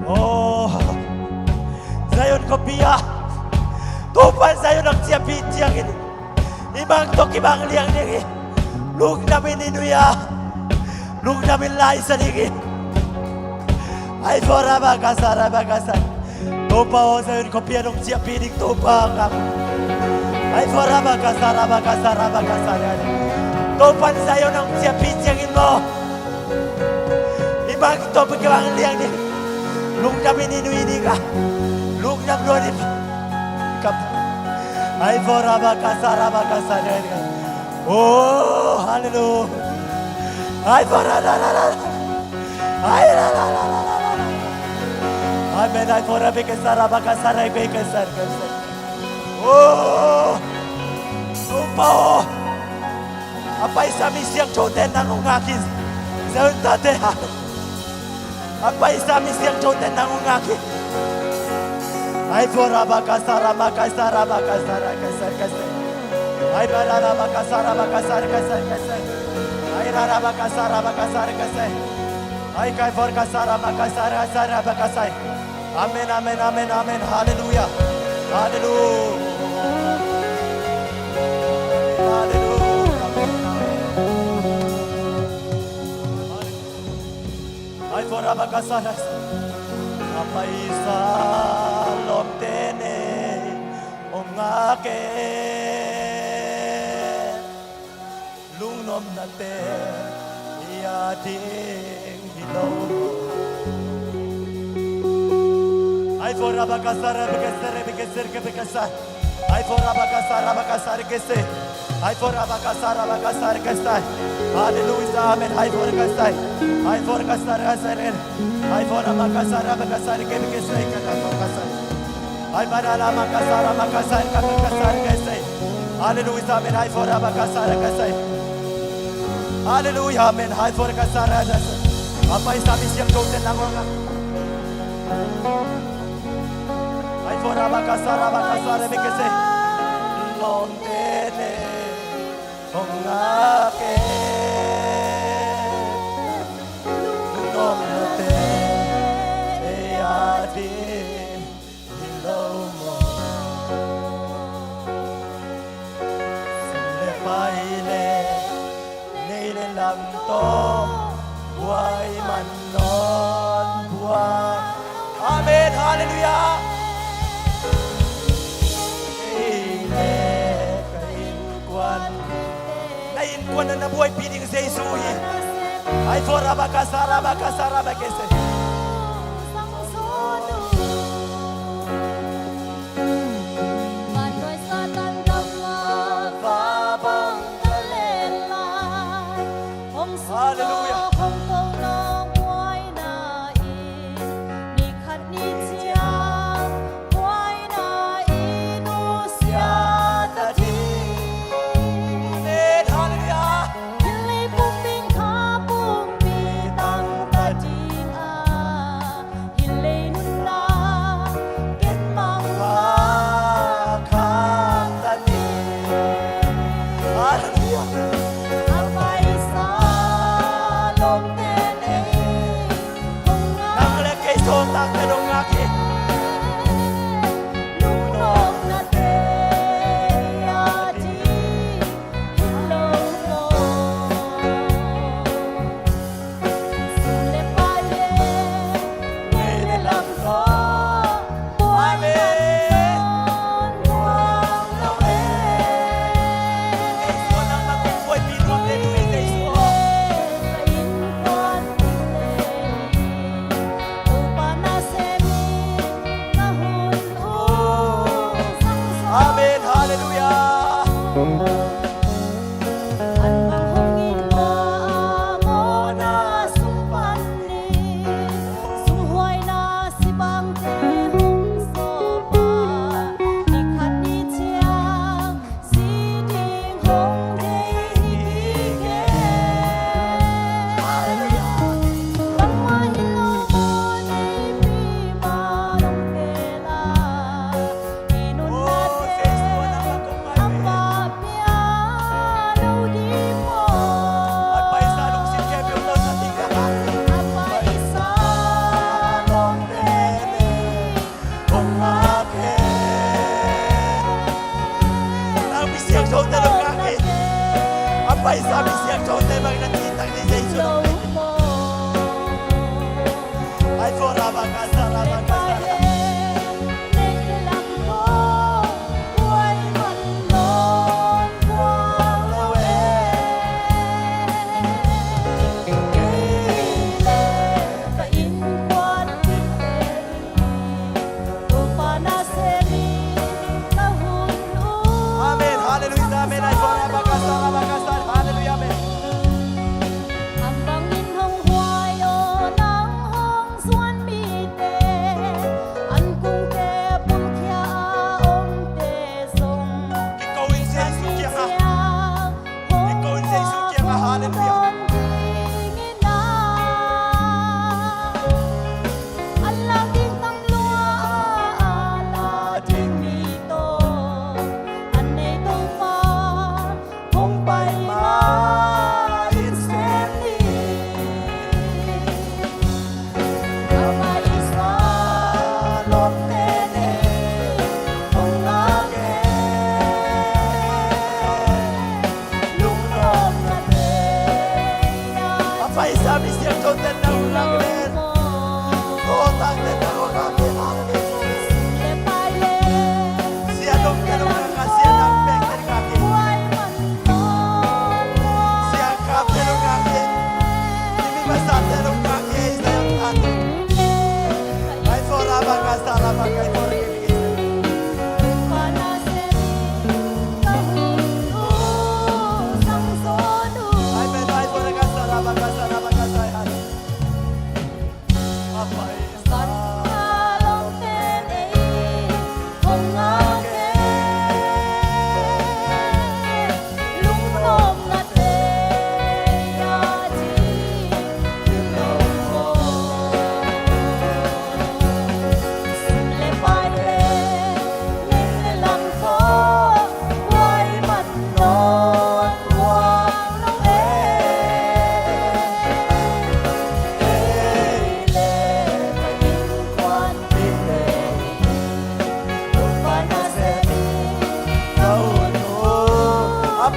Oh, Zion khuapi ah, Topa in Zion hong ciahpih ciangin i mang tawh kibang liang ding hi. Lungdamin i nui a, lungdamin laisa ding hi. Ai fo ra ba ka sa ra ba ka sa. Topa aw, Zion khuapi ah nong ciahpih ding Topa ngak. Ai fo ra ba ka sa ra ba ka sa ra ba ka sa. Topa in Zion hong ciahpih ciangin maw, i mang tawh kibang liang ding. Lungdamin i nui ding a, lungdam lua ding. Ai fo ra ba ka sa ra ba ka sa. Oh, hallelujah. Ai fo ra ra ra ra. Ai ra ra ra ra ra ra. Amen. Ai fo ra ba ka sa ra ba ka sa ra ba ka sa. Oh, Topa aw. A paisa mi siangthote nang hong ngak hi. Zion tate ha. A paisa mi siangthote nang hong ngak hi. Ai fo ra ba ka sa ra ma ka sa ra ba ka sa ra ka sa ka sa. Ai ba ra ra ba ka sa ra ba ka sa ka sa ka sa. Ai ra ra ba ka sa ra ba ka sa ka sa. Ai kai fo ra ka sa ra ma ka sa ra sa ra ba ka sa. Amen, amen, amen, amen. Hallelujah. Hallelujah. Hallelujah. Ai fo ra ba ka sa ra. A paisa lawmte nei hong ngak e. Nate, ya ding hi lo. Ai fora bakasara bakasara bakasara bakasara. Ai fora bakasara bakasara kese. Ai fora bakasara bakasara kese. Hallelujah, amen. Ai fora kasai. Ai fora kasara kasara. Ai fora bakasara bakasara kese kese kasara. Ai fora bakasara bakasara kese. Hallelujah, amen. Ai fora bakasara kese. Hallelujah, amen. Hai for kasara das. Apa isa misiak tote nangona. Hai for abakasara abakasara bekese. Lontene ongake. Lontene adi. Hi lo maw. Sum le pai le nei le lam tawh buai man nawn buai. Amen. Halleluiah. Nei le ka innkuan. Na innkuan na na buaipih ding Jesu hi. Ai for abakasa rabakasa rabakese. Halleluiah. Amen. Halleluiah. Hi lei pumpi kha pumpi tangta ding a, hi lei nunna ken mang kha khangta ding. Halleluiah. A paisa lomte nei. Nang le kei sawltakte dong ngak hi. Lungnopnate a ding hi lo maw. Sum le pai le nei le lam tawh buai man nawn buang lo e. Amen. Halleluiah. A paisa misiak tawh te bang na ci tak ni Jesu lo. Ai for abakasa rabakasa. Amen. Halleluiah. Amen. Ai for abakasa rabakasa. Halleluiah. Amen. An bangin hong huai aw nang hong zuan mite, an kungte pumkhia a omte zong kiko in Jesu kiangah, kiko in Jesu kiangah. Halleluiah. An lak ding tang lua a, a lak ding mi tawh an nei Topa hong pai ma in sem ni. A paisa lomte nei hong ngak e. Lungnopna nei a, a paisa misiak tawh te na hong ngak e. Sia dong te dong na ka sia dang pek te ka ki. Sia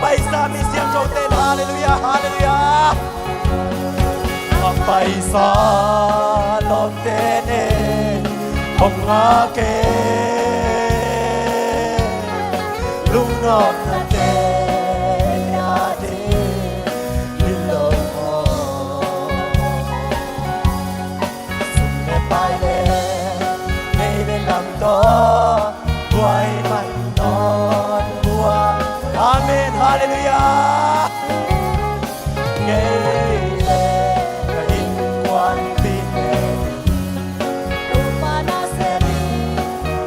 Paisa mi siangthote in, halleluiah, halleluiah. A paisa lawmte in hong ngak e, lungnopnate a ding hi lo maw. Sum le pai le, nei le lam tawh, buai man nawn bua. Amen, halleluiah. Ngei le ka innkuanpihte, Topa nasem in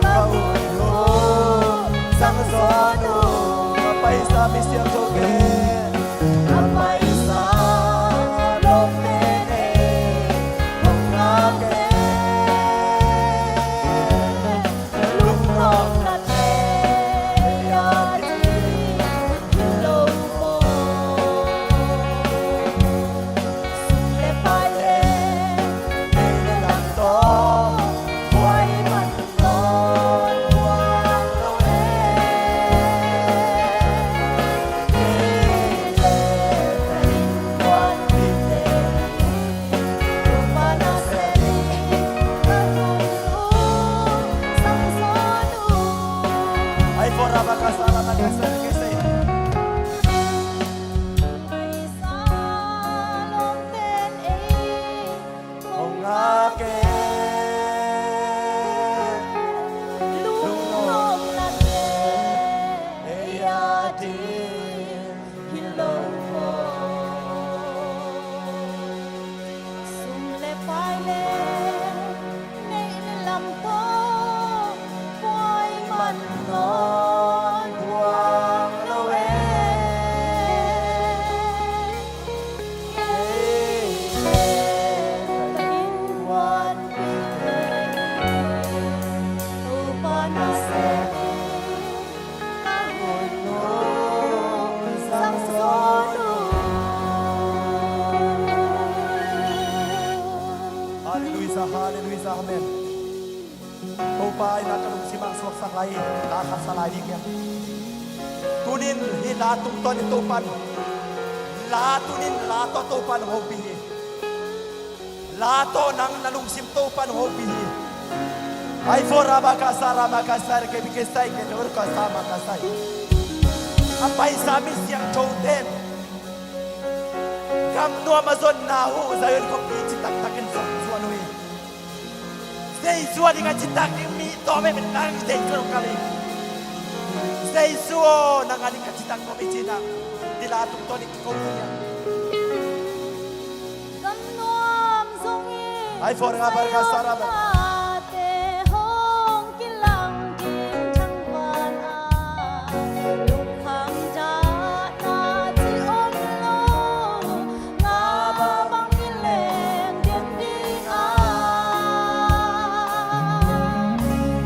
ka hun uh zang zawn uh. A paisa mi siangthote, a paisa lawmte in hong ngak e, lungnopnate a ding hi lo maw. Sum le pai le, nei le lam tawh, buai man nawn bua lo e. Ngei le ka innkuanpihte, Topa nasem in ka hun uh zang zawn uh. Ai fo ra ba ka sa ra ba ka sa ra ke sa. Paisa lawmte in ei hong ngak e, lungnopnate a ding hi lo maw. Sum le pai le, nei le lam tawh, buai man nawn bua lo e. Ngei le ka innkuanpihte, Topa nasem in ka hun uh zang zawn uh. Halleluiah, halleluiah, amen. Topa in a ka lungsim ah suaksak lai in, la khat sa lai ding hiam? Tuni in hih la tungtawn in Topa in, la tuni in la tawh Topa in hong hopih hi. La tawh nang na lungsim Topa in hong hopih hi. Ai fo ra ba ka sa ra ba ka sa ra ke bi ke sai ke dor ka sa ma ka sai. A paisa mi siangthote in gam nuam a zonna uh Zion khuapi citak takin zong zuan uh hi. Jesu a ding a citak ding mi tawm e, nang Jesu a ding kal hi. Jesu aw, nang a ding ka citak nuam hi ci-in ah, hih la tungtawn in kiko hi a. Gam nuam zong in, ai fo ra ba ka sa ra ba, Zion tate hong kilang ding thangvan ah, lungkham dahna ci om lo, ngah bang i leng diak ding a,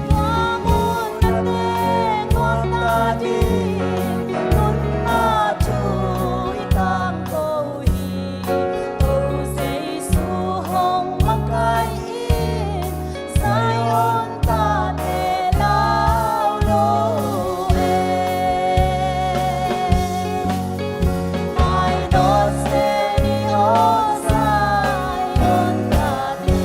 tua mun a teng nuam ta ding, nunna thu i tangko hi. O Jesu hong makaih in, Zion tate lau lo e. Mainawt se ni aw Zion tate,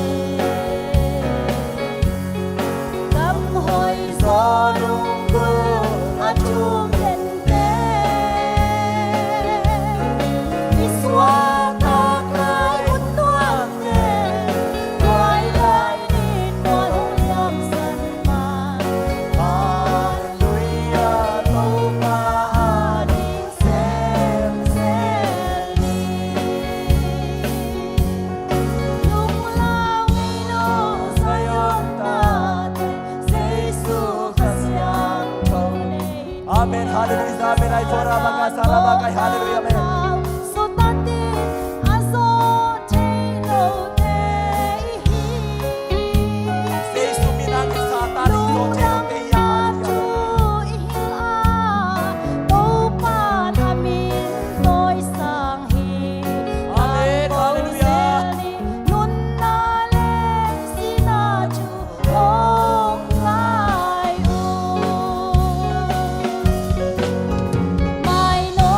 gam hoih zaw lunggulh a thum tenten, i suakta kai ut tuak teng, tuai lai ni tuan hong liamsan ma. Halleluiah, Topa a ding semsem ni. Lunglau ngei lo Zion tate, Jesu Khazih siangtho nei. Amen, halleluiah, amen. Ai fo ra ba ka sa ra ba ka, halleluiah, amen. Sawt tatin a zawh thei lote i hi. Jesu min a Satan in zawh thei lote i hi. Lungdamna thu i hilh a, Topa'n a min tawisang hi. Amen, halleluiah. Nunna le sihna thu hong lai uh. Mai no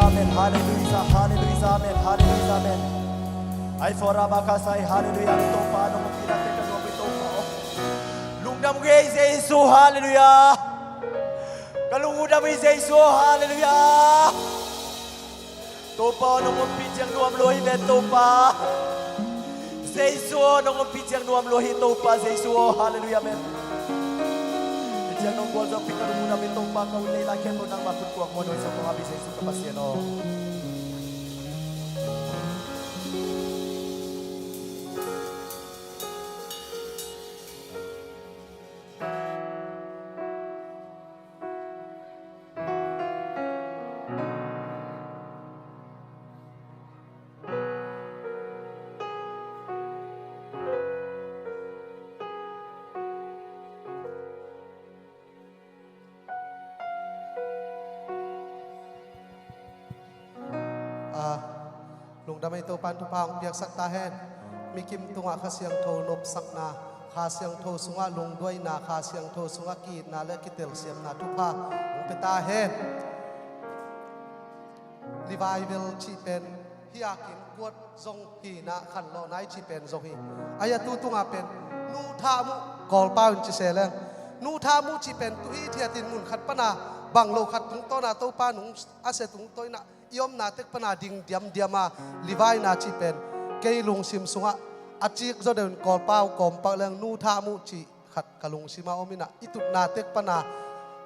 Amen. Halleluiah, halleluiah, amen, halleluiah, amen. Ai fora bakasai, halleluiah, Topa nong ompih nate ka nuam hi Topa aw. Lungdam ngei Jesu, halleluiah. Ka lungdam hi Jesu, halleluiah. Topa aw, nong ompih ciang nuam lua hi ve Topa. Jesu aw, nong ompih ciang nuam lua hi Topa, Jesu aw, halleluiah, amen. Ciang nong gualzo pih ka lungdam hi Topa, ka ut lei lai khempeuh nangmah khut kuak maw, nuai sa kong abi Jesu ka Pasian aw. A, lungdam ei Topan thupha hong piaksak ta hen. Mikim tungah Kha Siangtho nopsakna, Kha Siangtho sungah lungduaina, Kha Siangtho sungah ki-itna le kitelsiamna thupha hong pia ta hen. Revival cih pen hiakin kuat zong hi-inah, khanlawhna i cih pen zong hi. Ai a tu tungah pen nuthah muh, Kawlpau in ci se leng, nuthah muh cih pen tu hithiatin mun khat pana bang lo khat tungtawna Topa nung a sia tungtawnah i omna tek pana ding diamdiama, Levi na cih pen kei lungsim sungah a cik zaw deuhin Kawlpau kawmpak leng nuthah muh cih khat ka lungsimah om inah, i tutna tek pana,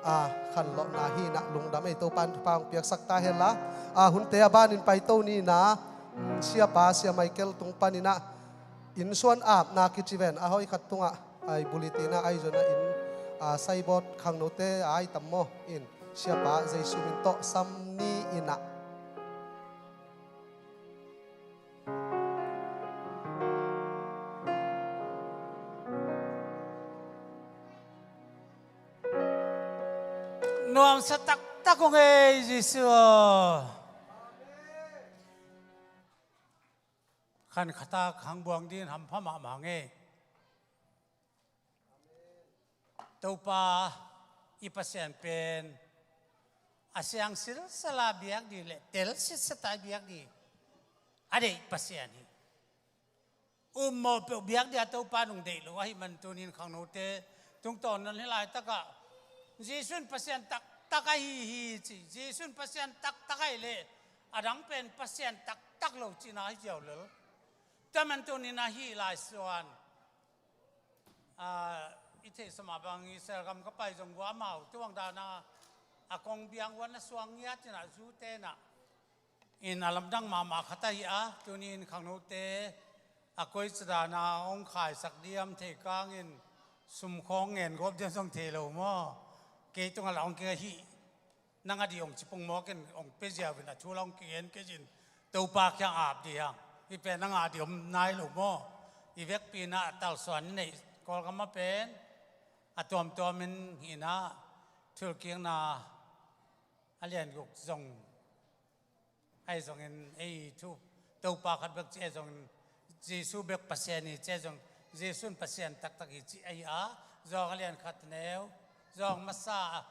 a, khanlawhna hi-inah lungdam ei Topan thupha hong piaksak ta henla, a, hunte a banin paito ni-inah, mm, siapa Sia Michael tung paninah innsuan apna kici ven, a hoih khat tungah ai bulletin ah ai zona in, a, saibawt khangnote a ai tam maw in, siapa Jesu min tawh sam ni-inah. Nuamsa taktak ung ei Jesu aw. Khan khata khang buang din hampha mahmah ngei. Topa i Pasian pen a siang silsala biak dih le tel sitsata biak dih a deih Pasian hi. Ummawh peuh biak dih a Topa nung deih lo ahih man tunin khangnote tungtawn nan hi laitakah Jesu in Pasian taktak ahi hi ci. Jesu in Pasian taktak ahi le a dang pen Pasian taktak lo cihna hi ziau lel. Tua man tunin ahi laisuan. A, i theihsa mah bang Israel gam ka pai zong guah amau tuang dana a kong biang uan a suang ngiat inah zute inah in a lamdang mahmah khat ahi a, tunin khangnote a koi ca dana hong khaisak diam thei kangin sumkhawng ngen gawp diam zong thei lo maw? Kei tungah la hong kei ahi. Nang a dih hong ci pongmawk in hong pia ziau in a thu la hong kigen kei in Topa kiang ap dih hang. Hih pen nang a dih om nai lo maw? I vekpi inah a talsuan i neih Kawlgam ah pen a tuamtuam in hi inah thulkikna a lian guk zong ahi zongin ei thu Topa khat bek ci ahi zongin Jesu bek Pasian hi ci ahi zong Jesu in Pasian taktak hi ci ahi a, Zawng a lian khat neu, Zawng masa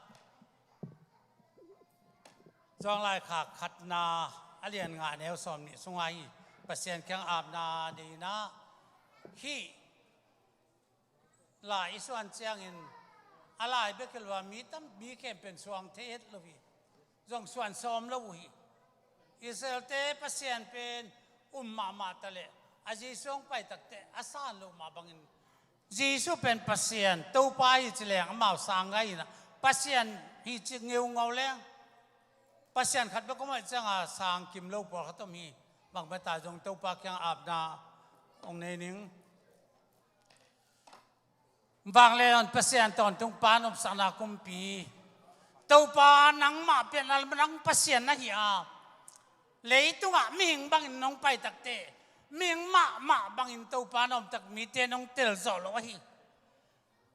Zawng laikhak khatna a lian nga neu sawm nih sungah hi Pasian kiang apna deihna hih lai i suan ciangin a lai bek hi lo a mi tam mi khempeuh in suang thei het lo hi. Zong suan sawm lo uh hi. Israelte Pasian pen um mahmah ta leh a Jesu hong pai takte a san loh mah bangin Jesu pen Pasian Topa hi ci leng amau sang ngai inah Pasian hi ci ngeungau leng Pasian khat bek om ahih cianga sang kim lo pawlkhat om hi. Bang beta zong Topa kiang apna hong nei ning. Vanglian Pasian tawntung Pa nopsakna kumpi Topa nangmah pen a nang Pasian na hi a, leitungah mihing bangin nong pai takte mihing mahmah bangin Topa na om tak mite nong tel zawh lo ahi.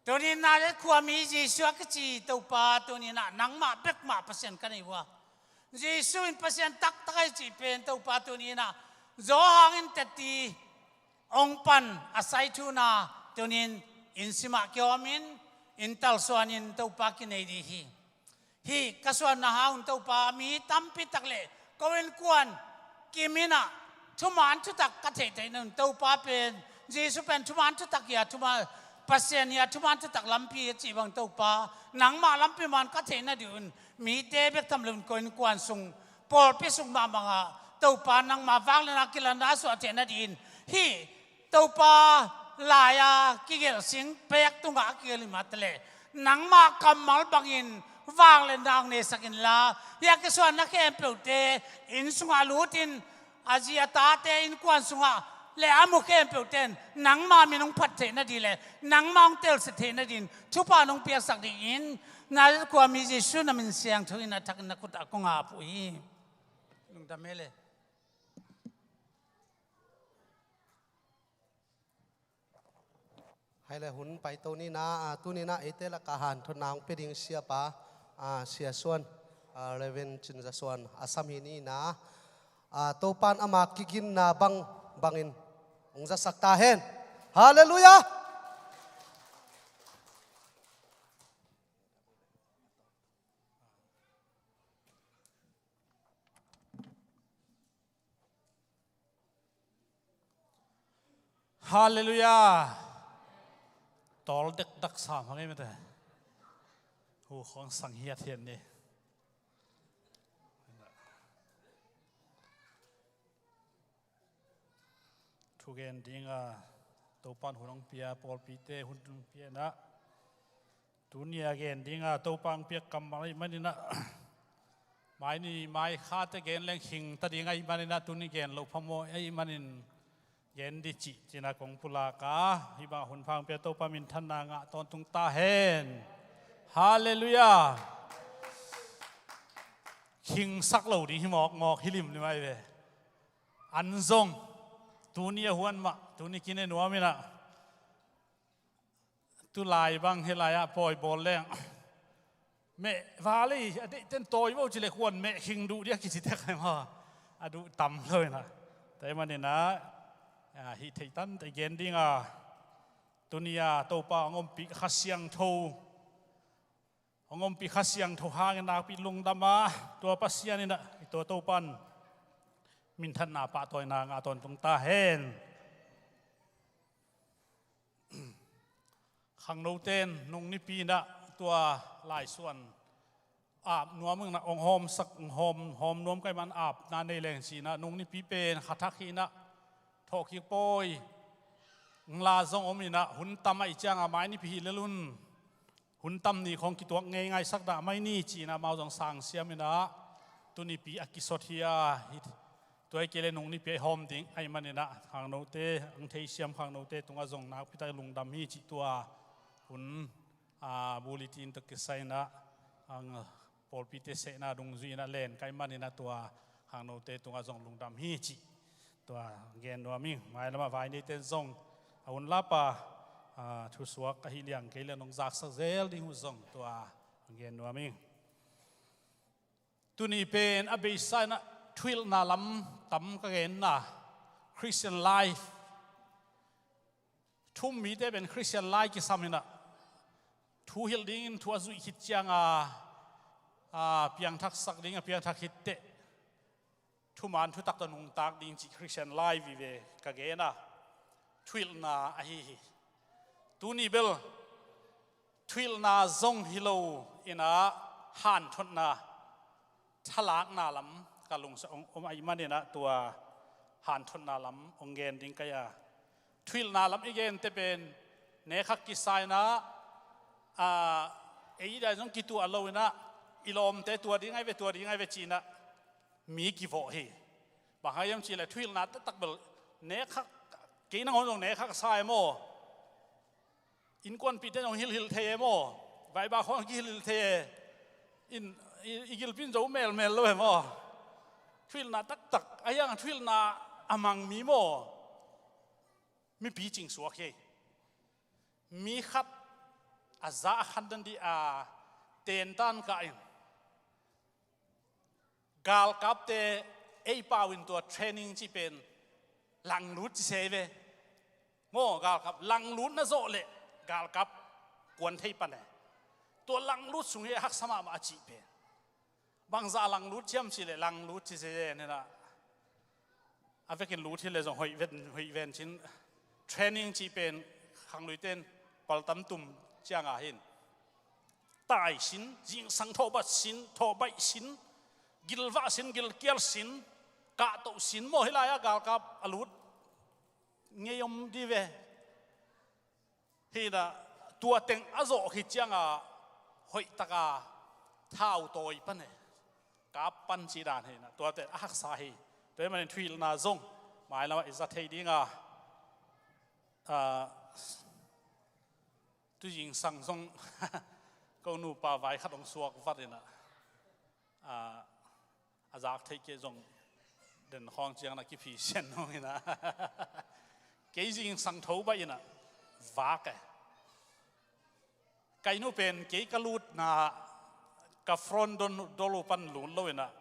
Tunin Nazareth khuami Jesu a kici Topa tuninah nangmah bekmah Pasian ka nei uh a, Jesu in Pasian taktak ahi cih pen Topa tuninah Johan in teti hong pan a saithuna tunin inn simah kihawmin inn talsuanin Topa kinei dih hi. Hih ka suanna hang un Topa mi tampi tak le Ko innkuan kim in ah thuman thutak ka theihtheih nading Topa pen, Jesu pen thuman thutak hi a, thuman Pasian hi a, thuman thutak lampi a cih bang Topa, nangmah lampi man ka theih nading un, mite bek tham loin ko innkuan sung, pawlpi sung mahmah ah Topa nangmah vangliatna kilanna suah theih nading in hih Topa lai-a kigelh singpek tungah a kigelh hi mah taleh, nangmah kammal bangin vangliatna hong neisak inla, hih a kisuanna khempeuhte inn sungah lutin, a zi a tate innkuan sungah le a mu khempeuhte in nangmah min hong phat theih nading le nangmah hong telsiam theih nading thupha nong piaksak dingin, Nazareth khuami Jesu na min siangtho in a thakin na khut ah kong ap uh hi. Lungdam hi le. Hai le hun paito ni na, ah, tuni na eite lakah hanthotna hong pia ding siapa, ah, Sia Suan, ah, Reverend Cin Za Suan, a sam hi ni na, ah, Topan ama kiginna bang, bangin hong zasak ta hen. Halleluiah! Halleluiah. Tawl dekdak sam hang ei mate. Hu khawng sang hiathiat ni. Thugen dinga Topan hun hong pia, pawlpite hun hong pia na. Tuni a gen dinga Topa hong piak kammal ahih manin ah, mai ni mai khate gen leng khing ta ding ahih manin ah, tuni gen loh phamawh ahih manin gen dih cih cina kong pulak a, hih bang hun pha hong pia Topa minthanna ngah tawntung ta hen. Halleluiah. Khingsak lo ding hi mawkmawk hi limlim ahi ve. An zong tuni a huan mah, tuni kine nuam in ah, tulai bang hih lai-ah pawi bawl leng meh val hi, a deihten tawi vo ci le kuan meh khing duh dih a kici tek hi maw? A duh tam lo in ah. Tua ahih manin ah, ah, hih theih tan tei gen dinga, tuni a Topa hong ompih Kha Siangtho, hong ompih Kha Siangtho hangin nakpi lungdam a, tua Pasian in ah, tua Topan minthanna pahtawina ngah tawntung ta hen. Khangnote in nung nipi in ah tua laisuan ap nuam in ah hong hawmsak, hong hawm, hawm nuam ka hih man apna nei leng ci in ah, nung nipi pen kha thak hi in ah thawhkik pawi la zong om in ah, hun tam ahih ciangin mai nipi hi lel un, hun tam ni khawng kituak ngeingai sak dah mai ni ci in ah amau zong sang siam in ah, tu nipi a kisot hi a, hi, tua hi kei le nung nipi a i hawm ding ahih manin ah, khangnote, ang theisiam khangnote tungah zong nakpi tak lungdam hi cih tua hun, a, bulletin tawh kisai in ah, ang pawlpite sehna dungzui in ah len ka hih manin ah tua khangnote tungah zong lungdam hi cih tua gen nuam ing. Mailam ah vai neite in zong a hun lap a, a, thusuak ahi liang kei le nong zaksak zel ding uh zong tua gen nuam ing. Tuni pen a beisa in ah thuhilhna lam tam ka genna, Christian life. Thu um mite pen Christian life kisam in ah, thu hilh dingin thu a zuih khit ciang a, a, piangthaksak ding a piangthak khit teh thuman thutak tawh nungtak ding cih Christian life hi ve ka gen a, thuhilhna ahi hi. Tuni bel thuhilhna zong hi lo in ah, hanthotna, thalakna lam ka lungsim hong om ahih manin ah tua hanthotna lam hong gen ding ka hi a. Thuhilhna lam i gente pen nekhak kisai in ah, a, ei dai zong kituah lo in ah, i lawmte tua ding ahi ve, tua ding ahi ve ci in ah mi kivawh hi. Bang hang hiam cih leh thuhilhna taktak bel nekhak, kei nangawn zong nekhak a sa e maw? Innkuanpihte zong hilhhilh thei e maw? Vaiba khawng kihilhhilh thei e. In, i, i gilpi in zo melmel lo e maw? Thuhilhna taktak, a hiang thuhilhna a mang mi maw? Mipi cingsuak hi. Mi khat a za a khandan dih a tentan kah in, galkapte ei pau in tua training cih pen langlut ci se ve. Maw, galkap langlut na zawh leh galkap kuan thei pan e. Tua langlut sung hi a haksa mahmah a cih pen. Bangzah lang lut ciam cih leh lang lut ci zen inah, a vekin lut hi leh zong hoih ven, hoih ven cin. Training cih pen khangluite in paltam tum cianga hin tai sin, zingsang thawhbat sin, thawhbaih sin, gilvah sin, gilkial sin, kahtoh sin maw, hih lai-ah galkap a lut ngei om di ve. Hinah tua teng a zawh khit cianga hoihtaka thau tawi pan e, kap pan cih dan hinah tuate a haksa hi. Tua hi manin thuhilhna zong mailamah i za thei dinga, ah, tu zingsang zong ko nupa vai khat hong suak vat inah, ah, a zak theih kei zong den khawng ciang na kiphi sian hong inah kei zingsang tho baih inah vak e. Kai nu pen kei ka lutna, ka front don dolu pan lut lo inah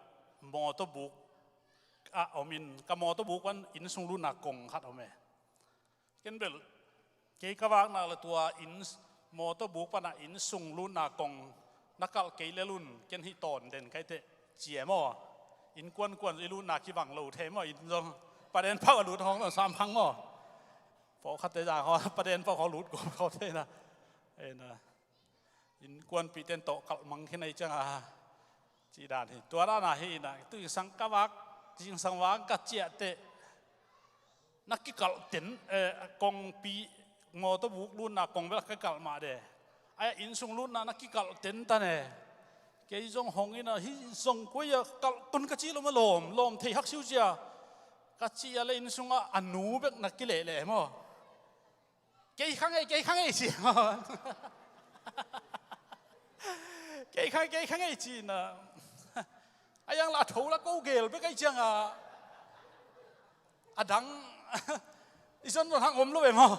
mawtaw buk a om in, ka mawtaw buk pan inn sung lutna kong khat om e. Ken bel kei ka vakna le tua inn, mawtaw buk pana inn sung lutna kong na kalh kei lel un, ken hih tawn den kai teh ci e maw. Inn kuankuan i lutna kibang lo thei maw, inn zong paden phauh a lut hong zong samphang maw. Pawlkhatte zang hong paden phauh hong lut ko thei na. Ena. Innkuanpihte in tawh kalh mang khin ahi cianga cih dan hi. Tua dan ahi inah tu zingsang ka vak, zingsang vak ka ciah teh na kikalh ten, eh, kongpi mawtaw buk lutna kong bel ka kalh mah de. Ai-ah inn sung lutna na kikalh ten ta ne. Kei zong hong inah hih zong koi-ah kalh tun ka cih lo mah, lawm lawm thei hak siu cia ka cih a le inn sungah a nu bek na kilehleh maw. Kei kha ngei, kei kha ngei ci. Kei kha, kei kha ngei ci na. A yang la tho la ko gel bek ahi cianga a dang i zon zon hang om lo e maw.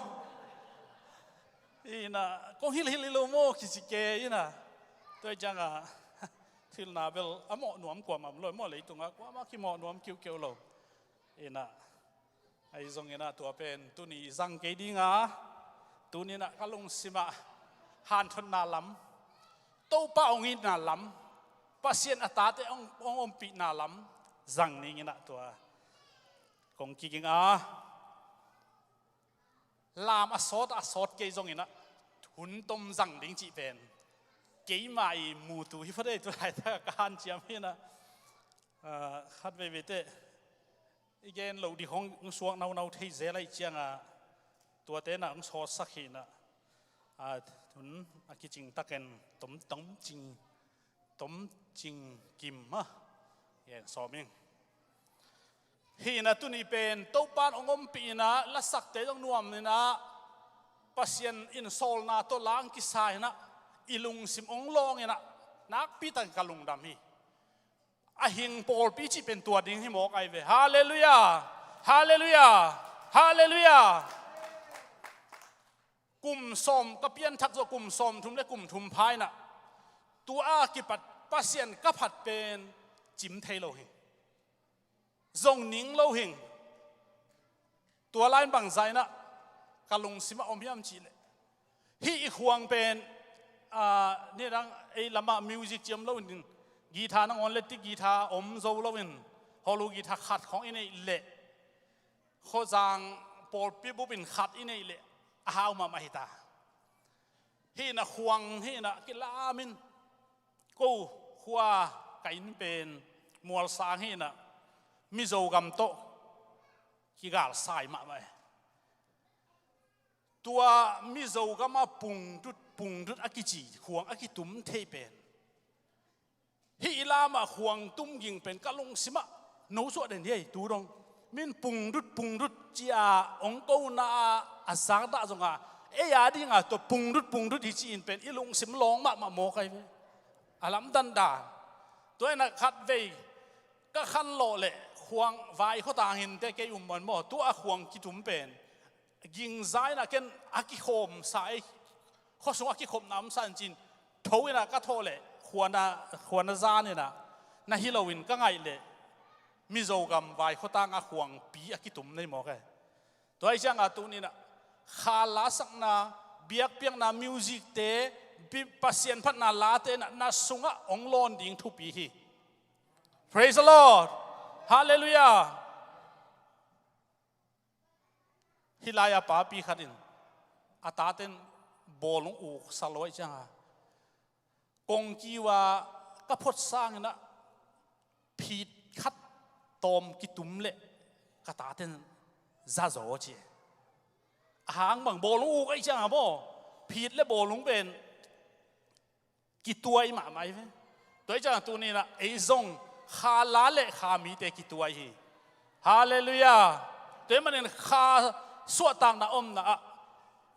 Ina kong hilhhilh hi lo maw kici ke ina. Tua cianga thuhilhna bel a mawh nuam kuamah om lo e maw, leitunga kuamah kimawh nuam kiuhkeuh lo. Ina ahi zongin ah tua pen tuni zang kei dinga, tuni-in ah ka lungsimah hanthotna lam, Topa hong itna lam, Pasian a tate hong, hong ompihna lam zang ningin ah tua kong kiging a, lam a sawt a sawt kei zongin ah hun tom zang ding cih pen keimah i mutu hi phot ei, tu laitak ka hanciam hi-in ah, ah, khat veivei teh i gen loh ding hong, hong suak naunau thei zel ahih ciangah tuate in ah hong sawtsak hi-in ah, a, hun a kicing takin tom, tom cing, tom cing kim a gen sawm ing. Hi-in ah tuni pen Topa in hong ompih in ah lasakte zong nuam in ah Pasian in sawlna tawh la hong kisa in ah i lungsim hong lawng in ah nakpi takin ka lungdam hi. A hing pawlpi cih pen tua ding hi mawk ahi ve. Halleluiah! Halleluiah! Halleluiah! Kum sawm ka pianthak zawh, kum sawm thum le kum thum pha in ah tua a kipat Pasian ka phat pen cim thei lo hi. Zong ning lo hi. Tua lai-in bangzah in ah ka lungsimah om hiam cih leh, hih i khuang pen, ah, nidang ei lamah music ciam lo-in guitar nangawn le ti guitar om zo lo-in, holu guitar khat khawng i neih leh, khuazang pawlpi bup in khat i neih leh a hau mahmah hi ta. Hi-in ah khuang hi-in ah kilamin, ko khua ka inn pen mualsang hi-in ah Mizo gam tawh kigalsai mahmah e. Tua Mizo gamah pungdut, pungdut a kici khuang a kitum thei pen, hih i lamah khuang tum ging pen ka lungsimah no suah den hi ei, tu dong. Min pungdut, pungdut ci-a hong kona a, a zakdah zongah ei a dingah tua pungdut, pungdut hi ci-in pen i lungsim lawng mahmah mawk ahi ve. A lamdang dan. Tua in ah khat vei ka khanlawh leh khuang vai khuatang hinte kei um man maw, tua a khuang kitum pen gingza in ah ken a kikhawmsa ei, khuasung a kikhopna omsa in ci-in tho in ah ka thawh leh khuana, khuana zan in ah na hi lo-in ka ngaih leh Mizo gam vai khuatang a khuangpi a kitum na hi mawk e. Tua ahih ciangah tuni-in ah kha lasakna, biakpiakna, music-te, bi-, Pasian phatna late in ah na sungah hong lawn ding thupi hi. Praise the Lord. Hallelujah. Hih lai-a papi khat in a taten bawlung uk sa lo ahih cianga, kongkiu-a ka phot sangin ah phit khat tawm kitum leh ka taten zazaw ci. A hang bang, bawlung uk ahih cianga maw, phit le bawlung pen kituai mahmah hi ve. Tua ahih ciangin tuni-in ah ei zong Kha la le Kha mite kituai hi. Hallelujah. Tua ahih manin Kha suahtakna omna ah,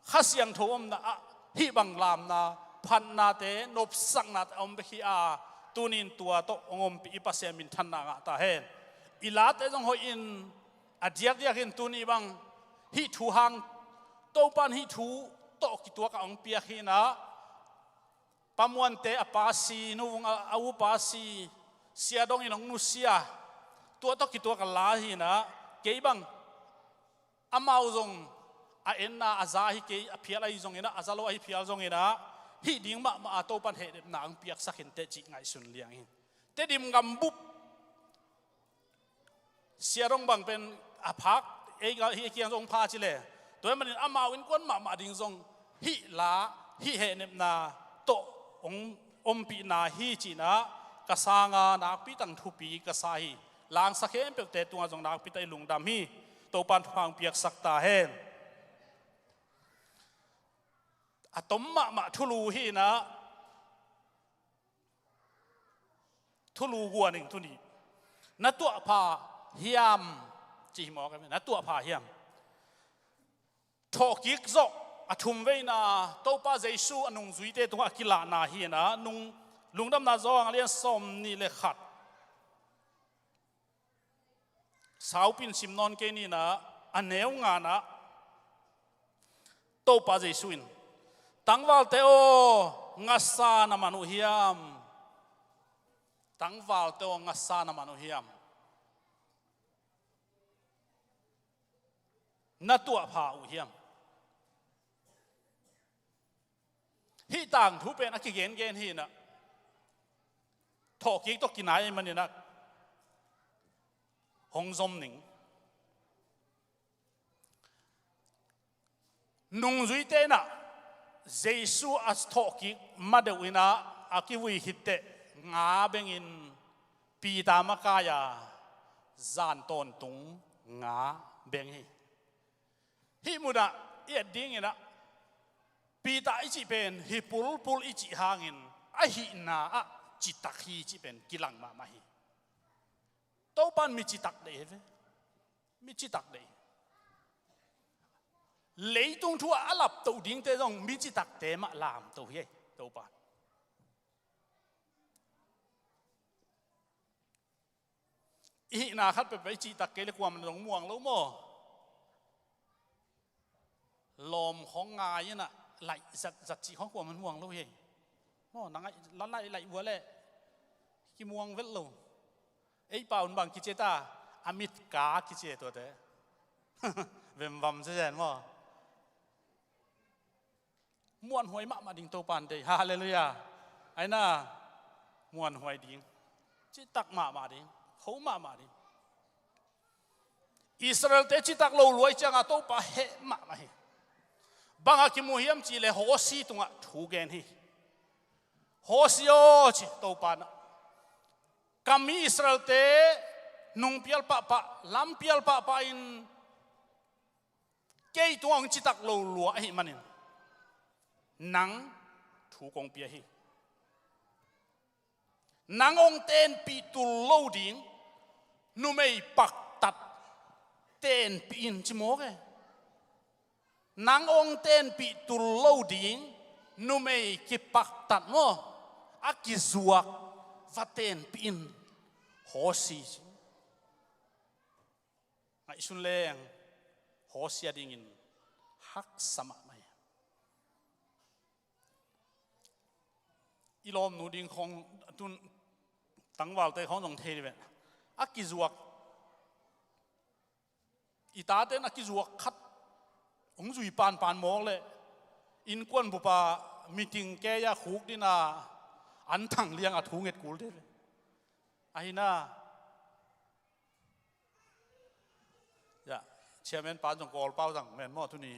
Kha Siangtho omna ah hih bang lamna, phatnate, nopsaknate a om bek hi a, tuni-in tua tawh hong ompih i Pasian minthanna ngah ta hen. I late zong hoih in, a diakdiakin tuni bang hih thu hang, Topa'n hih thu tawh kituak a hong piak hi-in ah, Pa Muante a pa si, Nu Vung a, a upa si, Sia Dong in hong nusia, tua tawh kituak a la hi-in ah, kei bang amau zong a enna a za ahi kei, a phial ahi zongin ah, a za lo ahi phial zongin ah, hih ding mahmah a Topa'n hehnepna hong piaksak hi inteh cih ngaihsun liang hi. Tedim gambup Sia Dong bang pen a phak, ei, hih a kiang zong hong pha ci le. Tua ahih manin amau innkuan mahmah ding zong hih la, hih hehnepna tawh hong ompihna hi ci-in ah, ka sanga nakpi tak thupi ka sa hi. La hong sa khempeuhte tungah zong nakpi tak i lungdam hi. Topa'n thupha hong piaksak ta hen. A tom mahmah thulu hi-in ah, thulu guan ing tuni. Na tuahpha hiam? Ci hi mawk e, na tuahpha hiam? Thawhkik zawh a thumveina Topa Jesu a nungzuite tungah a kilahna hi-in ah, nung, Lungdamna Johan a lian sawmnih le khat. Saupi-in sim nawn kei ni-in ah, a neu nga-na Topa Jesu in, "Tangvalte aw, ngasa na man uh hiam? Tangvalte aw, ngasa na man uh hiam? Na tuahpha uh hiam?" Hih tangthu pen a kigengen hi-in ah, thawhkik tawh kinai ahih manin ah hong zom ning. Nungzuite in ah Jesu a thawhkik ma deuh in ah a kivui khit teh nga bengin Peter makai-a zan tawntung nga beng hi. Hih munah i et dingin ah, Peter i cih pen hi pulpul i cih hangin, a hihna ah citak hi cih pen kilang mahmah hi. Topa'n mi citak deih hi ve. Mi citak deih. Leitung thu ah a laptoh dingte zong mi citakte mah lamtoh hi ei, Topa'n. I hihna khat peuhpeuh i cihtak kei leh kuamah in zong muang lo maw? Lawm khawng ngai in ah laih zatzat cih khawng kuamah in muang lo hi. Maw, na ngaih, la laih, laih vua leh kimuang velh lo. Ei pau in bang kici ta, a mit ka kici tuate. Vemvam zezen maw? Muanhuai mahmah ding Topa'n deih. Halleluiah. Aina, muanhuai ding. Citak mahmah ding. Kho mahmah ding. Israelte citak lo lua ahih ciangah Topa heh mahmah hi. Bangah kimu hiam cih leh Hosi tungah thu gen hi. Hosi aw, ci Topa'n ah, ka mi Israelte nungpial pahpah, lampial pahpah in kei tungah hong citak lo lua ahih manin nang thu kong pia hi. Nang hong tenpih tul lo ding numei paktat tenpih in, ci mawk e. Nang hong tenpih tul lo ding numei kipaktat maw, a kizuak va tenpih in, Hosi. Ngaihsun leng Hosi a dingin haksa mahmah hi. I lawmnu ding khawng, tun tangvalte khawng zong thei dih ve. A kizuak, i tate'n a kizuak khat hong zui panpan mawk leh innkuan bup ah meeting kei-a khuk ding a, an thang liang a thu nget kul dih ve. Ahi na, Chairman pa zong Kawl pau zang men maw tuni.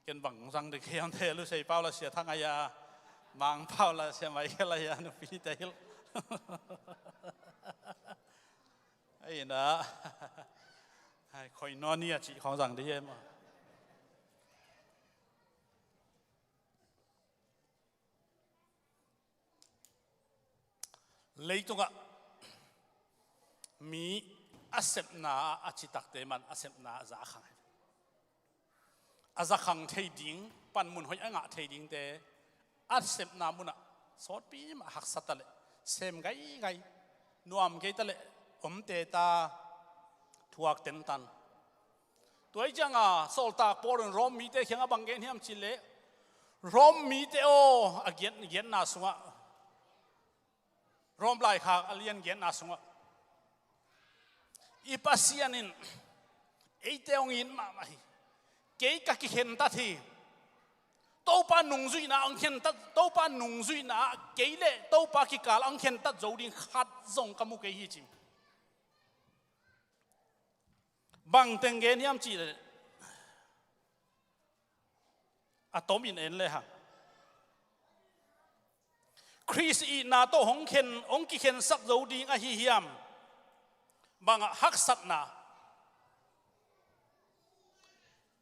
Ken bang zang ding kei hiam te, Lusei pau la Sia Thang a hia, Mang pau la Sia Michael a hia, nupi te hilh. Ai na. Ai, koinonia cih khong zang ding hiam. Leitungah mi a sepna a citakte man a sepna a zakhang. A zakhang thei ding, panmun hoih a ngah thei dingte a sepna munah sawtpi mah haksat a leh sem gaigai, nuam kei ta leh omte ta thuak tentan. Tua hi cianga sawltak Paul in Rom mite kiangah bang gen hiam cih leh, Rom mite aw, a giat, giatna sungah, Rom laikhak a lian giatna sungah, i Pasian in eite hong it mahmah hi. Kei ka kikhentat hi. Topa nungzuihna hong khentat, Topa nungzuihna ah kei le Topa kikal hong khentat zo ding khat zong ka mu kei hi ci. Bang teng gen hiam cih leh, a tomin en le hang, Khrist itna tawh hong khen, hong kikhensak zo ding ahi hiam? Bangah haksatna.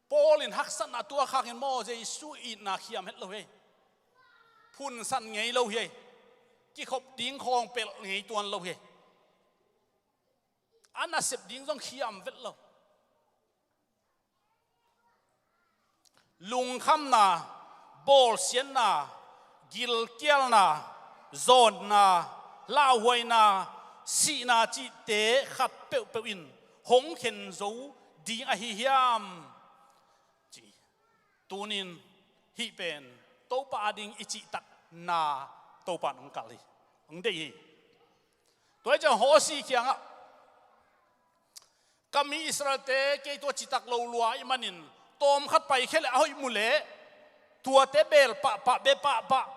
Paul in haksatna tuakhak in maw, Jesu itna khiam het lo hi. Phunsan ngei lo hi. Kikhop ding khawng pelh ngei tuan lo hi. A nasep ding zong khiam vet lo. Lungkhamna, bawlsiatna, gilkialna, zawnna, lauhuaina, sihna cihte khat peuhpeuh in hong khen zo ding ahi hiam? Ci. Tunin hih pen Topa ading i cihtakna Topa in hong kal hi, hong deih hi. Tua hi ciang Hosi kiangah, ka mi Israelte kei tua citak lo lua ih manin tawmkhat paikhia leh a hoih mu leh tuate beel pahpah, bia pahpah.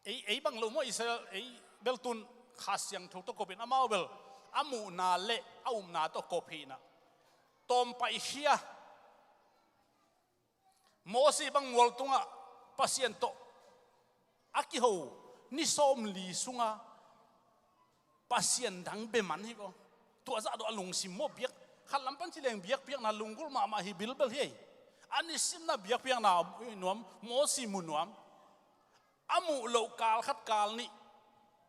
Ei, ei bang lo maw Israel, ei bel tun Kha Siangtho tawh kopin amau bel a muhna le a upna tawh kop hinah tawm paikhia. Mosi bang mual tungah Pasian tawh a kiho ni sawmli sunga pasian dang bia man hi baw. Tua zah dawh a lungsim maw biak. Khat lam pan ci leng biakpiakna lunggulh mahmah hi bilbel hi. A nisimna biakpiakna nuam, Mosi mu nuam. A muh loh kal khat kal nih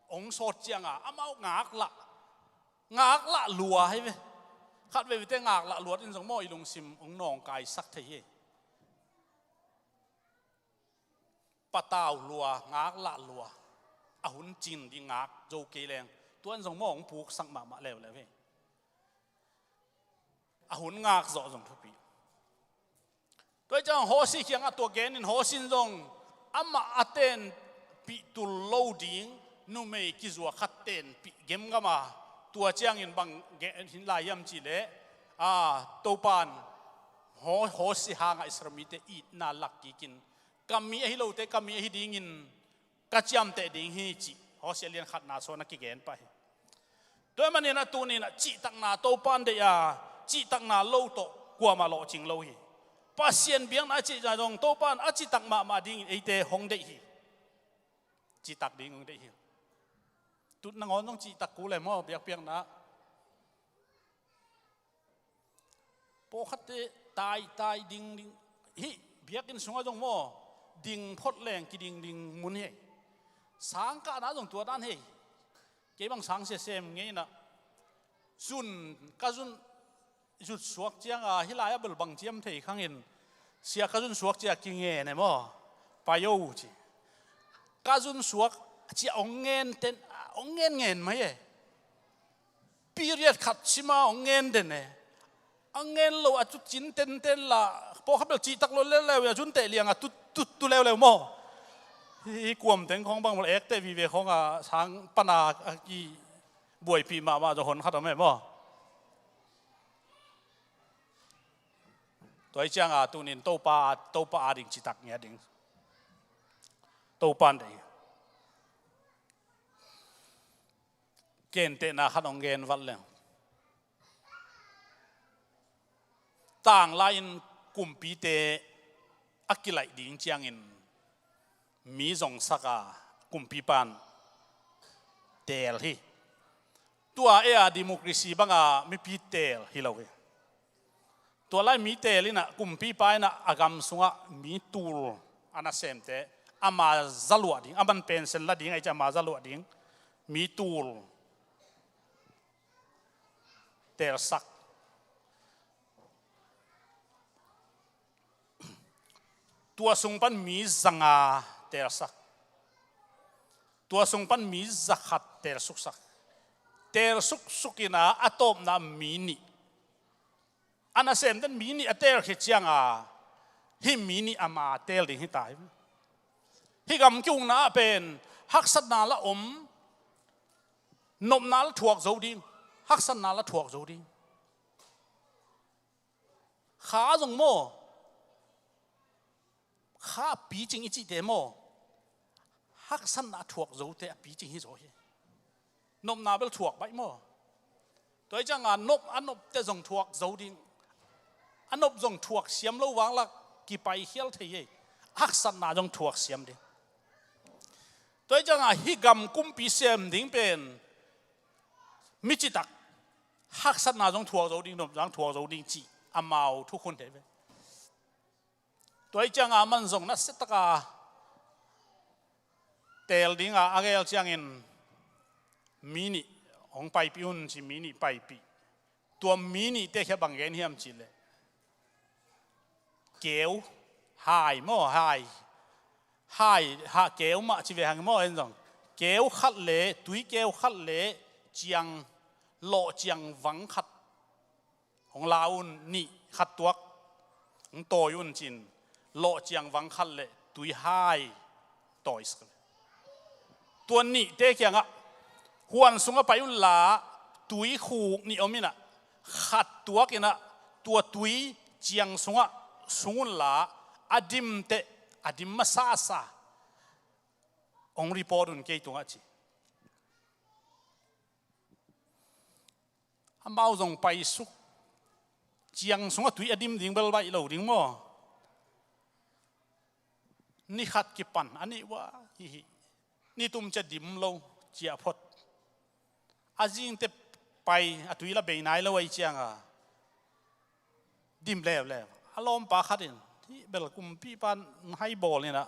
hong sawt cianga amau ngaklah, ngaklah lua hi ve. Khat veivei te ngaklah luat in zong maw i lungsim hong nawngkaisak thei hi. Patau lua, ngaklah lua. A hun cin ding ngak zo kei leng tua in zong maw hong puksak mahmah leuleu hi. A hun ngak zawh zong thupi. Tua hi ciang Hosi kiangah tua genin Hosi in zong amah a tenpih tul lo ding numei kizuak khat tenpih gemgam a, tua ciangin bang gen lai hiam cih leh, a, Topa in Ho-, Hosi hangah Israel mite itna lak kikin, ka mi ahi lote ka mi ahi dingin ka ciamteh ding hi cih Hosi a lian khatna sawn a kigen pah hi. Tua hi manin a tunin a cihtakna Topa in deih a, cihtakna lo tawh kuamah lawhcing lo hi. Pasian biakna a cihna zong Topa in a citak mahmah dingin eite hong deih hi. Citak ding hong deih hi. Tut nangawn zong cihtak kul e maw, biakpiakna. Pawlkhatte tai, tai ding, ding. Hih biakinn sungah zong maw, ding phot leng kiding ding mun hi. Sangkahna zong tua dan hi. Kei bang sang sia sem ngei inah zun, ka zun zut suak cianga hih lai-ah bel bang ciam thei khangin sia ka zun suak cia kingen e maw, pai o ci. Ka zun suak cia hong ngen ten, hong ngen ngen mai e. Period khat sima hong ngen den e. A ngen lo a cu cin tenten la pawlkhat bel cihtak lo leuleu a cun teh lianga tut, tut tu leuleu maw. Hi, hi kuam teng khong bang bel ekte vive khonga sang pana a ki buaipih mahmah zaw hon khat om e maw. Tua hi cianga tunin Topa, Topa ading citak ngiat ding. Topa in deih. Gentehna khat hong gen vat leng. Tanglai-in kumpite a kilaih ding ciangin mi zongsak a, kumpipa in teel hi. Tua ei-a democracy banga mipi teel hi lo hi. Tua lai mi teel in ah, kumpipa in ah a gam sungah mi tul a nasemte ama zaluah ding, aman pension la ding ahih ciang ama zaluah ding mi tul teelsak. Tua sung pan mi zanga teelsak. Tua sung pan mi zakhat teelsuksak. Teelsuksuk in ah a tawpna mi nih. A nasemten mi nih a teelkhia cianga hih mi nih ama teel ding hi ta hi. Hih gam kiukna ah pen haksatna la om, nopna la thuak zo ding, haksatna la thuak zo ding. Kha zong maw, kha a picing i cihte maw, haksatna a thuak zote a picing hi zaw hi. Nopna bel thuak baih maw. Tua hi cianga nop, a nopte zong thuak zo ding. A nop zong thuak siam lo vanglak kipaikhial thei hi. Haksatna zong thuak siam ding. Tua hi cianga hih gam kumpi sem ding pen mi citak haksatna zong thuak zo ding, nop zong thuak zo ding cih amau thukhun thei ve. Tua hi cianga aman zong nasia taka teel dinga a gel ciangin mi nih hong paipih un ci, mi nih paipih. Tua mi nihte khia bang gen hiam cihleh, keu, hai maw, hai, hai, ha, keu mah ci ve hang maw, en zong. Keu khat le, tui keu khat le, ciang, lawh ciang vang khat hong la un, nih khat tuak hong tawi un ci-in, lawh ciang vang khat le tui hai tawisak. Tua nihte kiangah, huan sungah pai unla, tui khuk nih om in ah, khat tuak in ah, tua tui ciang sungah sung unla, a dim teh, a dim masasa hong report un kei tungah ci. Amau zong paisuk. Ciang sungah tui a dim ding bel baih lo ding maw. Ni khat kipan a nih ua hi hi. Ni tum cia dim lo, ciah phot. A zingte pai, a tui la bei nai lo ahih cianga dim leuleu. A lawmpa khat in, hih bel kumpipa in hai bawl in ah,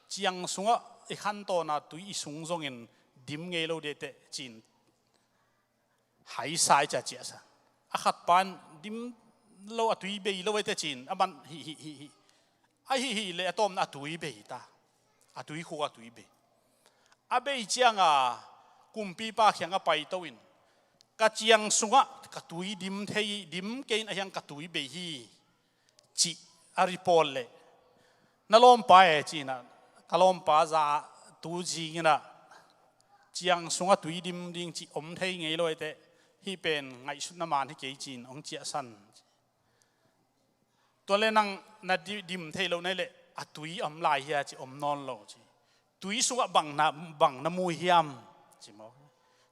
ciang sungah i khantawn a tui i sung zongin dim ngei lo ding teh ci-in, hai sai cia ciahsa. A khatpa in dim lo, a tui bei lo ei teh ci-in, aman hih, hih, hih, hih. A hih, hih leh a tawpna a tui bei ta. A tui khuk a tui bei. A bei cianga kumpipa kiangah paito in, ka ciang sungah ka tui dim thei, dim kei in, a hiang ka tui bei hi, cih a report leh, na lawmpa e ci-in ah, ka lawmpa za tu zing in ah, ciang sungah tui dim ding cih om thei ngei lo ei teh, hih pen ngaihsutna man hi kei ci-in hong ciahsan. Tua leh nang na di-, dim thei lo na hih leh, a tui om lai hia ci, om nawn lo ci. Tui sungah bang na, bang na mu hiam ci maw.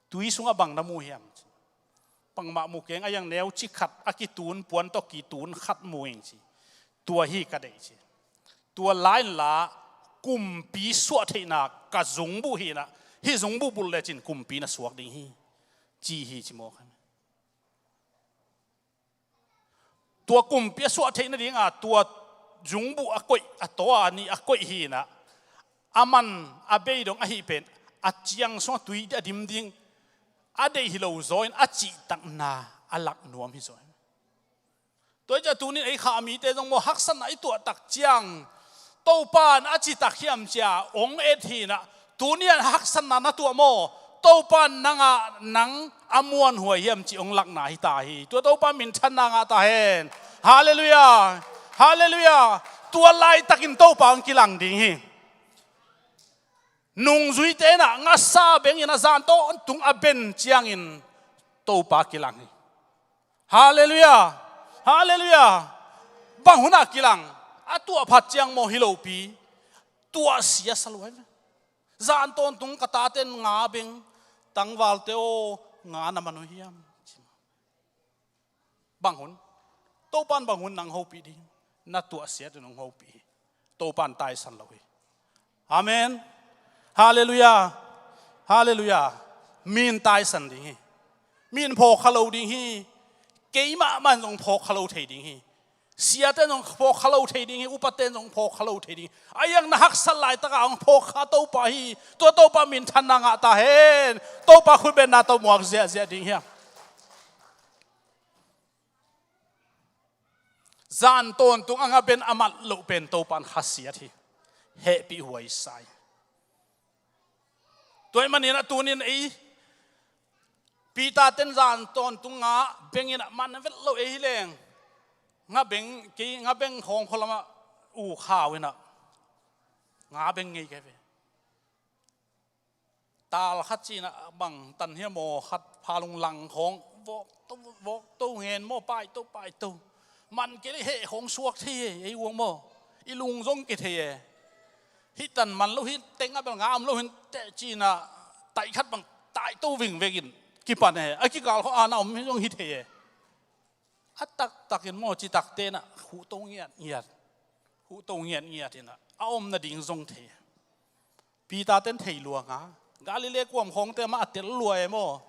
Tui sungah bang na mu hiam ci. Bangmah mu keng, a hiang neu ci khat, a kitun puan tawh kitun khat mu ing ci. Tua hi ka deih ci. Tua lai inla, kumpi suah theihna ka zungbuh hi in ah, hih zungbuh bulh lecin kumpi na suak ding hi, ci hi ci maw. Tua kumpi a suah theih nadinga tua zungbuh a koih, a taw a nih a koih hi in ah, aman a bei dong ahih pen, a ciang sungah tui a dim ding a deih hi lo zaw in, a cihtakna a lak nuam hi zaw. Tua hi ciah tuni-in ei kha mite zong maw, haksatna i tuah tak ciang, Topa in a citak hiam cia hong et hi in ah, tuni-in haksatna na tuah maw, Topa in nang a, nang a muanhuai hiam cih hong lakna hi ta hi. Tua Topa minthanna ngah ta hen. Halleluiah. Halleluiah. Tua laitakin Topa hong kilang ding hi. Nungzuite in ah ngasa beng in ah zan tawntung a ben ciangin Topa kilang hi. Halleluiah. Halleluiah. Bang hun ah kilang? A tuah phat ciang maw, hi lopi, tuah sia sa lua hi ve. Zan tawntung ka tate in nga beng, tangvalte aw, nga na man uh hiam? Bang hun? Topa'n bang hun nang hopih ding? Na tuahsiat in hong hopih hi. Topa'n taisan lo hi. Amen. Halleluiah. Halleluiah. Mi in taisan ding hi. Mi in phawk kha lo ding hi. Keimah mah in zong phawk kha lo thei ding hi. Siate in zong phawk kha lo thei ding hi. Upate in zong phawk kha lo thei ding hi. A iang na haksat laitakah hong phawk kha Topa hi. Tua Topa minthanna ngah ta hen. Topa khutbetna tawh muak ziahziah ding hi hang. Zan tawntung a ngaben a mat loh pen Topa'n khasiat hi. Hehpih huai sa hi. Tua ahih manin a tunin ei Peter ten zan tawntung nga bengin a man vet lo ei hi leng. Nga beng, kei nga beng khawng khualamah u khau inah nga beng ngei kei ve. Tal khat cinah bang tan hiam aw, khat phalung lang khawng vawk to, vawk to ngen maw, pai to, pai to. Man kei leh heh khawng suak thei e, ei uang maw. I lung zong kei thei e. Hih tan man lo, hih teng a bel nga om lo hin teh cinah taih khat bang taih to vingveng in kipan e. A kikal khawng a na om hi zong hi thei e. A taktakin maw, citak tenah khuh to ngiatngiat. Khuh to ngiatngiat inah a om nading zong thei. Peter ten thei lua nga. Galilee kuam khawngte mah a tel lua e maw.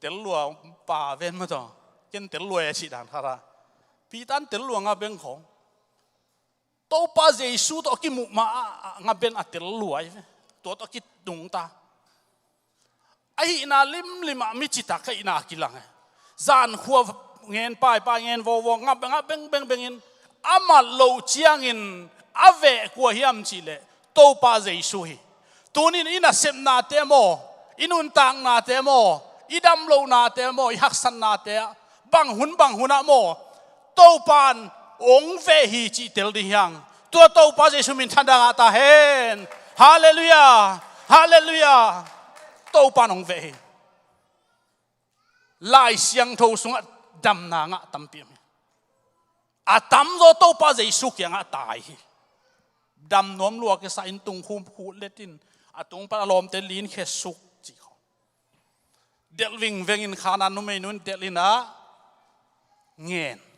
Tel lua pa ven maw taw. Ken tel lua e cih dan khat a. Peter in tel lua nga beng khawng. Topa Jesu tawh a kimuh ma a, a, ngaben a tel lua hi ve. Tua tawh a kidungta. Ahihna limlim ah mi citak ahihna a kilang e. Zankhua ngen paipai ngen vawvawk nga, nga bengbeng bengin a mat loh ciangin a veh kua hiam cihleh Topa Jesu hi. Tunin i nasepnate maw, i nuntaknate maw, i damlohnate maw, i haksatnate ah bang hun bang hunah maw, Topa'n ong veh hi cih tel ding hiang. Tua Topa Jesu min thanda ngah ta hen. Halleluiah. Halleluiah. Topa'n ong veh hi. Lai Siangtho sungah damna ngah tampi om hi. A tamzaw Topa Jesu kiangah tai hi. Dam nuam lua kisa in tungkhum khut letin a tung pan a lawmte lin khesuk cih khawng. Delh vingvengin khanan numeinu in delh inah ngen.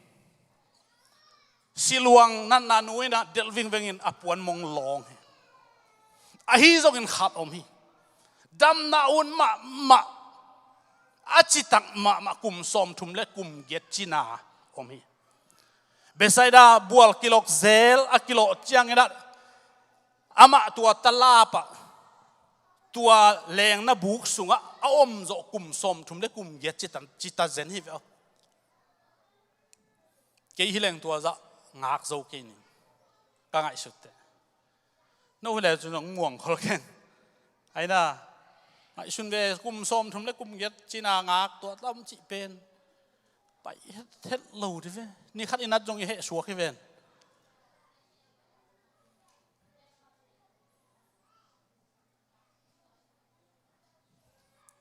Siluang natna nu inah delh vingvengin a puan mong lawng hi. Ahi zongin khat om hi. Damna ut mahmah, a citak mahmah kum sawmthum le kum giat cina om hi. Bethsaida bual kilok zel a kilawh cianginah amah tua talapah tua lengna buk sungah a omzawh kum sawmthum le kum giat cita, cita zen hi ve aw. Kei hi leng tua zah ngak zo kei ning ka ngaihsut teh. No hi le cun hong muang khol keng. Aina ngaihsun ve, kum sawmthum le kum giat cina ngak tua tam cih pen pai het, het lo ti ve. Ni khat i nat zong i heh suak hi ven.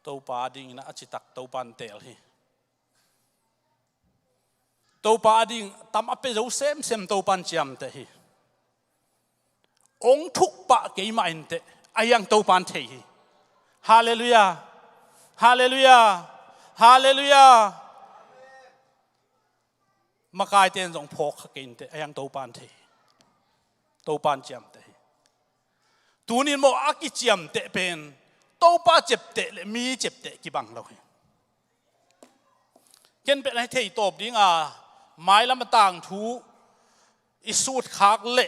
Topa a dingin a citak Topa in teel hi. Topa a ding tam a pia zo semsem Topa in ciamteh hi. Ong thuk pah keimah inteh a hiang Topa in thei hi. Halleluiah. Halleluiah. Halleluiah. Makaite in zong phawk kha kei inteh a hiang Topa in thei hi. Topa in ciamteh hi. Tunin maw a kiciamteh pen Topa ciapteh le mi ciapteh kibang lo hi. Ken pen a thei tawp dinga mailam a tangthu i sut khak le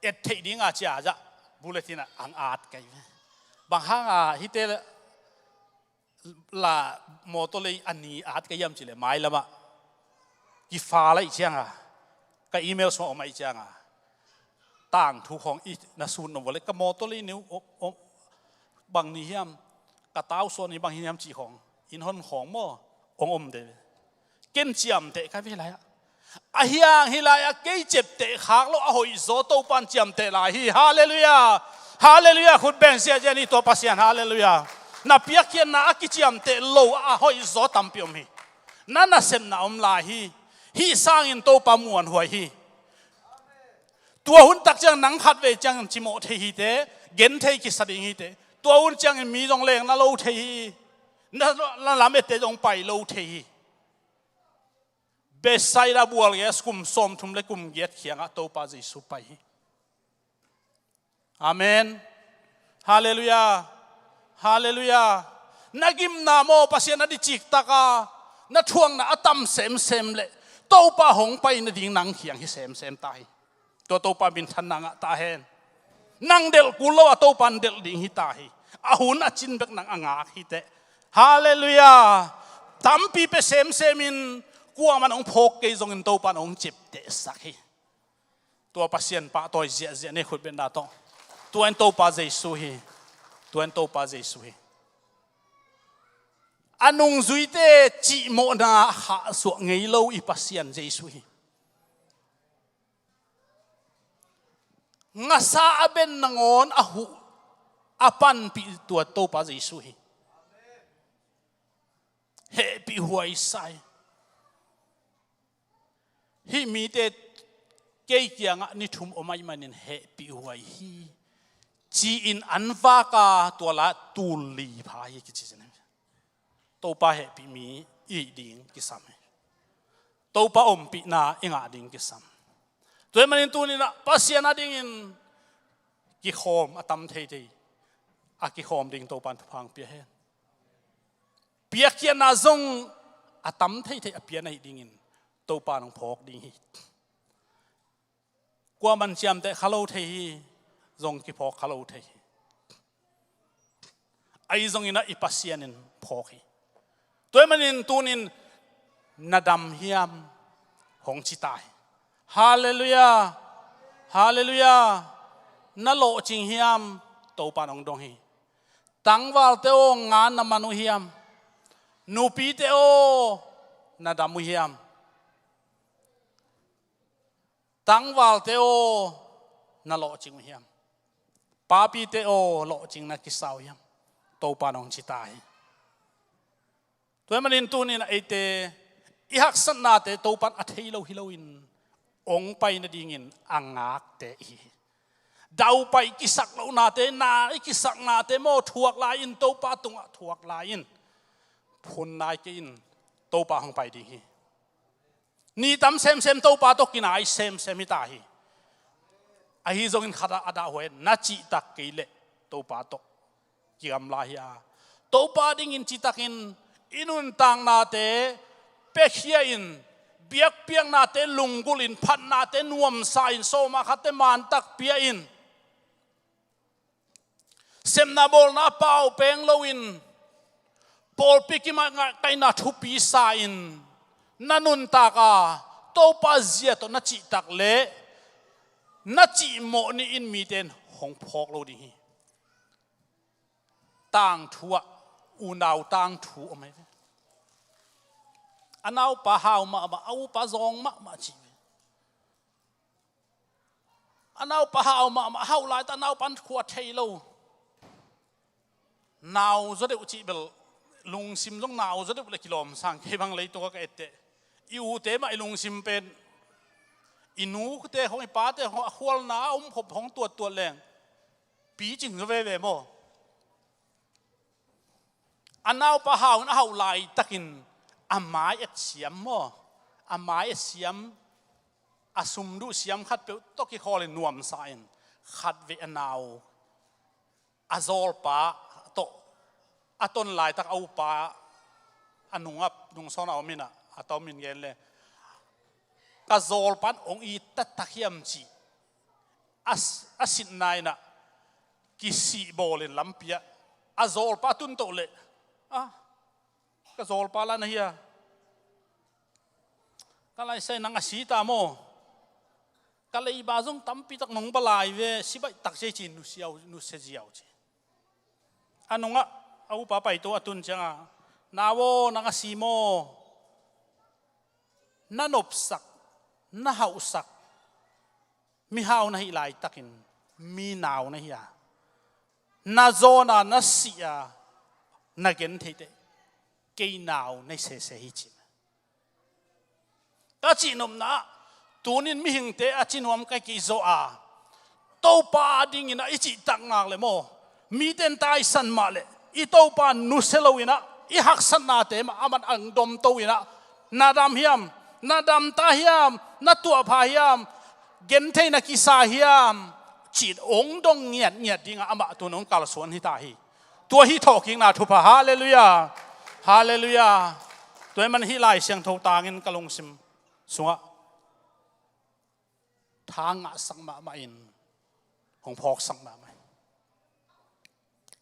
et theih dinga ciazah bulletin ah ang at kai ve. Bang hanga hite la mawtaw lei a ni at ka hiam cileh mailamah kifa laih cianga ka email sungah om aih cianga tangthu khawng i na sun om vawleh ka mawtaw lei niu bang ni hiam ka tausuah ni bang hi hiam cih khawng in hon khawng maw ong om de. Ken ciamteh ka ve lai-ah a hiang hi lai-ah kei ciapteh khak lo a hoih zaw Topan ciamteh lai hi. Halleluiah. Halleluiah. Khut beng ziahziah ni tua Pasian. Halleluiah. Na piakkhiatna a kiciamteh lo a hoih zaw tampi om hi. Na nasepna om lai hi. Hih sangin Topa muanhuai hi. Tua hun tak ciang nang khat vei ciangin cimawh thei hite, gen thei kisa ding hite. Tua hun ciangin mi zong leng na lo thei hi. Na, na lam ette zong pai lo thei hi. Bethsaida bual gei-ah kum sawmthum le kum giat khiangah Topa Jesu pai hi. Amen. Halleluiah. Halleluiah. Na gimna maw, Pasian a dicik taka na thuakna a tam semsem leh Topa hong pai nading nang khiang hi semsem ta hi. Tua Topa minthanna ngah ta hen. Nang delh kul lo a Topa in delh ding hi ta hi. A hun a cin bek nang a ngak hi teh. Halleluiah. Tampi pia semsem in kuaman hong phawk kei zongin Topa in hong ciptehsak hi. Tua Pasian pahtawi ziahziah ni, khutbetna tawh. Tua in Topa Jesu hi. Tua in Topa Jesu hi. A nungzuite cihmawhna a khahsuah ngei lo i Pasian Jesu hi. Ngasa a ben nangawn a huh a panpih tua Topa Jesu hi. Hehpih huai sa hi. Hih mite kei kiangah ni thum om ahih manin hehpih huai hi, ci-in an vak a, tua la tul li pha hi kici cin. Topa hehpih mi i hih ding kisam hi. Topa ompihna i ngah ding kisam. Tua ahih manin tuni-in ah Pasian adingin kikhawm a tam theithei a kikhawm ding Topa in thupha hong pia hen. Piakkhiatna zong a tam theithei a pia na hih dingin Topa in hong phawk ding hi. Kuaman ciamteh kha lo thei hi, zong kiphawk kha lo thei hi. Ahi zongin ah i Pasian in phawk hi. Tua ahih manin tuni-in na dam hiam hong ci ta hi. Halleluiah. Halleluiah. Na lawhcing hiam, Topa in hong dong hi. Tangvalte aw, nga na man uh hiam? Nupite aw, na dam uh hiam? Tangvalte aw, na lawhcing uh hiam? Papite aw, lawhcing na kisa uh hiam? Topa in hong ci ta hi. Tua ahih manin tuni-in ah eite i haksatnate Topa in a thei lo hi loin hong pai nadingin a ngakte i hi hi. Daupai kisak lohnate, na i kisaknate maw, thuak lai in, Topa tungah thuak lai in. Phun nai kei in, Topa hong pai ding hi. Ni tam semsem Topa tawh kinai semsem hi ta hi. Ahi zongin khat ah a dahhuai, na cihtak kei leh Topa tawh kigamla hi a. Topa dingin citakin i nuntaknate piakhia in, biakpiaknate lunggulh in, phatnate nuamsa in, sawma khatte mantak pia in, sepna bawlna a pau peng loin, pawlpi kimakaihna thupi sa in, na nuntak a Topa zia tawh na cihtak leh na cihmawh ni in mite in hong phawk lo ding hi. Tangthu ah unau tangthu om hi ve. A naupa hau mahmah, a upa zawng mahmah ci ve. A naupa hau mahmah, a hauh laitak a naupa in khua thei lo. Nau zaw deuh cih bel, lungsim zong nau zaw deuh le kilawm sang, kei bang leitung ah ka etteh. I ute mah i lungsim pen, i nute khong, i pate khong, a khualna a om khop hong tuattuat leng picing zaw veve maw? A naupa hau in a hauh laitakin a mai et siam maw? A mai et siam, a sum duh siam khatpeuh tawh kikhawlin nuamsa in, khatvei a nau a zawlpa tawh a ton laitak a upa a nungah, nungsawn a om in ah, a tom in gen le, ka zawlpa in hong it taktak hiam ci. A, a sitna in ah kisih bawlin lampi ah a zawlpa tun toh leh, a, ka zawlpa lah na hi a, ka laisai nang a si ta maw? Ka leiba zong tampitak nong ba lai ve, si baih tak cia ci, nusia ziau ci. A nungah a upa paito a tun ciangah, nau aw, nang a si maw? Na nopsak, na hauhsak mihau na hih laitakin mi nau na hi a, na zawn a na si a, na gentheih teh kei nau na hi sese hi ci. Ka cihnopna ah, tunin mihingte a cinuam ka kihzaw a, Topa adingin ah i cihtak ngak le maw, mite in taisan mah le i Topa nusia loin ah, i haksatnate mah aman ang domto in ah, na dam hiam, Na dam ta hiam, na tuahpha hiam, gentheihna kisa hiam, cih hong dong ngiatngiat dingah amah tun hong kalsuan hi ta hi. Tua hi thawhkikna thupha. Halleluiah. Halleluiah. Tua ahih man hih Lai Siangtho tangin ka lungsim sungah tha ngahsak mahmah in, hong phawksak mahmah in.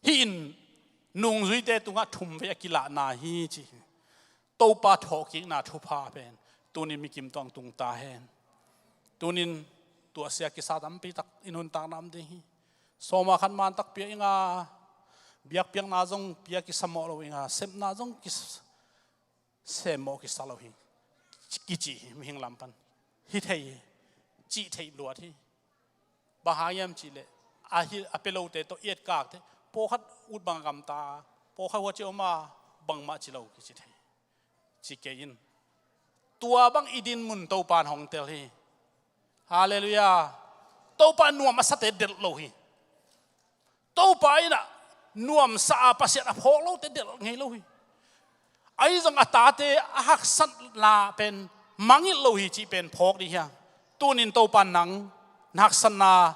Hih in nungzuite tungah thum vei a kilahna hi ci hi. Topa thawhkikna thupha pen tunin mikim tawh tung ta hen. Tunin tuahsia kisa tampi tak i nuntakna om ding hi. Sawma khat man tak pia inga, biakpiakna zong pia kisa mawh lo inga, sepna zong kis semawh kisa lo hi, kici hi mihing lam pan. Hi thei hi, cih theih luat hi. Bang hang hiam cihleh a hi, a pia lote tawh i etkakte, pawlkhat ut bang a gamta, pawlkhat huaci om a, bangmah ci lo kici thei. Ci kei in. Tua bang i din mun Topan hong tel hi. Halleluiah. Topa nuam a sate delh lo hi. Topa in ah nuamsa a Pasian a phawk lote delh ngei lo hi. Ahi zong a tate a haksatna pen mangngilh lo hi cih pen phawk ding hi hang. Tunin Topa nang na haksatna,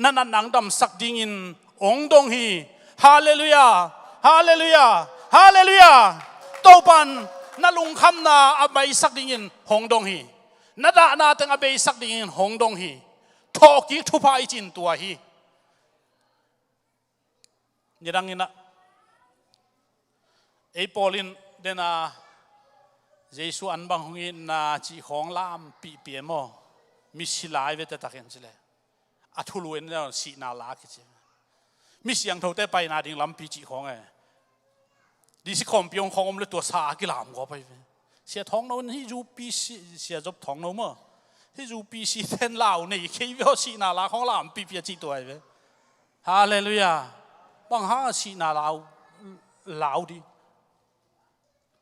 na natna hong damsak dingin hong dong hi. Halleluiah. Halleluiah. Halleluiah. Topan na lungkhamna a beisak dingin hong dong hi. Na dahna teng a beisak dingin hong dong hi. Thawhkik thupha i cih tua hi. Nidang in ah ei pawl in den a Jesu an bang hong itna cih khawng lampih pia maw? Misi lai vete takin cileh a thulu in sihna la kici. Mi siangthote paina ding lampi cih khawng e. Disi khawmpi hong khawng om le tua sa a kilam kua pai ve. Sia Thawng No in hih UPC, Sia Job Thawng No maw? Hih UPC ten lau nei khei ve aw, sihna la khawng lampih pia cih tua hi ve. Halleluiah. Bang hang a sihna lau, lau dih?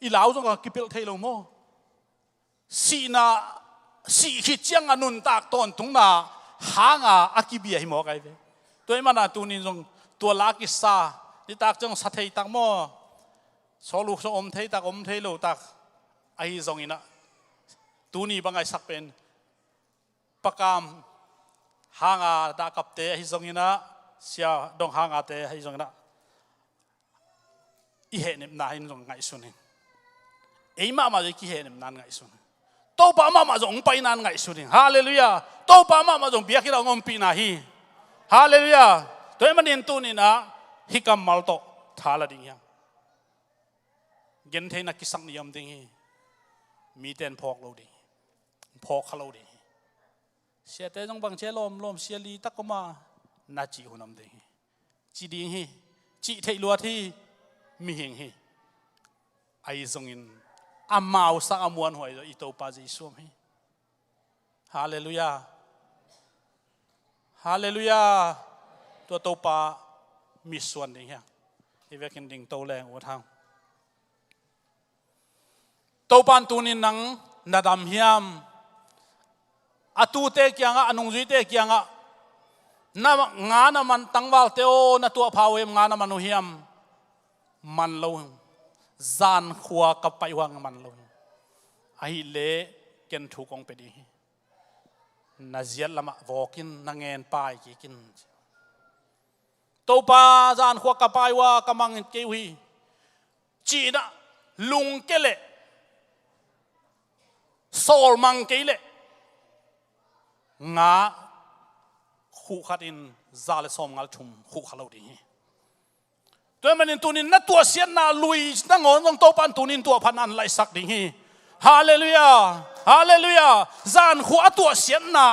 I lau zong a kipelh thei lo maw? Sihna, sih khit ciang a nuntak tawntungna hanga a kibia hi mawk ahi ve. Tua ahih mana tunin zong tua la kisa, nitak ciang sa thei tak maw? Sawluk sawm om thei tak, om thei lo tak. Ahi zongin ah tuni bang a i sak pen Pa Kam Hanga dahkapte ahi zongin ah, Sia Dong Hangate ahi zongin ah, i hehnepna in zong ngaihsun in. Ei mahmah zong i kihehnepna in ngaihsun in. Topa mahmah zong hong paina in ngaihsun in. Halleluiah. Topa mahmah zong biakinn ah hong ompihna hi. Halleluiah. Tua ahih manin tunin ah hih kammal tawh tha la ding hiam? Gentheihna kisak ni om ding hi. Mite in phawk lo ding hi. Phawk kha lo ding hi. Siate zong bang cia lawmlawm, sia li tak om a, na cih hun om ding hi. Ci ding hi. Cih theih luat hi. Mihing hi. Ahi zongin amau sang a muanhuai zaw i Topa Jesu om hi. Halleluiah. Halleluiah. Tua Topa mitsuan ding hi hang. I vekin ding to leng ut hang. Topan tunin nang na dam hiam? A tute kiangah, a nungzuite kiangah, na nga na man tangvalte aw, na tuahpha uh hiam, nga na man uh hiam? Man lo hi. Zankhua ka paih uh hang man lo hi. Ahih leh ken thu kong pia ding hi. Na ziat lamah vawk in, na ngen pai kik in. Topa, zankhua ka pai uh a, ka mang kei uh hi, ci-in ah lungkia leh, sawlmang kei leh, nga khuh khat in za le sawmnga le thum khuh kha lo ding hi. Tua ahih manin tunin na tuahsiatna lui nangawn zong Topan tunin tuahphatna in laihsak ding hi. Halleluiah. Halleluiah. Zankhua a tuahsiatna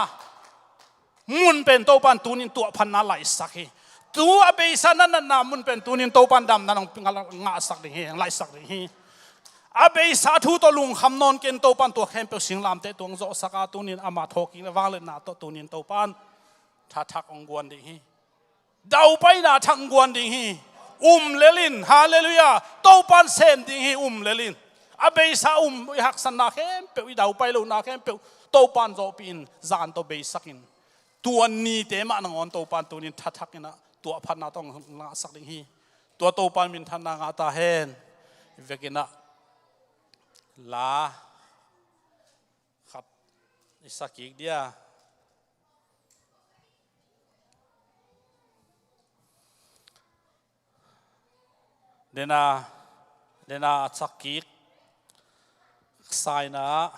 mun pen Topan tunin tuahphatna laihsak hi. Tu a beisa na natna mun pen tunin Topan damna nong ngahsak ding hi, laihsak ding hi. A beisa thu tawh lungkham nawn ken Topan tua khempeuh singlamteh tawh hong zawhsak a, tunin ama thawhkikna vangliatna tawh tunin Topan thathak hong guan ding hi. Daupaina thak hong guan ding hi. Um lel in, halleluiah. Topan sem ding hi, um lel in. A beisa um, i haksatna khempeuh, i daupai lohna khempeuh Topan zawhpih in, zan tawh beisak in. Tua nite mah nangawn Topan tunin thathak in ah tuahphatna tawh hong ngahsak ding hi. Tua Topan minthanna ngah ta hen. Vekin ah la I sak kik dia. Dena, dena a sak kik saina,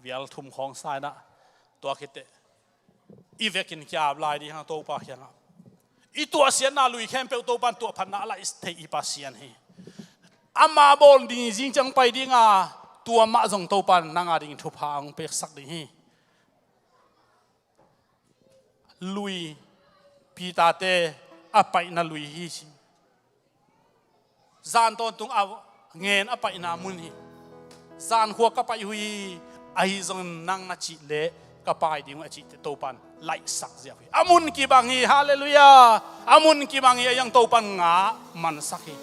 vial thum khawng saina, tua khit teh i vekin ki-ap lai ding hang Topa kiangah. I tuahsiatna lui khempeuh Topan tuahphatna a laih thei i Pasian hi. Ama bawl ding zing ciang pai dinga, tua mah zong Topan nang a ding thupha hong peksak ding hi. Lui, Peter-te a paihna lui hi ci. Zan tawntung a ngen a paihna mun hi. Zan khua ka paih uh hi, ahi zongin nang na cih leh ka pai ding uh a cih teh Topan laihsak ziau hi. A mun kibang hi, halleluiah. A mun kibang hi, a yang Topan ngah mansak hi.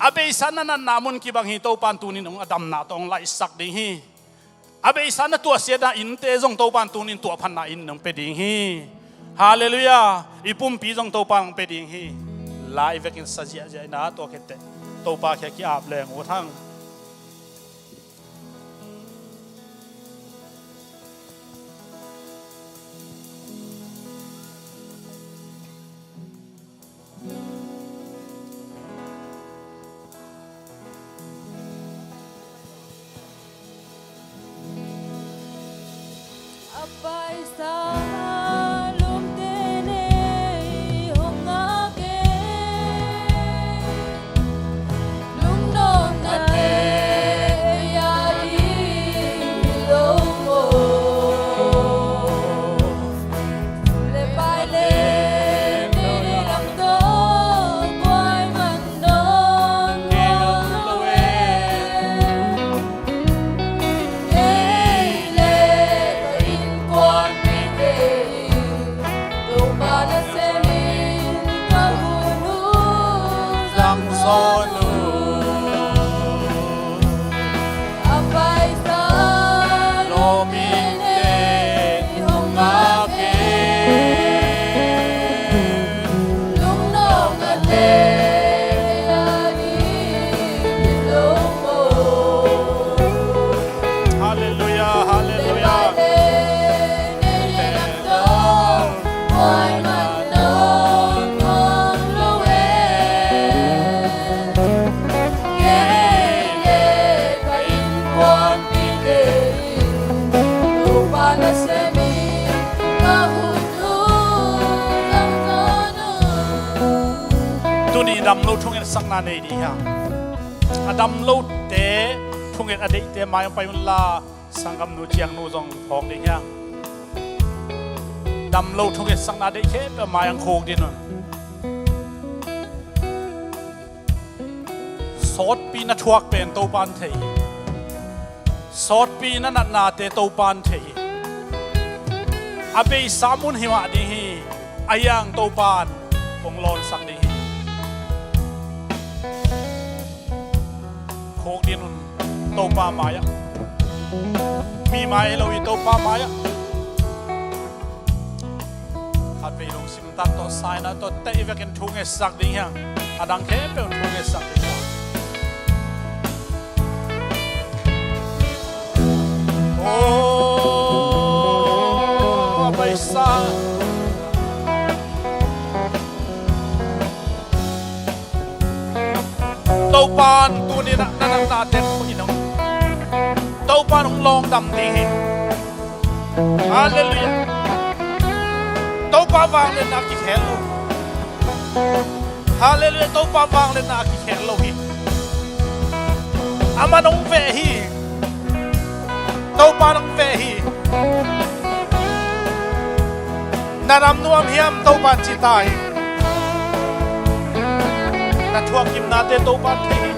A beisa na natna mun kibang hi, Topan tunin hong a damna tawh hong laihsak ding hi. A beisa na tuahsiatna innte zong Topan tunin tuahphatna in hong pia ding hi. Halleluiah. I pumpi zong Topan hong pia ding hi. Lai vekin sa ziahziah ina tua khit teh Topa kiang ki-ap leng ut hang. Halleluiah, halleluiah. Tuni damlo thungetsakna nei ding hiam? A damlote thunget a deihte mai hong pai unla, sanggamnu ciangnu zong phawk ding hiam? Damlo thungetsakna deih khempeuh mai hong khuk ding un. Sawtpi na thuak pen Topan thei hi. Sawtpi na natnate Topan thei hi. A beisa mun hi mah ding hi. A yang Topan kong lawnsak ding hi. Khuk ding un Topa mai-ah. Mi mai lo hi, Topa mai-ah. Khatvei lungsim tak tawh saina tawh teh i vekin thu ngetsak ding hiam? A dang khempeuh thu ngetsak ding hiam? Oh, a paisa. Topan tuninah na natnate khuh in hong, Topan hong lawngdam ding hi. Halleluiah. Topa vangliatna a kikhel lo. Halleluiah. Topa vangliatna a kikhel lo hi. Aman hong veh hi. Topa nong veh hi. Na dam nuam hiam? Topan ci ta hi. Na thuakgimnate Topan thei hi.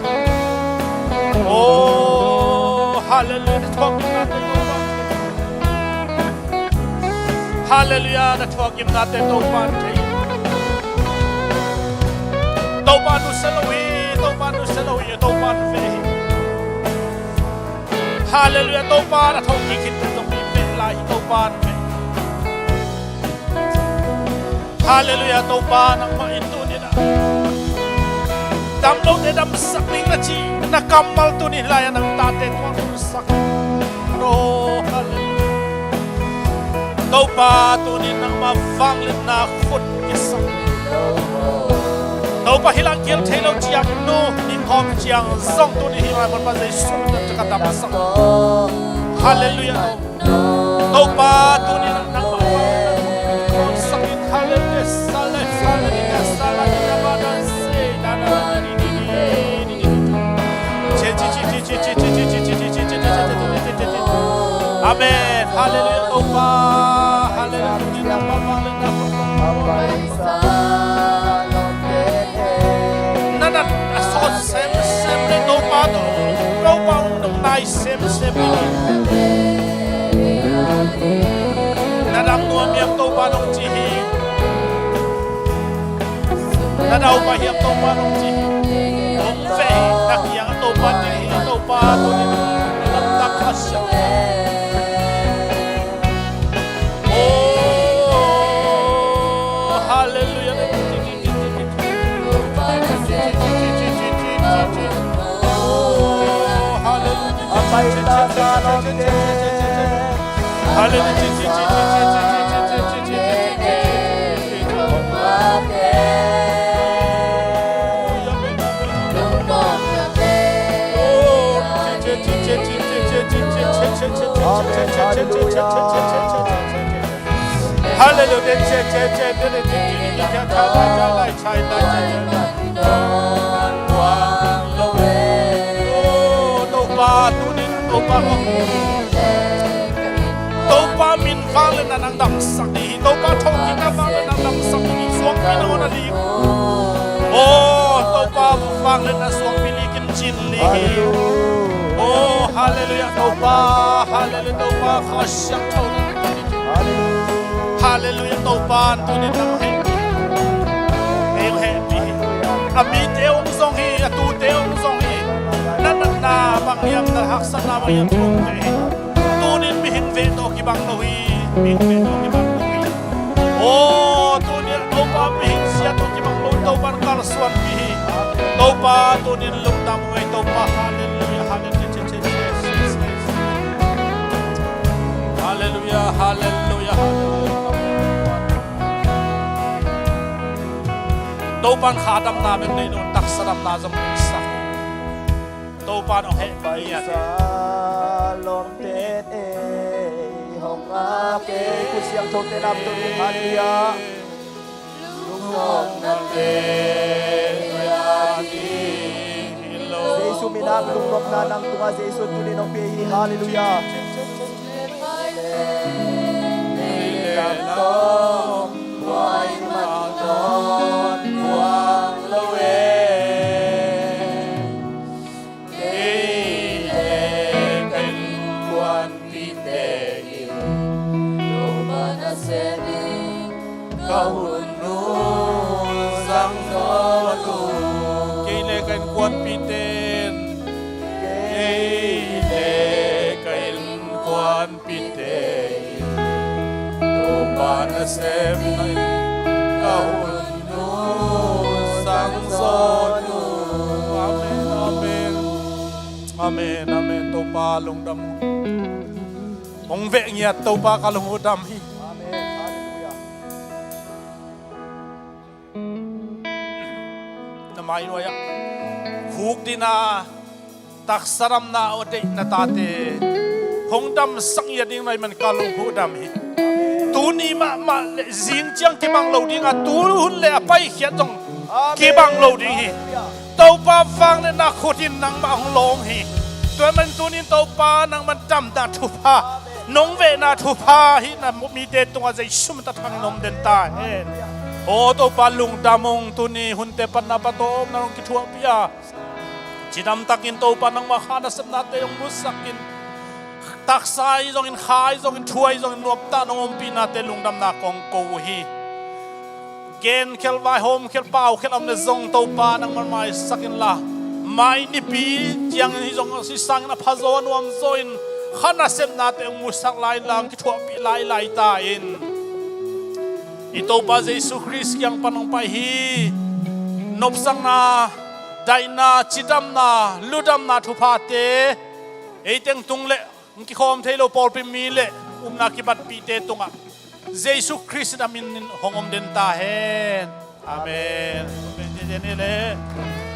Oh, halleluiah. Na thuakgimnate Topan thei hi. Halleluiah. Na thuakgimnate Topan thei hi. Topa nusia lo hi. Topa nusia lo hi. Topa veh hi. Halleluiah. Topa na thawhkik khit pen zong mi veh lai hi. Topa veh. Halleluiah. Topa nangmah in tuninah damlote damsak ding na cih na kammal tuni lai-ah nang tate tuang sak. Oh, halleluiah. Topa, tuni nangmah vangliatna khut kisak. Topa, hih langkhial thei lo ciang nu, ning hawm ciang zong tuni hih maimun pan Jesu min tawh ka damsak. Halleluiah. Topa, tuni nangmah vangliatna khut kisak in. Halleluiah. Sale, sale, sale, sale. Amen. Halleluiah, Topa. Halleluiah. Na nat a sawt semsem le Topa, Topa hong nai semsem hi. Na dam nuam hiam Topa nong ci hi. Na dau pah hiam Topa nong ci hi. Hong veh hi, na kiang a Topa ding hi, Topa tuni lamtak kha siang. Oh, halleluiah. Oh, halleluiah. Halleluiah. Oh, Topa, tuni Topa, Topa min vangliatna nang damsak ding hi. Topa thokikna vangliatna nang damsak ding hi. Suangpi nangawn a dik. Oh, Topa vangliatna suangpi likin cin lik hi. Oh, halleluiah, Topa. Halleluiah, Topa. Kha siangtho. Halleluiah, Topa, tuni nang hehpih. Ei hong hehpih hi. A mite hong zong hi, a tute hong zong hi. Na natna bang hiam, na haksatna bang hiam, thu hong pia hi. Tunin mihing veh tawh kibang lo hi. Mihing veh tawh kibang lo hi. Oh, tunin Topa mihing sia tawh kibang lo hi. Topa in kalsuanpih hi. Topa tunin lungdam ung ei Topa. Halleluiah, halleluiah. Halleluiah, halleluiah, halleluiah. Topa in kha damna bek nei lo, taksa damna zong nei sak. Topa in hong hehpih hi. Lawmte ei hong ngak ei, khut siangthote nam tawh ding, halleluiah. Jesu min ah lungnopna nang tungah Jesu tunin hong pia hi, halleluiah. Kei le ka innkuanpihte in Topa nasem in ka hun uh zangzaw uh. Kei le ka innkuanpihte in, kei le ka innkuanpihte in Topa nasem in ka hun uh zangzaw uh. Amen, amen. Amen, amen. Topa lungdam. Hong veh ngiat Topa ka lung uh dam hi. Amen. Halleluiah. Na mai nuai ah huk dina taksa damna a deih na tate hong damsak ngiat ding na hih man ka lung uh dam hi. Tuni mahmah le zing ciang kibang lo ding a, tu hun le a paikhiat zong kibang lo ding hi. Topa vangliatna khut in nangmah hong lawng hi. Tua ahih manin tunin Topa nangmah damna thupha, nong vehna thupha hih na mite tungah Jesu min tawh thang in om den ta hen. Aw Topa lungdam ung, tuni hunte panna patawpna hong kithuahpih a, cidamtakin Topa nangmah kha nasepnate hong musak in, taksa ahi zongin, kha ahi zongin, thu ahi zongin, nuamtah nong ompihnate lungdamna kong ko uh hi. Genkhial, vaihawmkhial, paukhial a om le zong Topa nangman maisak inla, mai nipi ciangin hi zong, hih sangin a phazaw a nuamzaw in kha nasepnate hong musak lai inla, hong kithuahpih lailai ta in. I Topa Jesu Khrist kiang pan hong pai hi. Nopsakna, daihna, cidamna, ludamna thuphate ei teng tung le hong kikhawm thei lo pawlpi mi le upna kibatpihte tungah Jesu Khrist in a min in hong om den ta hen. Amen. Amen.